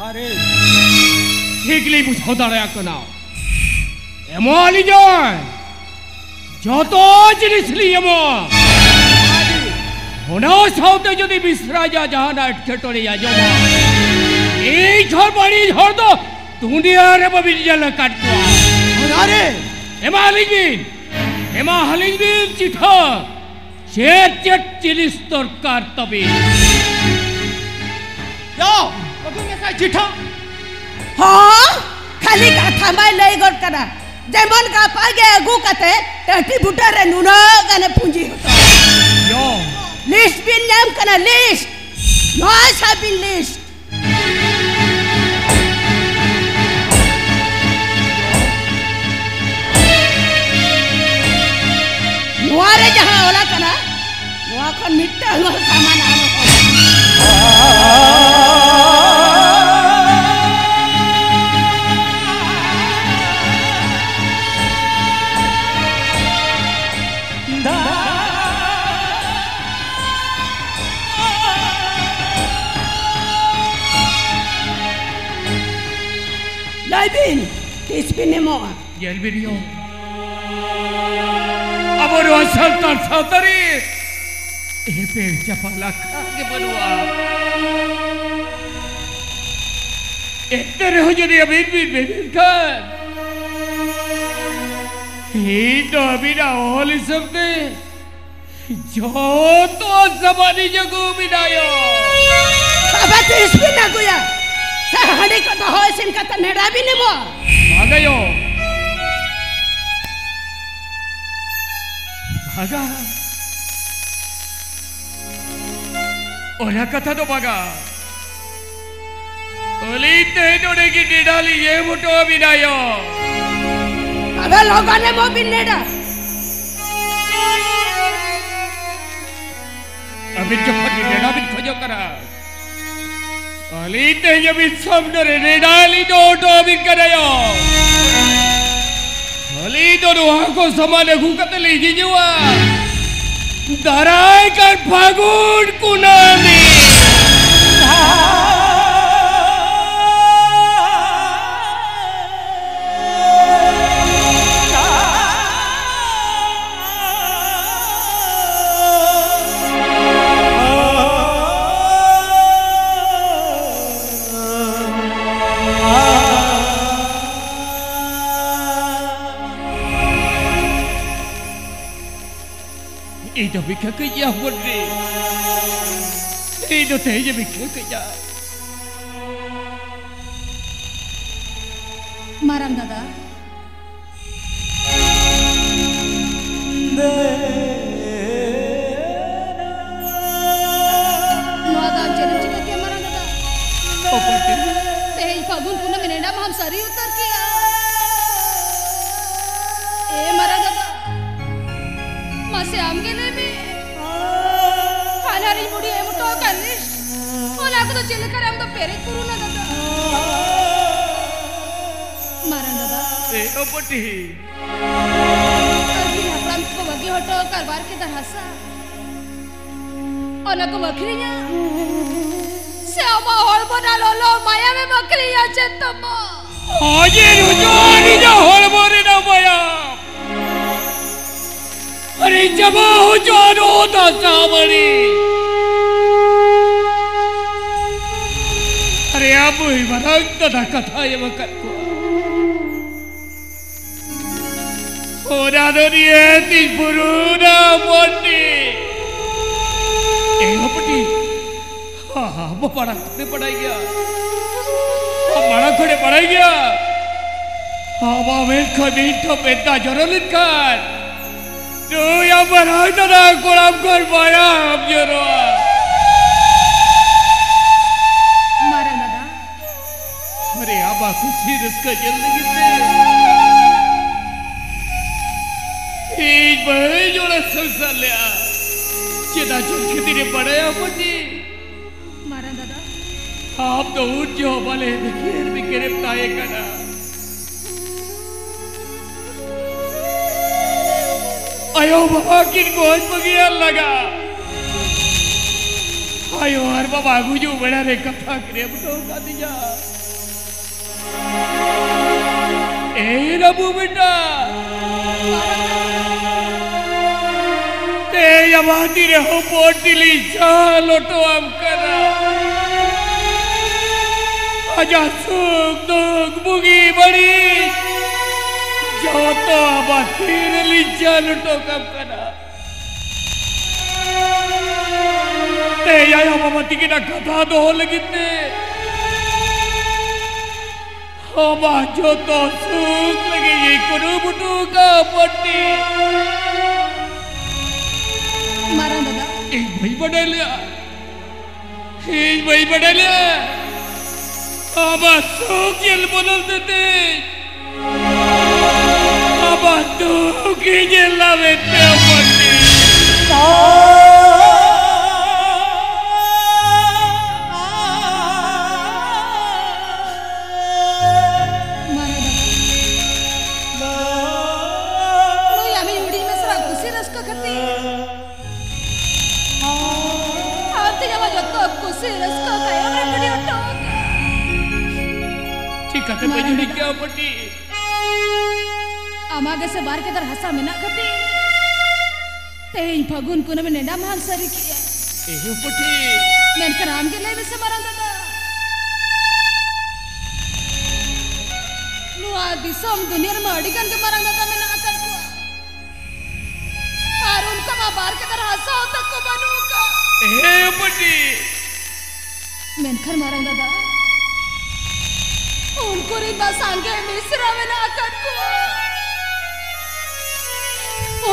ᱟᱨᱮ, ᱴᱷᱤᱠ ᱞᱤᱧ ᱵᱩᱡᱷᱟᱹᱣ ᱫᱟᱲᱮᱭᱟᱜ ᱠᱟᱱᱟ᱾ ᱮᱢᱟ ᱞᱤᱧᱟᱭ, ᱡᱚᱛᱚ ᱡᱤᱱᱤᱥ ᱞᱤᱧ ᱮᱢᱟ᱾ ᱚᱱᱟ ᱥᱟᱶᱛᱮ ᱡᱩᱫᱤ ᱢᱤᱥᱨᱟᱡᱟ ᱡᱟᱦᱟᱱᱟᱜ ᱮᱴᱠᱮᱴᱚᱬᱮ ᱟᱸᱡᱚᱢᱟ, ᱤᱧ ᱠᱷᱚᱱ ᱵᱟᱹᱲᱤᱡ ᱦᱚᱲ ᱫᱚ ᱫᱩᱱᱤᱭᱟᱹ ᱨᱮ ᱵᱟᱹᱵᱤᱱ ᱧᱮᱞ ᱟᱠᱟᱫ ᱠᱚᱣᱟ᱾ ᱚᱱᱟᱨᱮ ᱮᱢᱟ ᱞᱤᱧ ᱵᱤᱱ, ᱮᱢᱟ ᱟᱹᱞᱤᱧ ᱵᱤᱱ ᱪᱤᱴᱷᱟᱹ᱾ ᱪᱮᱫ ᱪᱮᱫ ᱡᱤᱱᱤᱥ ᱫᱚᱨᱠᱟᱨ ᱛᱟᱵᱤᱱ? ᱭᱟ, ᱟᱹᱜᱩᱭ ᱢᱮᱥᱮ ᱪᱤᱴᱷᱟᱹ᱾ ᱦᱚᱸ, ᱠᱷᱟᱹᱞᱤ ᱠᱟᱛᱷᱟ ᱢᱟᱭ ᱞᱟᱹᱭ ᱜᱚᱫ ᱠᱟᱱᱟ, ᱡᱮᱢᱚᱱ ᱜᱟᱯᱟ ᱜᱮ ᱟᱹᱜᱩ ᱠᱟᱛᱮ ᱴᱟᱹᱴᱤ ᱵᱩᱴᱟᱹ ᱨᱮ ᱱᱩᱱᱟᱹᱜ ᱜᱟᱱᱮ ᱯᱩᱸᱡᱤ ᱦᱚᱴᱚ᱾ ᱭᱟ᱾ ᱞᱤᱥᱴ ᱵᱤᱱ ᱧᱟᱢ ᱠᱟᱱᱟ, ᱞᱤᱥᱴ᱾ ᱱᱚᱣᱟ ᱥᱟᱵ ᱵᱤᱱ, ᱞᱤᱥᱴ᱾ ᱱᱚᱣᱟ ᱨᱮ ᱡᱟᱦᱟᱸ ᱚᱞ ᱟᱠᱟᱱᱟ, ᱱᱚᱣᱟ ᱠᱷᱚᱱ ᱢᱤᱫᱴᱟᱝ ᱦᱚᱸ ᱥᱟᱢᱟᱱ ᱟᱞᱚ ᱠᱚ ᱵᱤᱱ, ᱛᱤᱥ ᱵᱤᱱ ᱮᱢᱚᱜᱼᱟ? ᱧᱮᱞ ᱵᱤᱱ ᱭᱚ, ᱟᱵᱚ ᱱᱚᱣᱟ ᱥᱟᱱᱛᱟᱲ ᱥᱟᱶᱛᱟ ᱨᱮ ᱮᱯᱮᱢ ᱪᱟᱯᱟᱞ ᱟᱠᱷᱲᱟ ᱜᱮ ᱵᱟᱹᱱᱩᱜᱼᱟ᱾ ᱮᱱᱛᱮ ᱨᱮᱦᱚᱸ ᱡᱩᱫᱤ ᱟᱹᱵᱤᱱ ᱵᱤᱱ ᱢᱮᱱᱮᱫ ᱠᱷᱟᱱ, ᱤᱧ ᱫᱚ ᱟᱹᱵᱤᱱᱟᱜ ᱚᱞ ᱦᱤᱥᱟᱹᱵ ᱛᱮ ᱡᱚᱛᱚ ᱥᱟᱢᱟᱱ ᱤᱧ ᱟᱹᱜᱩ ᱵᱤᱱᱟᱭᱚ᱾ ᱵᱟᱵᱟ, ᱛᱤᱥ ᱵᱤᱱ ᱟᱹᱜᱩᱭᱟ? ᱥᱮ ᱦᱟᱺᱰᱤ ᱠᱚ ᱫᱚᱦᱚ ᱤᱥᱤᱱ ᱠᱟᱛᱮ ᱱᱮᱰᱟ ᱵᱤᱱ ᱮᱢᱚᱜᱼᱟ? ᱵᱟᱝᱟᱭᱳ, ᱵᱟᱝᱟ, ᱚᱱᱟ ᱠᱟᱛᱷᱟ ᱫᱚ ᱵᱟᱝᱟ᱾ ᱟᱹᱞᱤᱧ ᱛᱮᱦᱮᱧ ᱱᱚᱰᱮ ᱜᱮ ᱱᱮᱰᱟ ᱞᱤᱧ ᱮᱢ ᱦᱚᱴᱚ ᱟᱹᱵᱤᱱᱟᱭᱚ᱾ ᱟᱫᱚ ᱞᱚᱜᱚᱱ ᱮᱢᱚᱜ ᱵᱤᱱ ᱱᱮᱰᱟ᱾ ᱟᱹᱵᱤᱱ ᱡᱚᱠᱷᱚᱱ ᱜᱮ ᱱᱮᱰᱟ ᱵᱤᱱ ᱠᱷᱚᱡᱚᱜ ᱠᱟᱱᱟ, ᱟᱹᱞᱤᱧ ᱛᱮᱦᱮᱧ ᱟᱹᱵᱤᱱ ᱥᱟᱢᱱᱮ ᱨᱮ ᱱᱮᱰᱟ ᱞᱤᱧ ᱫᱚᱦᱚ ᱦᱚᱴᱚ ᱟᱹᱵᱤᱱ ᱠᱟᱱᱟᱭᱚ᱾ ᱟᱹᱞᱤᱧ ᱫᱚ ᱱᱚᱣᱟ ᱠᱚ ᱥᱟᱢᱟᱱ ᱟᱹᱜᱩ ᱠᱟᱛᱮ ᱞᱤᱧ ᱦᱤᱡᱩᱜᱼᱟ ᱫᱟᱨᱟᱭ ᱠᱟᱱ ᱯᱷᱟᱹᱜᱩᱱ ᱠᱩᱱᱟᱹᱢᱤ᱾ ᱤᱧ ᱫᱚ ᱵᱷᱤᱠᱷᱟᱹ ᱠᱟᱹᱧ ᱧᱟᱢ ᱜᱚᱫ ᱨᱮ᱾ ᱤᱧ ᱫᱚ ᱛᱮᱦᱮᱧ ᱵᱷᱤᱠᱷᱟᱹ ᱠᱟᱹᱧ ᱧᱟᱢ᱾ ᱢᱟᱨᱟᱝ ᱫᱟᱫᱟ, ᱱᱚᱣᱟ ᱫᱚ ᱟᱢ ᱪᱮᱫ ᱮᱢ ᱪᱤᱠᱟᱹ ᱠᱮᱜᱼᱟ, ᱢᱟᱨᱟᱝ ᱫᱟᱫᱟ? ᱚᱠᱚᱭ ᱴᱷᱮᱱ? ᱛᱮᱦᱮᱧ ᱯᱷᱟᱹᱜᱩᱱ ᱠᱩᱱᱟᱹᱢᱤ ᱱᱮᱰᱟ ᱢᱟᱦᱟᱢ ᱥᱟᱹᱨᱤ ᱩᱛᱟᱹᱨ ᱠᱮᱜᱼᱟ᱾ ᱮ ᱢᱟᱨᱟᱝ ᱫᱟᱫᱟ, ᱢᱟᱥᱮ ᱟᱢ ᱜᱮ ᱞᱟᱹᱭ ᱢᱮ, ᱦᱟᱱᱦᱟᱨᱤᱧ ᱵᱩᱰᱷᱤ ᱮᱢ ᱦᱚᱴᱚ ᱟᱠᱟᱫ ᱞᱤᱥᱴ, ᱚᱱᱟ ᱠᱚᱫᱚ ᱪᱮᱫ ᱞᱮᱠᱟᱨᱮ ᱟᱢ ᱫᱚ ᱯᱮᱨᱮᱡ ᱯᱩᱨᱩᱱᱟ ᱫᱟᱫᱟ? ᱢᱟᱨᱟᱝ ᱫᱟᱫᱟ, ᱮ ᱚᱯᱚᱴᱤ, ᱟᱹᱜᱤᱞ ᱦᱟᱯᱲᱟᱢ ᱠᱚ ᱵᱟᱹᱜᱤ ᱦᱚᱴᱚ ᱟᱠᱟᱫ ᱵᱟᱨ ᱠᱮᱫᱟ ᱦᱟᱥᱟ, ᱚᱱᱟ ᱠᱚᱢ ᱟᱹᱠᱷᱨᱤᱧᱟ? ᱥᱮ ᱟᱢᱟᱜ ᱦᱚᱲᱢᱚ ᱨᱮᱱᱟᱜ ᱞᱚᱞᱚ ᱢᱟᱭᱟᱢᱮᱢ ᱟᱹᱠᱷᱨᱤᱧᱟ ᱪᱮᱫ ᱛᱟᱢᱟ? ᱟᱡᱮᱨ ᱦᱚᱪᱚ ᱟᱹᱞᱤᱧᱟᱜ ᱦᱚᱲᱢᱚ ᱨᱮᱱᱟᱜ ᱢᱟᱭᱟᱢ᱾ ᱟᱨ ᱤᱧ ᱪᱟᱵᱟ ᱦᱚᱪᱚ ᱱᱚᱣᱟ ᱫᱟᱥᱟ ᱢᱟᱹᱲᱤ᱾ ᱟᱨᱮ ᱟᱵᱚᱭ ᱢᱟᱨᱟᱝ ᱫᱟᱫᱟ ᱠᱟᱛᱷᱟᱭ ᱮᱢ ᱟᱠᱟᱫ ᱠᱚᱣᱟ᱾ ᱚᱱᱟ ᱫᱚ ᱱᱤᱭᱟᱹ ᱛᱤᱧ ᱯᱩᱨᱩᱱᱟ ᱯᱚᱱᱰᱤᱛ᱾ ᱮ ᱦᱚᱯᱚᱱᱤ, ᱟᱢ ᱢᱟᱲᱟᱝ ᱠᱷᱚᱱᱮ ᱵᱟᱲᱟᱭ ᱜᱮᱭᱟ᱾ ᱟᱢ ᱢᱟᱲᱟᱝ ᱠᱷᱚᱱᱮ ᱵᱟᱲᱟᱭ ᱜᱮᱭᱟ᱾ ᱟᱢᱟᱜ ᱢᱮᱫ ᱠᱷᱚᱱ ᱢᱤᱫ ᱴᱷᱚᱯ ᱢᱮᱫ ᱫᱟᱜ ᱡᱚᱨᱚ ᱞᱮᱱᱠᱷᱟᱱ ᱱᱩᱭ ᱟᱢ ᱢᱟᱨᱟᱝ ᱫᱟᱫᱟ ᱠᱚᱲᱟᱢ ᱠᱷᱚᱱ ᱢᱟᱭᱟᱢ ᱡᱚᱨᱚᱜᱼᱟ᱾ ᱢᱟᱨᱟᱝ ᱫᱟᱫᱟ, ᱟᱨᱮ ᱟᱵᱟ ᱠᱩᱥᱤ ᱨᱟᱹᱥᱠᱟᱹ ᱧᱮᱞ ᱞᱟᱹᱜᱤᱫ ᱛᱮ ᱤᱧ ᱵᱟᱹᱧ ᱚᱲᱟᱜ ᱥᱚᱝᱥᱟᱨ ᱞᱮᱜᱼᱟ᱾ ᱪᱮᱫᱟᱜ ᱪᱚᱝ ᱠᱷᱟᱹᱛᱤᱨᱮ ᱵᱟᱲᱟᱭᱟ ᱵᱟᱹᱡᱤ᱾ ᱢᱟᱨᱟᱝ ᱫᱟᱫᱟ, ᱟᱢ ᱫᱚ ᱩᱱ ᱡᱚᱦᱚᱜ ᱵᱟᱞᱮ ᱵᱤᱠᱮᱨ ᱵᱤᱠᱮᱨᱮᱢ ᱛᱟᱦᱮᱸ ᱠᱟᱱᱟ᱾ ᱟᱭᱳ ᱵᱟᱵᱟ ᱠᱤᱱ ᱜᱚᱡ ᱵᱟᱹᱜᱤᱭᱟᱱ ᱞᱟᱜᱟ᱾ ᱟᱭᱳ ᱟᱨ ᱵᱟᱵᱟ ᱜᱩᱡᱩᱜ ᱵᱮᱲᱟ ᱨᱮ ᱠᱟᱛᱷᱟ ᱠᱤᱱ ᱮᱢ ᱦᱚᱴᱚ ᱠᱟᱫᱤᱧᱟ᱾ ᱮᱭ ᱨᱟᱹᱵᱩ ᱵᱮᱴᱟ, ᱛᱮᱦᱮᱧ ᱟᱢᱟᱜ ᱛᱤᱨᱮ ᱦᱚᱯᱚᱱ ᱴᱤᱞᱤ ᱪᱟ ᱞᱚᱴᱚ ᱟᱢ ᱠᱟᱱᱟ᱾ ᱟᱡᱟᱜ ᱥᱩᱠ ᱫᱩᱠ ᱵᱩᱜᱤ ᱵᱟᱹᱲᱤᱡ ᱡᱚᱛᱚ ᱟᱢᱟᱜ ᱛᱤᱨᱮ ᱞᱤᱧ ᱪᱟ ᱞᱚᱴᱚ ᱠᱟᱢ ᱠᱟᱱᱟ᱾ ᱛᱮᱦᱮᱧ ᱟᱭᱳ ᱵᱟᱵᱟ ᱛᱤᱠᱤᱱᱟᱜ ᱠᱟᱛᱷᱟ ᱫᱚᱦᱚ ᱞᱟᱹᱜᱤᱫ ᱛᱮ ᱟᱢᱟᱜ ᱡᱚᱛᱚ ᱥᱩᱠ ᱞᱟᱹᱜᱤᱫ ᱤᱧ ᱠᱩᱨᱩᱢᱩᱴᱩ ᱠᱟᱜᱼᱟ ᱯᱚᱱᱰᱤᱛ᱾ ᱢᱟᱨᱟᱝ ᱫᱟᱫᱟ, ᱤᱧ ᱵᱟᱹᱧ ᱵᱟᱰᱟᱭ ᱞᱮᱫᱼᱟ, ᱤᱧ ᱵᱟᱹᱧ ᱵᱟᱰᱟᱭ ᱞᱮᱫᱼᱟ ᱟᱢᱟᱜ ᱥᱩᱠ ᱧᱮᱞ ᱵᱚᱫᱚᱞ ᱛᱮ ᱛᱮᱧ ᱟᱢᱟᱜ ᱫᱩᱠ ᱤᱧ ᱧᱮᱞ ᱞᱟ ᱢᱮᱱᱛᱮ ᱯᱚᱱᱰᱤᱛ᱾ ᱢᱟᱨᱟᱝ ᱫᱟᱫᱟ, ᱱᱩᱭ ᱟᱢᱤᱡ ᱦᱩᱰᱤᱧ ᱢᱮᱥᱨᱟ ᱠᱩᱥᱤ ᱨᱟᱹᱥᱠᱟᱹ ᱠᱷᱟᱹᱛᱤᱨ ᱟᱢ ᱛᱮᱜᱮ ᱟᱢᱟᱜ ᱡᱚᱛᱚ ᱠᱩᱥᱤ ᱨᱟᱹᱥᱠᱟᱹ ᱛᱟᱭᱚᱢ ᱨᱮ ᱵᱟᱹᱜᱤ ᱦᱚᱴᱚ ᱟᱠᱟᱫ᱾ ᱴᱷᱤᱠ ᱠᱟᱛᱮ ᱯᱮ ᱢᱟᱨᱟᱝ ᱡᱩᱨᱤ ᱫᱟᱫᱟ᱾ ᱠᱮᱜᱼᱟ ᱯᱟᱹᱴᱤ᱾ ᱟᱢᱟᱜ ᱜᱮᱥᱮ ᱵᱟᱨ ᱠᱮᱫᱟᱨ ᱦᱟᱥᱟ ᱢᱮᱱᱟᱜ ᱠᱷᱟᱹᱛᱤᱨ ᱛᱮᱦᱮᱧ ᱯᱷᱟᱹᱜᱩᱱ ᱠᱩᱱᱟᱹᱢᱤ ᱱᱮᱰᱟ ᱢᱟᱦᱟᱢ ᱥᱟᱹᱨᱤ ᱠᱮᱜᱼᱟ᱾ ᱮ ᱯᱟᱹᱴᱤ᱾ ᱢᱮᱱᱠᱷᱟᱱ ᱟᱢ ᱜᱮ ᱞᱟᱹᱭ ᱢᱮᱥᱮ ᱢᱟᱨᱟᱝ ᱫᱟᱫᱟ, ᱱᱚᱣᱟ ᱫᱤᱥᱚᱢ ᱫᱩᱱᱤᱭᱟᱹ ᱨᱮᱢᱟ ᱟᱹᱰᱤ ᱜᱟᱱ ᱜᱮ ᱢᱟᱨᱟᱝ ᱫᱟᱫᱟ ᱢᱮᱱᱟᱜ ᱟᱠᱟᱫ ᱠᱚᱣᱟ᱾ ᱟᱨ ᱩᱱᱠᱩ ᱢᱟ ᱵᱟᱨ ᱠᱮᱫᱟᱨ ᱦᱟᱥᱟ ᱦᱚᱸ ᱛᱟᱠᱚ ᱵᱟᱹᱱᱩᱜ ᱟᱠᱟᱫ᱾ ᱮ ᱯᱟᱹᱴᱤ᱾ ᱢᱮᱱᱠᱷᱟᱱ ᱢᱟᱨᱟᱝ ᱫᱟᱫᱟ, ᱩᱱᱠᱩ ᱨᱮᱱ ᱢᱟ ᱥᱟᱸᱜᱮ ᱢᱤᱥᱨᱟ ᱢᱮᱱᱟᱜ ᱟᱠᱟᱫ ᱠᱚᱣᱟ᱾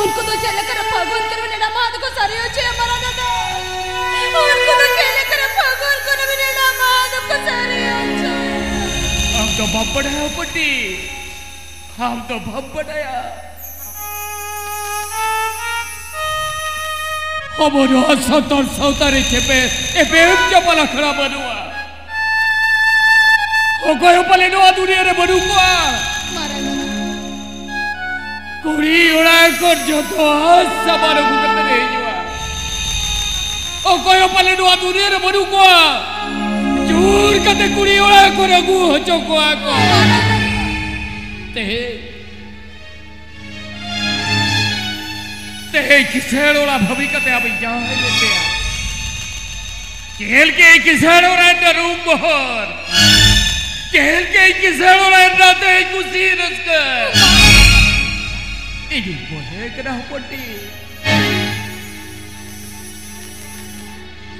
ᱩᱱᱠᱩ ᱫᱚ ᱪᱮᱫ ᱞᱮᱠᱟᱨᱮ ᱯᱷᱟᱹᱜᱩᱱ ᱠᱩᱱᱟᱹᱢᱤ ᱱᱮᱰᱟ ᱢᱟᱦᱟ ᱫᱚᱠᱚ ᱥᱟᱹᱨᱤ ᱦᱚᱪᱚᱭᱟ ᱢᱟᱨᱟᱝ ᱫᱟᱫᱟ? ᱩᱱᱠᱩ ᱫᱚ ᱪᱮᱫ ᱞᱮᱠᱟᱨᱮ ᱯᱷᱟᱹᱜᱩᱱ ᱠᱩᱱᱟᱹᱢᱤ ᱱᱮᱰᱟ ᱢᱟᱦᱟ ᱫᱚᱠᱚ ᱥᱟᱹᱨᱤ ᱦᱚᱪᱚᱭᱟ? ᱟᱢ ᱫᱚ ᱵᱟᱢ ᱵᱟᱰᱟᱭᱟ ᱯᱟᱹᱴᱤ, ᱟᱢ ᱫᱚ ᱵᱟᱢ ᱵᱟᱰᱟᱭᱟ᱾ ᱟᱵᱚ ᱱᱚᱣᱟ ᱥᱟᱱᱛᱟᱲ ᱥᱟᱶᱛᱟ ᱨᱮ ᱪᱮᱯᱮ ᱮᱯᱮᱢ ᱪᱟᱯᱟᱞ ᱟᱠᱷᱲᱟ ᱵᱟᱹᱱᱩᱜᱼᱟ᱾ ᱚᱠᱚᱭ ᱦᱚᱸ ᱯᱟᱞᱮ ᱱᱚᱣᱟ ᱫᱩᱱᱤᱭᱟᱹ ᱨᱮ ᱵᱟᱹᱱᱩᱜ ᱠᱚᱣᱟ᱾ ᱢᱟᱨᱟᱝ ᱫᱟᱫᱟ᱾ ᱠᱩᱲᱤ ᱚᱲᱟᱜ ᱠᱷᱚᱱ ᱡᱚᱛᱚ ᱥᱟᱢᱟᱱ ᱟᱹᱜᱩ ᱠᱟᱛᱮ ᱞᱮ ᱦᱤᱡᱩᱜᱼᱟ᱾ ᱚᱠᱚᱭ ᱦᱚᱸ ᱯᱟᱞᱮ ᱱᱚᱣᱟ ᱫᱩᱱᱤᱭᱟᱹ ᱨᱮ ᱵᱟᱹᱱᱩᱜ ᱠᱚᱣᱟ᱾ ᱡᱳᱨ ᱠᱟᱛᱮ ᱠᱩᱲᱤ ᱚᱲᱟᱜ ᱠᱷᱚᱱ ᱟᱹᱜᱩ ᱦᱚᱪᱚ ᱠᱚᱣᱟ ᱠᱚ᱾ ᱛᱮᱦᱮᱧ, ᱛᱮᱦᱮᱧ ᱠᱤᱥᱟᱹᱬ ᱚᱲᱟᱜ ᱵᱷᱟᱹᱵᱤ ᱠᱟᱛᱮ ᱟᱵᱚᱧ ᱡᱟᱶᱟᱭ ᱞᱮᱫ ᱯᱮᱭᱟ᱾ ᱪᱮᱫ ᱞᱮᱠᱟ ᱠᱤᱥᱟᱹᱬ ᱚᱲᱟᱜ ᱨᱮᱱᱟᱜ ᱨᱩᱢ ᱵᱚᱦᱚᱨ, ᱪᱮᱫ ᱞᱮᱠᱟ ᱠᱤᱥᱟᱹᱬ ᱚᱲᱟᱜ ᱨᱮᱱᱟᱜ ᱛᱮᱦᱮᱧ ᱠᱩᱥᱤ ᱨᱟᱹᱥᱠᱟᱹ᱾ ᱤᱧᱤᱧ ᱵᱚᱦᱮ ᱠᱟᱱᱟ ᱦᱚᱯᱚᱱ ᱴᱤ᱾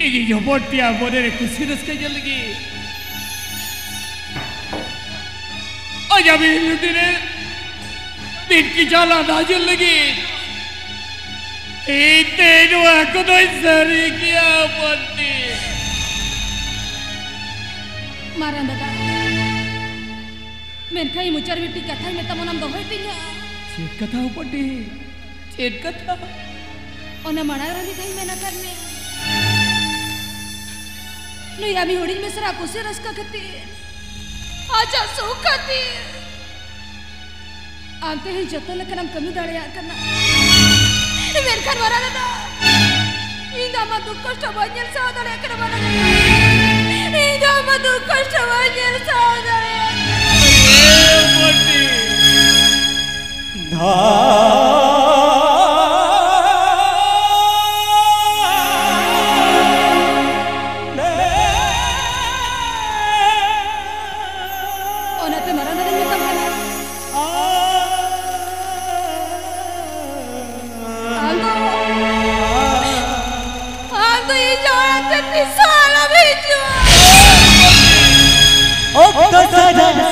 ᱤᱧᱤᱧ ᱦᱚᱯᱚᱱ ᱯᱮᱭᱟ ᱢᱚᱱᱮ ᱨᱮ ᱠᱩᱥᱤ ᱨᱟᱹᱥᱠᱟᱹ ᱧᱮᱞ ᱞᱟᱹᱜᱤᱫ᱾ ᱟᱡᱟᱜ ᱢᱤᱫ ᱞᱩᱴᱤ ᱨᱮ ᱢᱤᱫ ᱠᱤᱪᱷᱟ ᱞᱟᱸᱫᱟ ᱧᱮᱞ ᱞᱟᱹᱜᱤᱫ᱾ ᱤᱧ ᱛᱮ ᱱᱚᱣᱟ ᱠᱚᱫᱚᱧ ᱥᱟᱹᱨᱤ ᱜᱮᱭᱟ ᱦᱚᱯᱚᱱ ᱯᱮ᱾ ᱢᱟᱨᱟᱝ ᱫᱟᱫᱟ, ᱢᱮᱱᱠᱷᱟᱱ ᱤᱧ ᱢᱚᱪᱟ ᱨᱮ ᱢᱤᱫᱴᱤᱡ ᱠᱟᱛᱷᱟᱧ ᱢᱮᱛᱟᱢ, ᱚᱱᱟᱢ ᱫᱚᱦᱚᱭ ᱛᱤᱧᱟ? ᱪᱮᱫ ᱠᱟᱛᱷᱟ ᱦᱚᱯᱚᱱ ᱴᱤ? ᱪᱮᱫ ᱠᱟᱛᱷᱟ? ᱚᱱᱟ ᱢᱟᱲᱟᱝ ᱨᱮ ᱢᱤᱫ ᱫᱷᱟᱣ ᱤᱧ ᱢᱮᱱ ᱟᱠᱟᱫ ᱢᱮᱭᱟ, ᱱᱩᱭ ᱟᱢᱤᱡ ᱦᱩᱰᱤᱧ ᱢᱤᱥᱨᱟ ᱠᱩᱥᱤ ᱨᱟᱹᱥᱠᱟᱹ ᱠᱷᱟᱹᱛᱤᱨ, ᱟᱡᱟᱜ ᱥᱩᱠ ᱠᱷᱟᱹᱛᱤᱨ ᱟᱢ ᱛᱮᱦᱮᱧ ᱡᱚᱛᱚ ᱞᱮᱠᱟᱱᱟᱜ ᱮᱢ ᱠᱟᱹᱢᱤ ᱫᱟᱲᱮᱭᱟᱜ ᱠᱟᱱᱟ᱾ ᱢᱮᱱᱠᱷᱟᱱ ᱢᱟᱨᱟᱝ ᱫᱟᱫᱟ, ᱤᱧ ᱫᱚ ᱟᱢᱟᱜ ᱫᱩᱠ ᱠᱚᱥᱴᱚ ᱵᱟᱹᱧ ᱧᱮᱞ ᱥᱟᱦᱟᱣ ᱫᱟᱲᱮᱭᱟᱜ ᱠᱟᱱᱟ ᱢᱟᱨᱟᱝ ᱫᱟᱫᱟ᱾ ᱤᱧ ᱫᱚ ᱟᱢᱟᱜ ᱫᱩᱠ ᱠᱚᱥᱴᱚ ᱵᱟᱹᱧ ᱧᱮᱞ ᱥᱟᱦᱟᱣ ᱫᱟᱲᱮᱭᱟᱜ ᱠᱟᱱᱟ᱾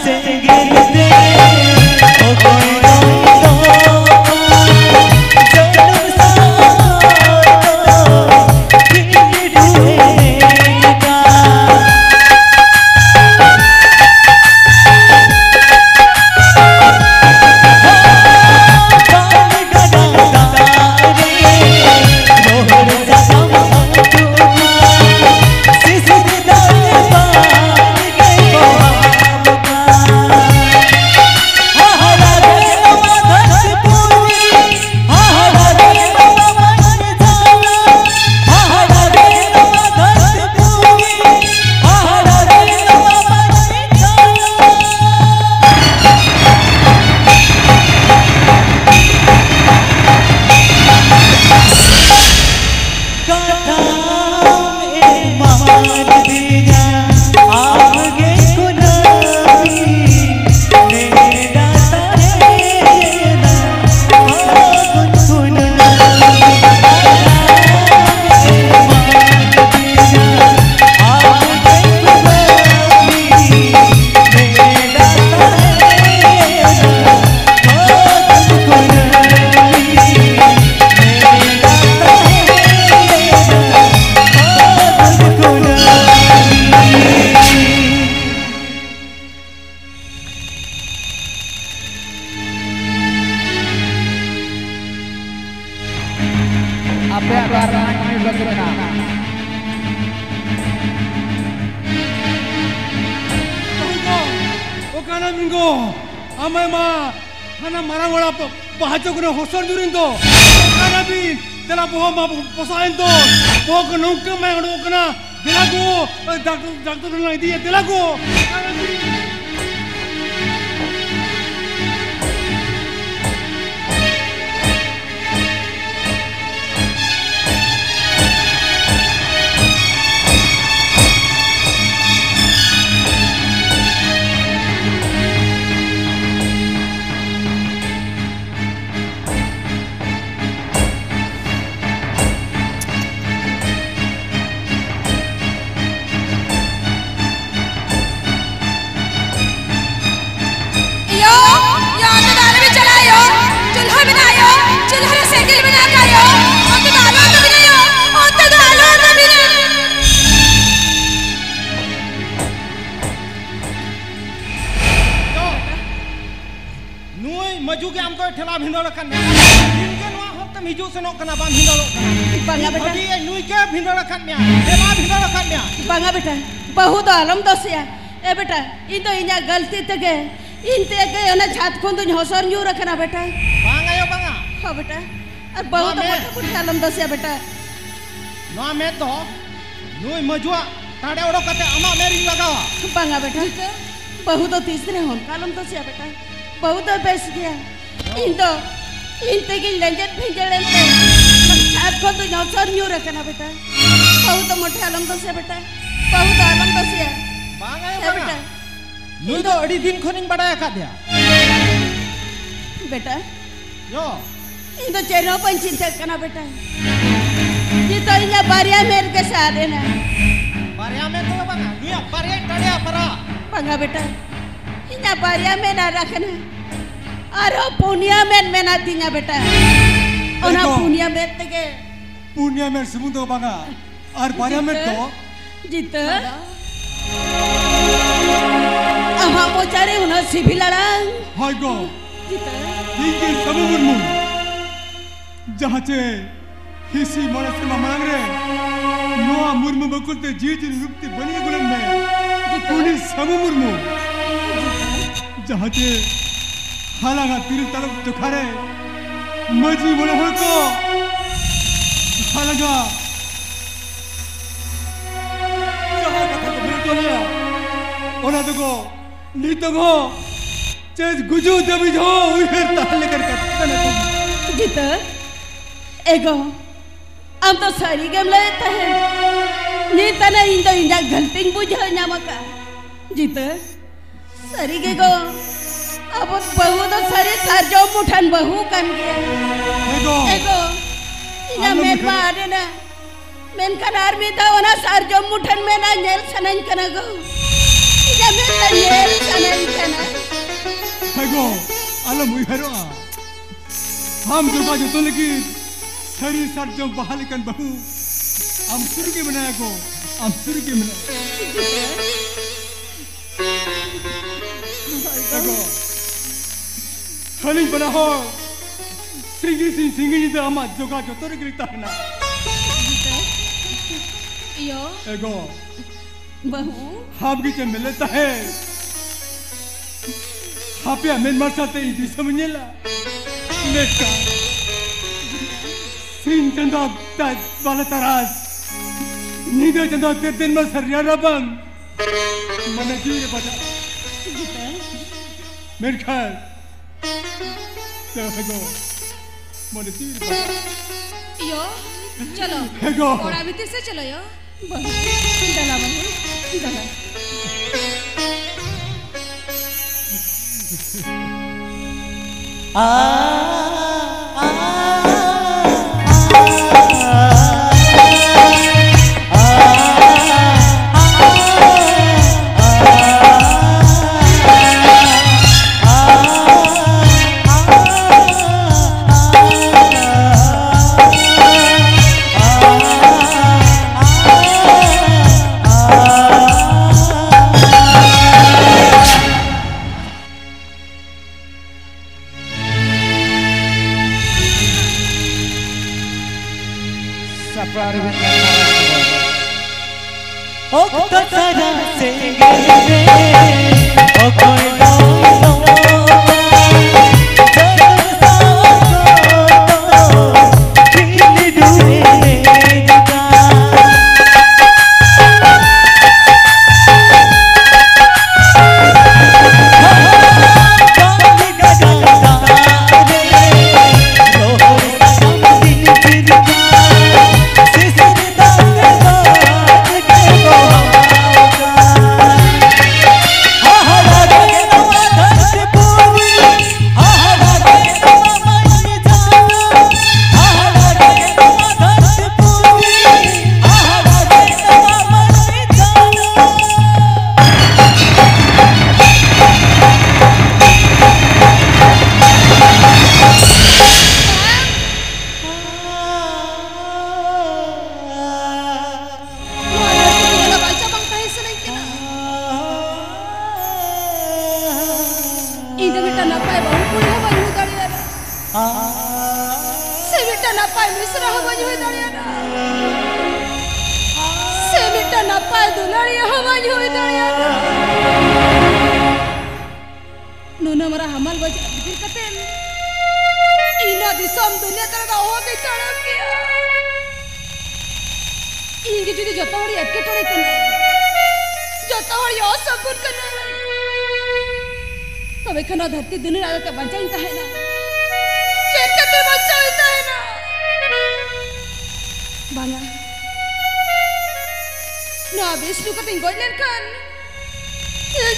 ᱥᱮᱸᱜᱮᱞ ᱛᱮ ᱚᱠᱚᱭ ᱫᱚᱭ ᱫᱚᱦᱚ ᱠᱟᱜ ᱡᱟᱹᱱᱩᱢ ᱥᱟᱨ ᱫᱚ ᱛᱤᱱ ᱰᱩᱵᱩᱡ ᱠᱟᱜ᱾ ᱟᱯᱮᱭᱟᱜ ᱫᱚ ᱟᱨ ᱯᱟᱸᱪ ᱢᱤᱱᱤᱴ ᱵᱟᱹᱠᱤ ᱢᱮᱱᱟᱜᱼᱟ᱾ ᱚᱠᱟᱱᱟ ᱢᱤᱝᱜᱚ? ᱟᱢᱟᱭ ᱢᱟ ᱦᱟᱱᱟ ᱢᱟᱨᱟᱝ ᱚᱲᱟᱜ ᱵᱟᱦᱟ ᱪᱚᱠ ᱨᱮ ᱦᱚᱥᱚᱨ ᱧᱩᱨᱤᱱ ᱫᱚ᱾ ᱚᱠᱟᱱᱟ ᱵᱤᱱ? ᱫᱮᱞᱟ ᱵᱚᱦᱚᱜ ᱢᱟ ᱯᱚᱥᱟᱜ ᱮᱱ ᱫᱚ᱾ ᱵᱚᱦᱚᱜ ᱠᱚ ᱱᱚᱝᱠᱟ ᱢᱟᱭ ᱚᱰᱚᱠ ᱠᱟᱱᱟ᱾ ᱫᱮᱞᱟ ᱜᱚ, ᱰᱟᱠᱛᱚᱨ, ᱰᱟᱠᱛᱚᱨ ᱴᱷᱮᱱ ᱞᱟᱝ ᱤᱫᱤᱭᱟ, ᱫᱮᱞᱟ ᱜᱚ᱾ ᱢᱟᱹᱡᱩ ᱜᱮ ᱟᱢ ᱫᱚᱭ ᱴᱷᱮᱞᱟᱣ ᱵᱷᱤᱸᱫᱟᱹᱲ ᱟᱠᱟᱫ ᱢᱮᱭᱟ᱾ ᱤᱧ ᱜᱮ ᱱᱚᱣᱟ ᱦᱚᱨ ᱛᱮᱢ ᱦᱤᱡᱩᱜ ᱥᱮᱱᱚᱜ ᱠᱟᱱᱟ, ᱵᱟᱢ ᱵᱷᱤᱸᱫᱟᱹᱲᱚᱜ ᱠᱟᱱᱟ᱾ ᱵᱟᱝᱟ ᱤᱧ ᱵᱮᱴᱟ᱾ ᱵᱷᱟᱹᱜᱤᱭᱟᱹᱧ, ᱱᱩᱭ ᱜᱮ ᱵᱷᱤᱸᱫᱟᱹᱲ ᱟᱠᱟᱫ ᱢᱮᱭᱟ, ᱴᱷᱮᱞᱟᱣ ᱵᱷᱤᱸᱫᱟᱹᱲ ᱟᱠᱟᱫ ᱢᱮᱭᱟ᱾ ᱵᱟᱝᱟ ᱵᱮᱴᱟ, ᱵᱟᱹᱦᱩ ᱫᱚ ᱟᱞᱚᱢ ᱫᱳᱥᱮᱭᱟ᱾ ᱮ ᱵᱮᱴᱟ, ᱤᱧ ᱫᱚ ᱤᱧᱟᱹᱜ ᱜᱟᱹᱞᱛᱤ ᱛᱮᱜᱮ, ᱤᱧ ᱛᱮᱜᱮ ᱚᱱᱟ ᱪᱷᱟᱛ ᱠᱷᱚᱱ ᱫᱚᱧ ᱦᱚᱥᱚᱨ ᱧᱩᱨ ᱟᱠᱟᱱᱟ ᱵᱮᱴᱟ᱾ ᱵᱟᱝ ᱟᱭᱳ, ᱵᱟᱝᱟ᱾ ᱦᱚᱸ ᱵᱮᱴᱟ, ᱟᱨ ᱵᱟᱹᱦᱩ ᱱᱚᱣᱟ ᱫᱚ ᱢᱮ᱾ ᱢᱚᱴᱮ ᱢᱚᱴᱮ ᱟᱞᱚᱢ ᱫᱳᱥᱮᱭᱟ ᱵᱮᱴᱟ᱾ ᱱᱚᱣᱟ ᱢᱮᱫ ᱫᱚ ᱱᱩᱭ ᱢᱟᱹᱡᱩᱣᱟᱜ ᱴᱟᱸᱰᱮ ᱚᱰᱚᱠ ᱠᱟᱛᱮ ᱟᱢᱟᱜ ᱢᱮᱫ ᱨᱤᱧ ᱞᱟᱜᱟᱣᱟ᱾ ᱵᱟᱝᱟ ᱵᱮᱴᱟ, ᱵᱟᱹᱦᱩ ᱫᱚ ᱛᱤᱥ ᱨᱮᱦᱚᱸ ᱚᱱᱠᱟ ᱟᱞᱚᱢ ᱫᱳᱥᱮᱭᱟ ᱵᱮᱴᱟ᱾ ᱵᱟᱹᱦᱩ ᱫᱚ ᱵᱮᱥ ᱜᱮᱭᱟ᱾ ᱤᱧ ᱫᱚ ᱤᱧ ᱛᱮᱜᱤᱧ ᱞᱮᱸᱡᱮᱫ ᱵᱷᱤᱸᱡᱟᱹᱲ ᱮᱱᱛᱮ ᱪᱷᱟᱛ ᱠᱷᱚᱱ ᱫᱚᱧ ᱚᱥᱚᱨ ᱧᱩᱨ ᱟᱠᱟᱱᱟ ᱵᱮᱴᱟ᱾ ᱵᱟᱹᱦᱩ ᱫᱚ ᱢᱚᱴᱷᱮ ᱟᱞᱚᱢ ᱫᱳᱥᱮᱭᱟ ᱵᱮᱴᱟ, ᱵᱟᱹᱦᱩ ᱫᱚ ᱟᱞᱚᱢ ᱫᱳᱥᱮᱭᱟ᱾ ᱵᱟᱝ ᱟᱭᱳ, ᱦᱮᱸ ᱵᱟᱝᱟ᱾ ᱵᱮᱴᱟ᱾ ᱱᱩᱭ ᱫᱚ ᱟᱹᱰᱤ ᱫᱤᱱ ᱠᱷᱚᱱᱤᱧ ᱵᱟᱰᱟᱭ ᱟᱠᱟᱫᱮᱭᱟ᱾ ᱵᱮᱴᱟ, ᱭᱳ᱾ ᱤᱧ ᱫᱚ ᱪᱮᱫ ᱦᱚᱸ ᱵᱟᱹᱧ ᱪᱤᱱᱛᱟᱹᱜ ᱠᱟᱱᱟ ᱵᱮᱴᱟ᱾ ᱱᱤᱛᱚᱜ ᱤᱧᱟᱹᱜ ᱵᱟᱨᱭᱟ ᱢᱮᱫ ᱜᱮ ᱥᱟᱫ ᱮᱱᱟ᱾ ᱵᱟᱨᱭᱟ ᱢᱮᱫ ᱫᱚ ᱵᱟᱝᱟ, ᱱᱩᱭᱟᱜ ᱵᱟᱨᱭᱟ ᱴᱟᱲᱮᱭᱟ ᱯᱟᱨᱟ᱾ ᱵᱟᱝᱟ ᱵᱮᱴᱟ, ᱤᱧᱟᱹᱜ ᱵᱟᱨᱭᱟ ᱢᱮᱫ ᱟᱫ ᱟᱠᱟᱱᱟ᱾ ᱟᱨᱦᱚᱸ ᱯᱩᱱᱭᱟ ᱢᱮᱫ ᱢᱮᱱᱟᱜ ᱛᱤᱧᱟ ᱵᱮᱴᱟ᱾ ᱚᱱᱟ ᱮᱠᱫᱚᱢ᱾ ᱯᱩᱱᱭᱟ ᱢᱮᱫ ᱛᱮᱜᱮ᱾ ᱯᱩᱱᱭᱟ ᱢᱮᱫ ᱥᱩᱢᱩᱝ ᱫᱚ ᱵᱟᱝᱟ, ᱟᱨ ᱵᱟᱨᱭᱟ ᱢᱮᱫ ᱫᱚ᱾ ᱡᱤᱛᱟᱹ᱾ ᱟᱢᱟᱜ ᱢᱚᱪᱟᱨᱮ ᱚᱱᱟ ᱥᱤᱵᱤᱞ ᱟᱲᱟᱝ᱾ ᱦᱳᱭ ᱜᱚ᱾ ᱡᱤᱛᱟᱹ᱾ ᱤᱧ ᱜᱮ ᱥᱟᱹᱢᱩ ᱢᱩᱨᱢᱩ᱾ ᱡᱟᱦᱟᱸ ᱪᱮ ᱦᱤᱥᱤ ᱢᱚᱬᱮ ᱥᱮᱨᱢᱟ ᱢᱟᱲᱟᱝ ᱨᱮ ᱱᱚᱣᱟ ᱢᱩᱨᱢᱩ ᱵᱟᱹᱠᱩᱞ ᱛᱮ ᱡᱤᱣᱤ ᱡᱤᱣᱤ ᱨᱩᱯ ᱛᱮ ᱵᱟᱹᱱᱤ ᱟᱹᱜᱩ ᱞᱮᱱ ᱢᱮ᱾ ᱡᱤᱛᱟᱹ᱾ ᱩᱱᱤ ᱥᱟᱹᱢᱩ ᱢᱩᱨᱢᱩ᱾ ᱡᱟᱦᱟᱸ ᱪᱮ ᱦᱟᱞᱟᱝᱟ ᱛᱤᱨᱤᱞ ᱛᱟᱨᱚᱵ ᱡᱚᱠᱷᱟ ᱨᱮ ᱢᱟᱹᱡᱷᱤ ᱢᱚᱬᱮ ᱦᱚᱲ ᱠᱚ ᱦᱟᱞᱟᱝᱟ᱾ ᱡᱟᱦᱟᱸ ᱠᱟᱛᱷᱟ ᱠᱚ ᱢᱮᱱ ᱦᱚᱴᱚ ᱞᱮᱭᱟ, ᱚᱱᱟ ᱫᱚᱠᱚ ᱱᱤᱛᱚᱜ ᱦᱚᱸ ᱪᱮᱫ ᱜᱩᱡᱩᱜ ᱫᱷᱟᱹᱵᱤᱡ ᱦᱚᱸ ᱩᱭᱦᱟᱹᱨ ᱛᱟᱦᱮᱸ ᱞᱮᱠᱟᱱ ᱠᱟᱛᱷᱟ ᱠᱟᱱᱟ ᱠᱚ᱾ ᱡᱤᱛᱟᱹ, ᱮᱜᱳ, ᱟᱢ ᱫᱚ ᱥᱟᱹᱨᱤ ᱜᱮᱢ ᱞᱟᱹᱭᱮᱫ ᱛᱟᱦᱮᱸᱫ᱾ ᱱᱤᱛ ᱟᱱᱮ ᱤᱧ ᱫᱚ ᱤᱧᱟᱹᱜ ᱜᱟᱹᱞᱛᱤᱧ ᱵᱩᱡᱷᱟᱹᱣ ᱧᱟᱢ ᱟᱠᱟᱫ᱾ ᱡᱤᱛᱟᱹ, ᱥᱟᱹᱨᱤ ᱜᱮ ᱜᱚ, ᱟᱵᱚ ᱵᱟᱹᱦᱩ ᱫᱚ ᱥᱟᱹᱨᱤ ᱥᱟᱨᱡᱚᱢ ᱢᱩᱴᱷᱟᱹᱱ ᱵᱟᱹᱦᱩ ᱠᱟᱱ ᱜᱮᱭᱟ᱾ ᱮ ᱜᱚ, ᱮ ᱜᱚ, ᱤᱧᱟᱹᱜ ᱟᱞᱚᱢ ᱢᱮᱫ ᱢᱟ ᱩᱭᱦᱟᱹᱨᱟ᱾ ᱟᱫ ᱮᱱᱟ, ᱢᱮᱱᱠᱷᱟᱱ ᱟᱨ ᱢᱤᱫ ᱫᱷᱟᱣ ᱚᱱᱟ ᱥᱟᱨᱡᱚᱢ ᱢᱩᱴᱷᱟᱹᱱ ᱢᱮᱫ ᱧᱮᱞ ᱥᱟᱱᱟᱧ ᱠᱟᱱᱟ ᱜᱚ᱾ ᱤᱧᱟᱹᱜ ᱢᱮᱫ ᱧᱮᱞ ᱥᱟᱱᱟᱧ ᱠᱟᱱᱟ᱾ ᱮ ᱜᱚ, ᱟᱞᱚᱢ ᱩᱭᱦᱟᱹᱨᱚᱜᱼᱟ᱾ ᱟᱢ ᱡᱚᱜᱟᱣ ᱡᱚᱛᱚᱱ ᱞᱟᱹᱜᱤᱫ ᱥᱟᱹᱨᱤ ᱥᱟᱨᱡᱚᱢ ᱵᱟᱦᱟ ᱞᱮᱠᱟᱱ ᱵᱟᱹᱦᱩ ᱟᱢ ᱥᱩᱨ ᱨᱮᱜᱮ ᱢᱮᱱᱟᱭᱟ ᱜᱚ, ᱟᱢ ᱥᱩᱨ ᱨᱮᱜᱮ ᱢᱮᱱᱟᱭᱟ᱾ ᱮ ᱜᱚ, ᱟᱹᱞᱤᱧ ᱵᱟᱱᱟ ᱦᱚᱲ ᱥᱤᱧ ᱥᱤᱧ ᱥᱤᱧ ᱧᱤᱫᱟᱹ ᱟᱢᱟᱜ ᱡᱚᱜᱟ ᱡᱚᱛᱚᱱ ᱨᱮᱜᱮ ᱞᱤᱧ ᱛᱟᱦᱮᱱᱟ᱾ ᱤᱭᱳ᱾ ᱮᱜᱳ᱾ ᱵᱟᱹᱦᱩ᱾ ᱟᱢ ᱜᱮ ᱪᱮᱫ ᱮᱢ ᱢᱮᱱ ᱞᱮᱫ ᱛᱟᱦᱮᱸᱫ? ᱟᱯᱮᱭᱟᱜ ᱢᱮᱫ ᱢᱟᱨᱥᱟᱞ ᱛᱮ ᱤᱧ ᱫᱤᱥᱚᱢ ᱤᱧ ᱧᱮᱞᱟ᱾ ᱢᱮᱱᱠᱷᱟᱱ ᱥᱤᱧ ᱪᱟᱸᱫᱚ ᱛᱟᱡ ᱵᱟᱞᱮ ᱛᱟᱨᱟᱥ, ᱧᱤᱫᱟᱹ ᱪᱟᱸᱫᱚ ᱛᱮ ᱫᱤᱱ ᱢᱟᱨᱥᱟᱞ ᱨᱮᱭᱟᱲ ᱨᱟᱵᱟᱝ, ᱢᱚᱱᱮ ᱡᱤᱣᱤ ᱨᱮ ᱵᱟᱡᱟᱜ᱾ ᱢᱮᱱᱠᱷᱟᱱ ᱪᱮᱫ ᱦᱚᱸ ᱵᱟᱝ᱾ ᱢᱚᱱᱮ ᱛᱤᱨ ᱵᱟᱝ᱾ ᱤᱭᱳ, ᱪᱚᱞᱚ᱾ ᱦᱮᱸ ᱜᱚ᱾ ᱚᱲᱟᱜ ᱵᱷᱤᱛᱤᱨ ᱥᱮᱫ ᱪᱚᱞᱚ ᱭᱳ᱾ ᱵᱟᱹᱦᱩ, ᱫᱮᱞᱟ ᱵᱟᱹᱦᱩ, ᱫᱮᱞᱟ᱾ ᱤᱧ ᱫᱚ ᱢᱤᱫᱴᱟᱝ ᱱᱟᱯᱟᱭ ᱵᱟᱹᱦᱩ ᱠᱩᱲᱤ ᱦᱚᱸ ᱵᱟᱹᱧ ᱦᱩᱭ ᱫᱟᱲᱮᱭᱟᱫᱟ, ᱥᱮ ᱢᱤᱫᱴᱟᱝ ᱱᱟᱯᱟᱭ ᱢᱤᱥᱨᱟ ᱦᱚᱸ ᱵᱟᱹᱧ ᱦᱩᱭ ᱫᱟᱲᱮᱭᱟᱫᱟ, ᱥᱮ ᱢᱤᱫᱴᱟᱝ ᱱᱟᱯᱟᱭ ᱫᱩᱞᱟᱹᱲᱤᱭᱟᱹ ᱦᱚᱸ ᱵᱟᱹᱧ ᱦᱩᱭ ᱫᱟᱲᱮᱭᱟᱫᱟ᱾ ᱱᱩᱱᱟᱹᱜ ᱢᱟᱨᱟᱝ ᱦᱟᱢᱟᱞ ᱵᱚᱡᱷᱟ ᱟᱹᱛᱠᱤᱨ ᱠᱟᱛᱮ ᱤᱧ ᱱᱚᱣᱟ ᱫᱤᱥᱚᱢ ᱫᱩᱱᱤᱭᱟᱹ ᱛᱟᱞᱟ ᱫᱚ ᱚᱦᱚᱜᱤᱧ ᱛᱟᱲᱟᱢ ᱠᱮᱭᱟ᱾ ᱤᱧ ᱜᱮ ᱡᱩᱫᱤ ᱡᱚᱛᱚ ᱦᱚᱲᱤᱧ ᱮᱴᱠᱮᱴᱚᱬᱮ ᱠᱟᱱᱟ, ᱡᱚᱛᱚ ᱦᱚᱲᱤᱧ ᱚᱥᱚᱢᱯᱩᱨ ᱠᱟᱱᱟ, ᱛᱚᱵᱮ ᱠᱷᱟᱱ ᱱᱚᱣᱟ ᱫᱷᱟᱹᱨᱛᱤ ᱫᱩᱱᱤᱭᱟᱹ ᱨᱮ ᱪᱮᱫ ᱠᱟᱛᱮ ᱵᱟᱧᱪᱟᱣᱤᱧ ᱛᱟᱦᱮᱱᱟ? ᱵᱟᱝᱟ, ᱱᱚᱣᱟ ᱵᱤᱥᱱᱩ ᱠᱟᱛᱮᱧ ᱜᱚᱡ ᱞᱮᱱᱠᱷᱟᱱ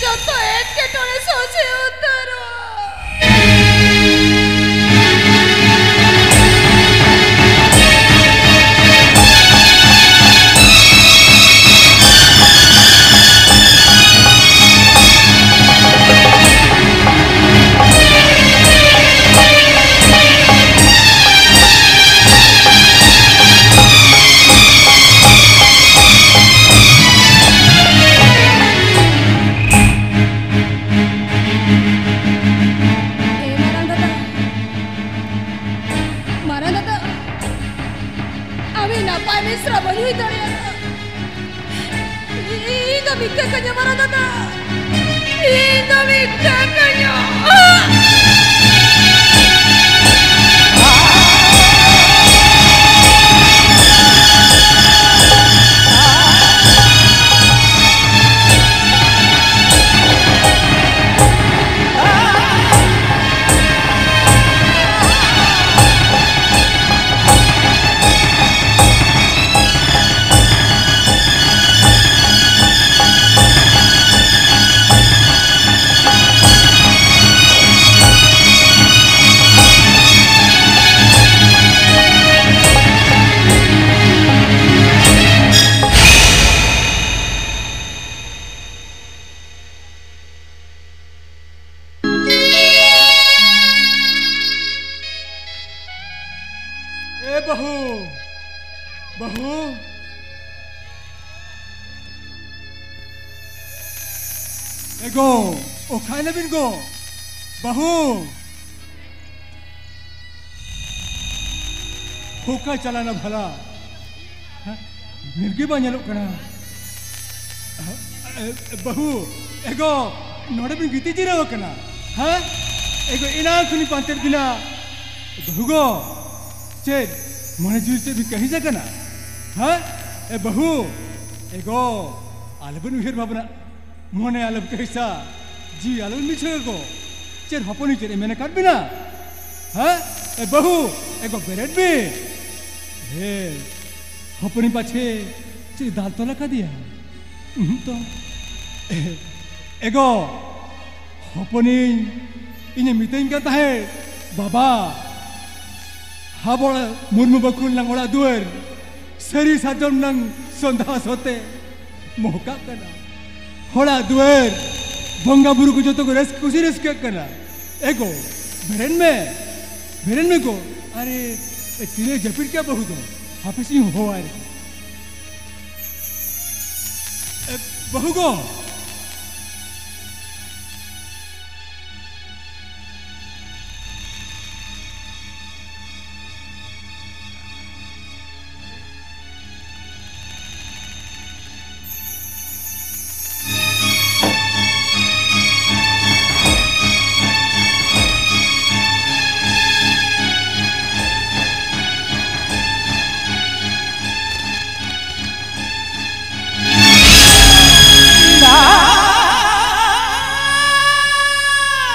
ᱡᱚᱛᱚ ᱮᱴᱠᱮᱴᱚᱬᱮ ᱥᱚᱡᱷᱮ ᱩᱛᱟᱹᱨᱚᱜᱼᱟ᱾ ᱮ ᱢᱟᱨᱟᱝ ᱫᱟᱫᱟ, ᱢᱟᱨᱟᱝ ᱫᱟᱫᱟ, ᱟᱢᱤᱡ ᱱᱟᱯᱟᱭ ᱢᱤᱥᱨᱟ ᱵᱟᱹᱧ ᱦᱩᱭ ᱫᱟᱲᱮᱭᱟᱜᱼᱟ᱾ ᱤᱧ ᱫᱚ ᱢᱤᱫᱴᱟᱝ ᱠᱟᱹᱧᱟ, ᱢᱟᱨᱟᱝ ᱫᱟᱫᱟ, ᱤᱧ ᱫᱚ ᱢᱤᱫᱴᱟᱝ ᱠᱟᱹᱧᱟ᱾ ᱮ ᱵᱟᱹᱦᱩ, ᱵᱟᱹᱦᱩ᱾ ᱮ ᱜᱚ, ᱚᱠᱟᱭ ᱱᱟᱵᱤᱱ ᱜᱚ? ᱵᱟᱹᱦᱩ! ᱚᱠᱟ ᱪᱟᱞᱟᱣᱱᱟ ᱵᱷᱟᱞᱟ? ᱦᱮᱸ? ᱱᱤᱨᱜᱮ ᱵᱟᱭ ᱧᱮᱞᱚᱜ ᱠᱟᱱᱟ᱾ ᱮ, ᱮ, ᱵᱟᱹᱦᱩ, ᱮᱜᱳ, ᱱᱚᱰᱮ ᱵᱤᱱ ᱜᱤᱛᱤᱡ ᱡᱤᱨᱟᱹᱣ ᱟᱠᱟᱱᱟ? ᱦᱮᱸ? ᱮᱜᱳ, ᱮᱱᱟᱝ ᱠᱷᱚᱱᱤᱧ ᱯᱟᱱᱛᱮᱫ ᱵᱤᱱᱟ᱾ ᱵᱟᱹᱦᱩ ᱜᱳ, ᱪᱮᱫ ᱢᱚᱱᱮ ᱡᱤᱣᱤ ᱪᱮᱫ ᱵᱤᱱ ᱠᱟᱹᱦᱤᱥ ᱟᱠᱟᱱᱟ? ᱦᱮᱸ? ᱮ ᱵᱟᱹᱦᱩ, ᱮᱜᱳ, ᱟᱞᱚᱵᱤᱱ ᱩᱭᱦᱟᱹᱨ ᱵᱷᱟᱵᱽᱱᱟ᱾ ᱢᱚᱱᱮ ᱟᱞᱚᱢ ᱠᱟᱹᱦᱤᱥᱟ, ᱡᱤᱣᱤ ᱟᱞᱚᱢ ᱢᱤᱪᱷᱟᱹ ᱜᱚ᱾ ᱪᱮᱫ ᱦᱚᱯᱚᱱᱤᱧ ᱪᱮᱫ ᱮ ᱢᱮᱱ ᱟᱠᱟᱫ ᱵᱤᱱᱟ? ᱦᱮᱸ? ᱮ ᱵᱟᱹᱦᱩ, ᱮ ᱜᱚ, ᱵᱮᱨᱮᱫ ᱢᱮ᱾ ᱦᱮ, ᱦᱚᱯᱚᱱᱤᱧ ᱯᱟᱪᱷᱮ ᱪᱮᱫ ᱫᱟᱞ ᱛᱚᱞ ᱟᱠᱟᱫᱮᱭᱟ? ᱩᱦᱩᱸ ᱛᱚ᱾ ᱮ ᱜᱚ, ᱦᱚᱯᱚᱱᱤᱧ, ᱤᱧᱮ ᱢᱤᱛᱟᱹᱧ ᱠᱟᱱ ᱛᱟᱦᱮᱸᱫ, ᱵᱟᱵᱟ, ᱦᱟᱵᱚᱲ ᱢᱩᱨᱢᱩ ᱵᱟᱹᱠᱷᱩᱞ ᱱᱟᱝ ᱚᱲᱟᱜ ᱫᱩᱣᱟᱹᱨ, ᱥᱟᱹᱨᱤ ᱥᱟᱨᱡᱚᱢ ᱱᱟᱝ ᱥᱚᱱᱫᱷᱟ ᱥᱚᱛᱮ ᱢᱚᱦᱠᱟᱜ ᱠᱟᱱᱟ᱾ ᱦᱚᱲᱟᱜ ᱫᱩᱣᱟᱹᱨ, ᱵᱚᱸᱜᱟ ᱵᱩᱨᱩ ᱠᱚ ᱡᱚᱛᱚ ᱠᱚ ᱨᱟᱹᱥᱠᱟᱹ, ᱠᱩᱥᱤ ᱨᱟᱹᱥᱠᱟᱹᱜ ᱠᱟᱱᱟ᱾ ᱮ ᱜᱚ, ᱵᱮᱨᱮᱫ ᱢᱮ, ᱵᱮᱨᱮᱫ ᱢᱮ ᱜᱚ᱾ ᱟᱨᱮ, ᱛᱤᱱᱟᱹᱜ ᱡᱟᱹᱯᱤᱫ ᱠᱮᱫ ᱵᱟᱹᱦᱩ ᱫᱚ? ᱦᱟᱯᱮ ᱥᱮᱧ ᱦᱚᱦᱚᱣᱟᱭ ᱞᱮᱜᱮ᱾ ᱮ, ᱵᱟᱹᱦᱩ ᱜᱚ!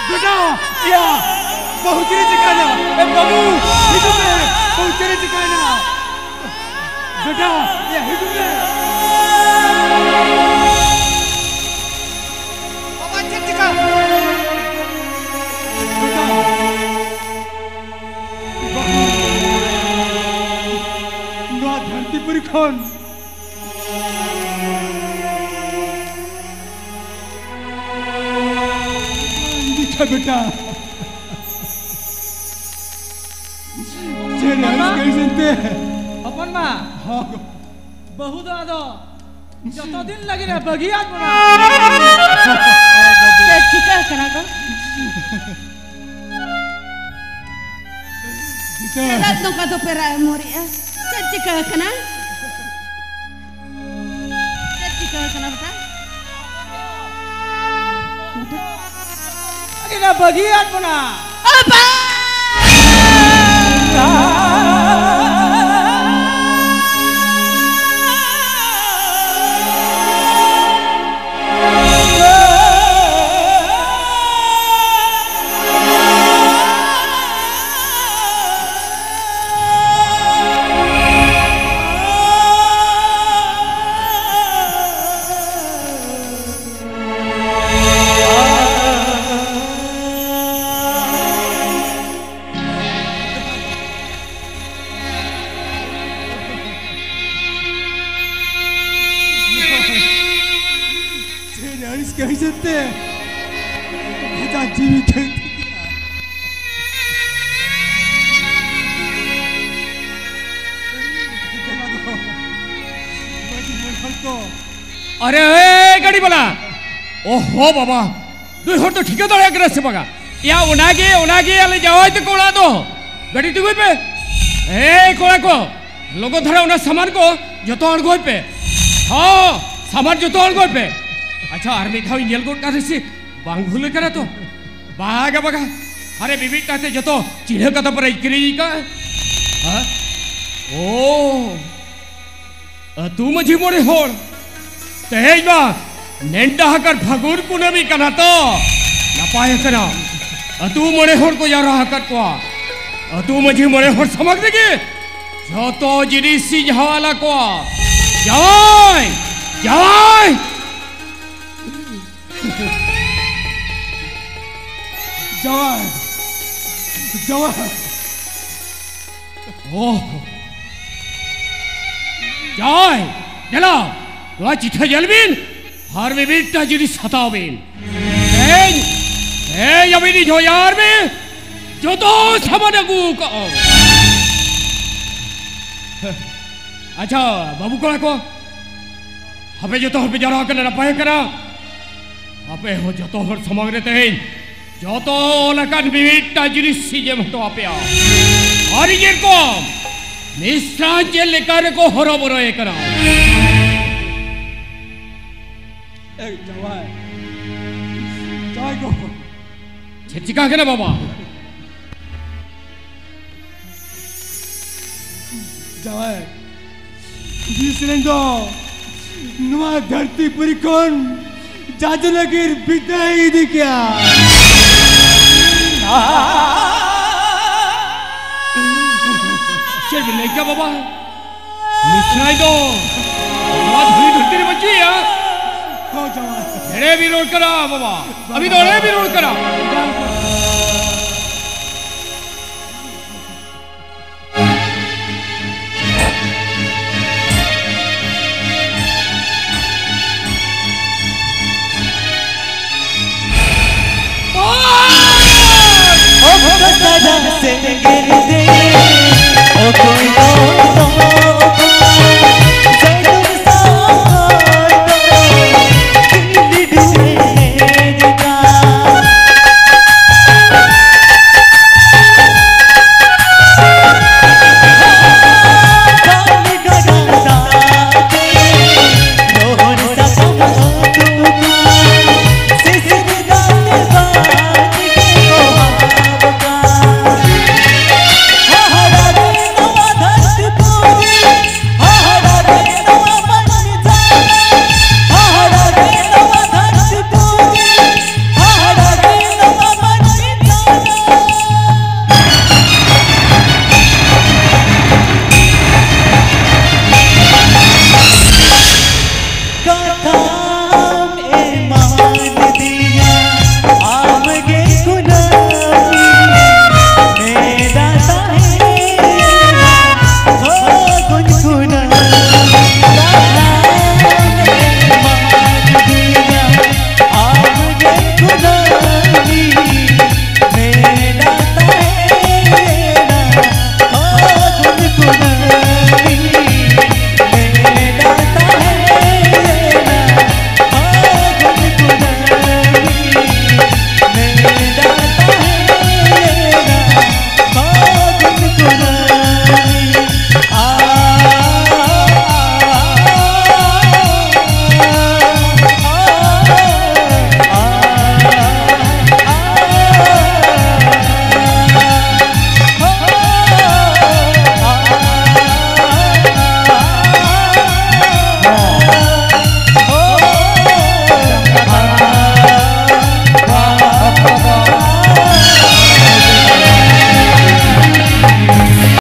ᱵᱮᱴᱟ, ᱭᱟ, ᱵᱟᱹᱦᱩ ᱪᱮᱫ ᱮ ᱪᱤᱠᱟᱹᱭᱮᱱᱟ? ᱮ ᱵᱟᱹᱵᱩ, ᱦᱤᱡᱩᱜ ᱢᱮ, ᱵᱟᱹᱦᱩ ᱪᱮᱫ ᱮ ᱪᱤᱠᱟᱹᱭᱮᱱᱟ? ᱵᱮᱴᱟ, ᱭᱟ, ᱦᱤᱡᱩᱜ ᱢᱮ᱾ ᱵᱟᱵᱟ, ᱪᱮᱫ ᱪᱤᱠᱟᱹ? ᱵᱮᱴᱟ, ᱵᱟᱹᱦᱩ, ᱱᱚᱣᱟ ᱫᱷᱟᱹᱨᱛᱤᱯᱩᱨᱤ ᱠᱷᱚᱱ ᱫᱤᱠᱷᱟ ᱵᱮᱴᱟ᱾ ᱪᱮᱫ ᱟᱹᱲᱤᱥ ᱵᱟᱵᱟ᱾ ᱠᱟᱹᱲᱤᱥ ᱮᱱᱛᱮ᱾ ᱦᱚᱯᱚᱱ ᱵᱟ᱾ ᱦᱚᱸ᱾ ᱵᱟᱹᱦᱩ ᱫᱚ ᱟᱫᱚ ᱡᱚᱛᱚ ᱫᱤᱱ ᱞᱟᱹᱜᱤᱫ ᱮ ᱵᱟᱹᱜᱤᱭᱟᱫ ᱵᱚᱱᱟ᱾ ᱪᱮᱫ ᱪᱤᱠᱟᱹ ᱠᱟᱱᱟ ᱜᱚ? ᱚᱱᱠᱟ ᱫᱚᱯᱮ ᱨᱟᱜ ᱢᱚᱨᱮᱜᱼᱟ? ᱪᱮᱫ ᱪᱤᱠᱟᱹ ᱟᱠᱟᱱᱟ? ᱪᱮᱫ ᱪᱤᱠᱟᱹ ᱟᱠᱟᱱᱟ ᱵᱮᱴᱟ? ᱟᱹᱰᱤ ᱱᱟ ᱵᱟᱹᱜᱤᱭᱟᱫ ᱵᱚᱱᱟ᱾ ᱟᱵᱟ! ᱪᱮᱫ ᱟᱹᱲᱤᱥ ᱜᱮ ᱦᱤᱥᱟᱹᱵ ᱛᱮ ᱵᱷᱟᱡᱟ ᱡᱤᱣᱤ ᱠᱷᱟᱹᱛᱤᱨ᱾ ᱟᱨᱮ, ᱮ, ᱜᱟᱹᱰᱤ ᱵᱟᱞᱟ! ᱳᱦᱳ ᱵᱟᱵᱟ, ᱫᱩᱭ ᱦᱚᱲ ᱫᱚ ᱴᱷᱤᱠᱟᱹ ᱫᱟᱲᱮᱭᱟᱜ ᱠᱟᱱᱟ ᱥᱮ ᱵᱟᱝᱟ? ᱭᱟ, ᱚᱱᱟᱜᱮ, ᱚᱱᱟᱜᱮ ᱟᱞᱮ ᱡᱟᱶᱟᱭ ᱛᱟᱠᱚ ᱚᱲᱟᱜ ᱫᱚ᱾ ᱜᱟᱹᱰᱤ ᱛᱤᱸᱜᱩᱭ ᱯᱮ᱾ ᱮᱭ ᱠᱚᱲᱟ ᱠᱚ, ᱞᱚᱜᱚᱱ ᱫᱷᱟᱨᱟ ᱚᱱᱟ ᱥᱟᱢᱟᱱ ᱠᱚ ᱡᱚᱛᱚ ᱟᱬᱜᱚᱭ ᱯᱮ᱾ ᱦᱚᱸ, ᱥᱟᱢᱟᱱ ᱡᱚᱛᱚ ᱟᱬᱜᱚᱭ ᱯᱮ᱾ ᱟᱪᱪᱷᱟ, ᱟᱨ ᱢᱤᱫ ᱫᱷᱟᱣ ᱤᱧ ᱧᱮᱞ ᱜᱚᱫ ᱠᱟᱜ ᱨᱮᱥᱮ, ᱵᱟᱝ ᱵᱷᱩᱞ ᱠᱟᱱᱟ ᱛᱚ? ᱵᱟᱜᱟ ᱵᱟᱜᱟ᱾ ᱟᱨᱮ ᱵᱤᱵᱤᱫ ᱠᱟᱛᱮ ᱡᱚᱛᱚ ᱪᱤᱱᱦᱟᱹ ᱠᱟᱛᱷᱟ ᱯᱚᱨᱮ ᱠᱤᱨᱤᱧ ᱠᱟᱜᱼᱟ᱾ ᱦᱮᱸ? ᱳ᱾ ᱟᱹᱛᱩ ᱢᱟᱹᱡᱷᱤ ᱢᱚᱬᱮ ᱦᱚᱲ, ᱛᱮᱦᱮᱧ ᱢᱟ ᱱᱮᱰᱟ ᱟᱠᱟᱱ ᱯᱷᱟᱹᱜᱩᱱ ᱠᱩᱱᱟᱹᱢᱤ ᱠᱟᱱᱟ ᱛᱚ, ᱱᱟᱯᱟᱭ ᱟᱠᱟᱱᱟ᱾ ᱟᱹᱛᱩ ᱢᱚᱬᱮ ᱦᱚᱲ ᱠᱚ ᱡᱟᱣᱨᱟ ᱟᱠᱟᱫ ᱠᱚᱣᱟ᱾ ᱟᱹᱛᱩ ᱢᱟᱹᱡᱷᱤ ᱢᱚᱬᱮ ᱦᱚᱲ ᱥᱟᱢᱟᱝ ᱨᱮᱜᱮ ᱡᱚᱛᱚ ᱡᱤᱱᱤᱥ ᱤᱧ ᱦᱟᱣᱟᱞᱟ ᱠᱚᱣᱟ᱾ ᱡᱟᱶᱟᱭ! ᱡᱟᱶᱟᱭ! ᱡᱟᱶᱟᱭ! ᱡᱟᱶᱟᱭ! ᱳᱦ! ᱡᱟᱶᱟᱭ! ᱫᱮᱞᱟ, ᱱᱚᱣᱟ ᱪᱤᱴᱷᱟᱹ ᱧᱮᱞ ᱵᱤᱱ ᱟᱨ ᱢᱤᱢᱤᱫᱴᱟᱝ ᱡᱤᱱᱤᱥ ᱦᱟᱛᱟᱣ ᱵᱤᱱ᱾ ᱛᱮᱦᱮᱧ, ᱛᱮᱦᱮᱧ ᱟᱹᱵᱤᱱ ᱤᱧ ᱦᱚᱭᱟᱨ ᱢᱮ, ᱡᱚᱛᱚ ᱥᱟᱢᱟᱱ ᱟᱹᱜᱩ ᱠᱟᱜᱼᱟ᱾ ᱟᱪᱪᱷᱟ, ᱵᱟᱹᱵᱩ ᱠᱚᱲᱟ ᱠᱚ, ᱟᱯᱮ ᱡᱚᱛᱚ ᱦᱚᱲ ᱯᱮ ᱡᱟᱣᱨᱟ ᱟᱠᱟᱱᱟ, ᱱᱟᱯᱟᱭ ᱟᱠᱟᱱᱟ᱾ ᱟᱯᱮ ᱦᱚᱸ ᱡᱚᱛᱚ ᱦᱚᱲ ᱥᱟᱢᱟᱝ ᱨᱮ ᱛᱮᱦᱮᱧ ᱡᱚᱛᱚ ᱞᱮᱠᱟᱱ ᱢᱤᱢᱤᱫᱴᱟᱝ ᱡᱤᱱᱤᱥ ᱤᱧ ᱮᱢ ᱦᱚᱴᱚ ᱟᱯᱮᱭᱟ᱾ ᱟᱹᱰᱤ ᱡᱮᱨᱚᱠᱚᱢ ᱢᱤᱥᱨᱟ ᱪᱮᱫ ᱞᱮᱠᱟ ᱨᱮᱠᱚ ᱦᱚᱨᱚᱵᱚᱨᱚᱭᱮ ᱠᱟᱱᱟ᱾ ᱮᱭ ᱡᱟᱶᱟᱭ, ᱡᱟᱶᱟᱭ ᱜᱚ᱾ ᱪᱮᱫ ᱪᱤᱠᱟ ᱠᱟᱱᱟ ᱵᱟᱵᱟ? ᱡᱟᱶᱟᱭ, ᱵᱤᱥ ᱨᱮᱱ ᱫᱚ ᱱᱚᱣᱟ ᱫᱷᱟᱹᱨᱛᱤ ᱯᱩᱨᱤ ᱠᱷᱚᱱ ᱡᱟᱡᱽ ᱞᱟᱹᱜᱤᱫ ᱵᱤᱫᱟᱹᱭ ᱤᱫᱤ ᱠᱮᱜᱼᱟ᱾ ᱪᱮᱫ ᱵᱤᱱ ᱞᱟᱹᱭ ᱠᱮᱜᱼᱟ ᱵᱟᱵᱟ? ᱢᱤᱥᱨᱟᱭ ᱫᱚ ᱱᱚᱣᱟ ᱫᱷᱩᱲᱤ ᱫᱷᱟᱹᱨᱛᱤ ᱨᱮ ᱵᱟᱹᱪᱩᱜ ᱮᱭᱟ᱾ ᱦᱚᱸ ᱡᱟᱶᱟᱭ᱾ ᱮᱲᱮ ᱵᱤᱱ ᱨᱚᱲ ᱠᱟᱱᱟ ᱵᱟᱵᱟ, ᱟᱹᱵᱤᱱ ᱫᱚ ᱮᱲᱮ ᱵᱤᱱ ᱨᱚᱲ ᱠᱟᱱᱟ᱾ ᱚᱠᱛᱚ ᱥᱟᱰᱟ ᱥᱮᱸᱜᱮᱞ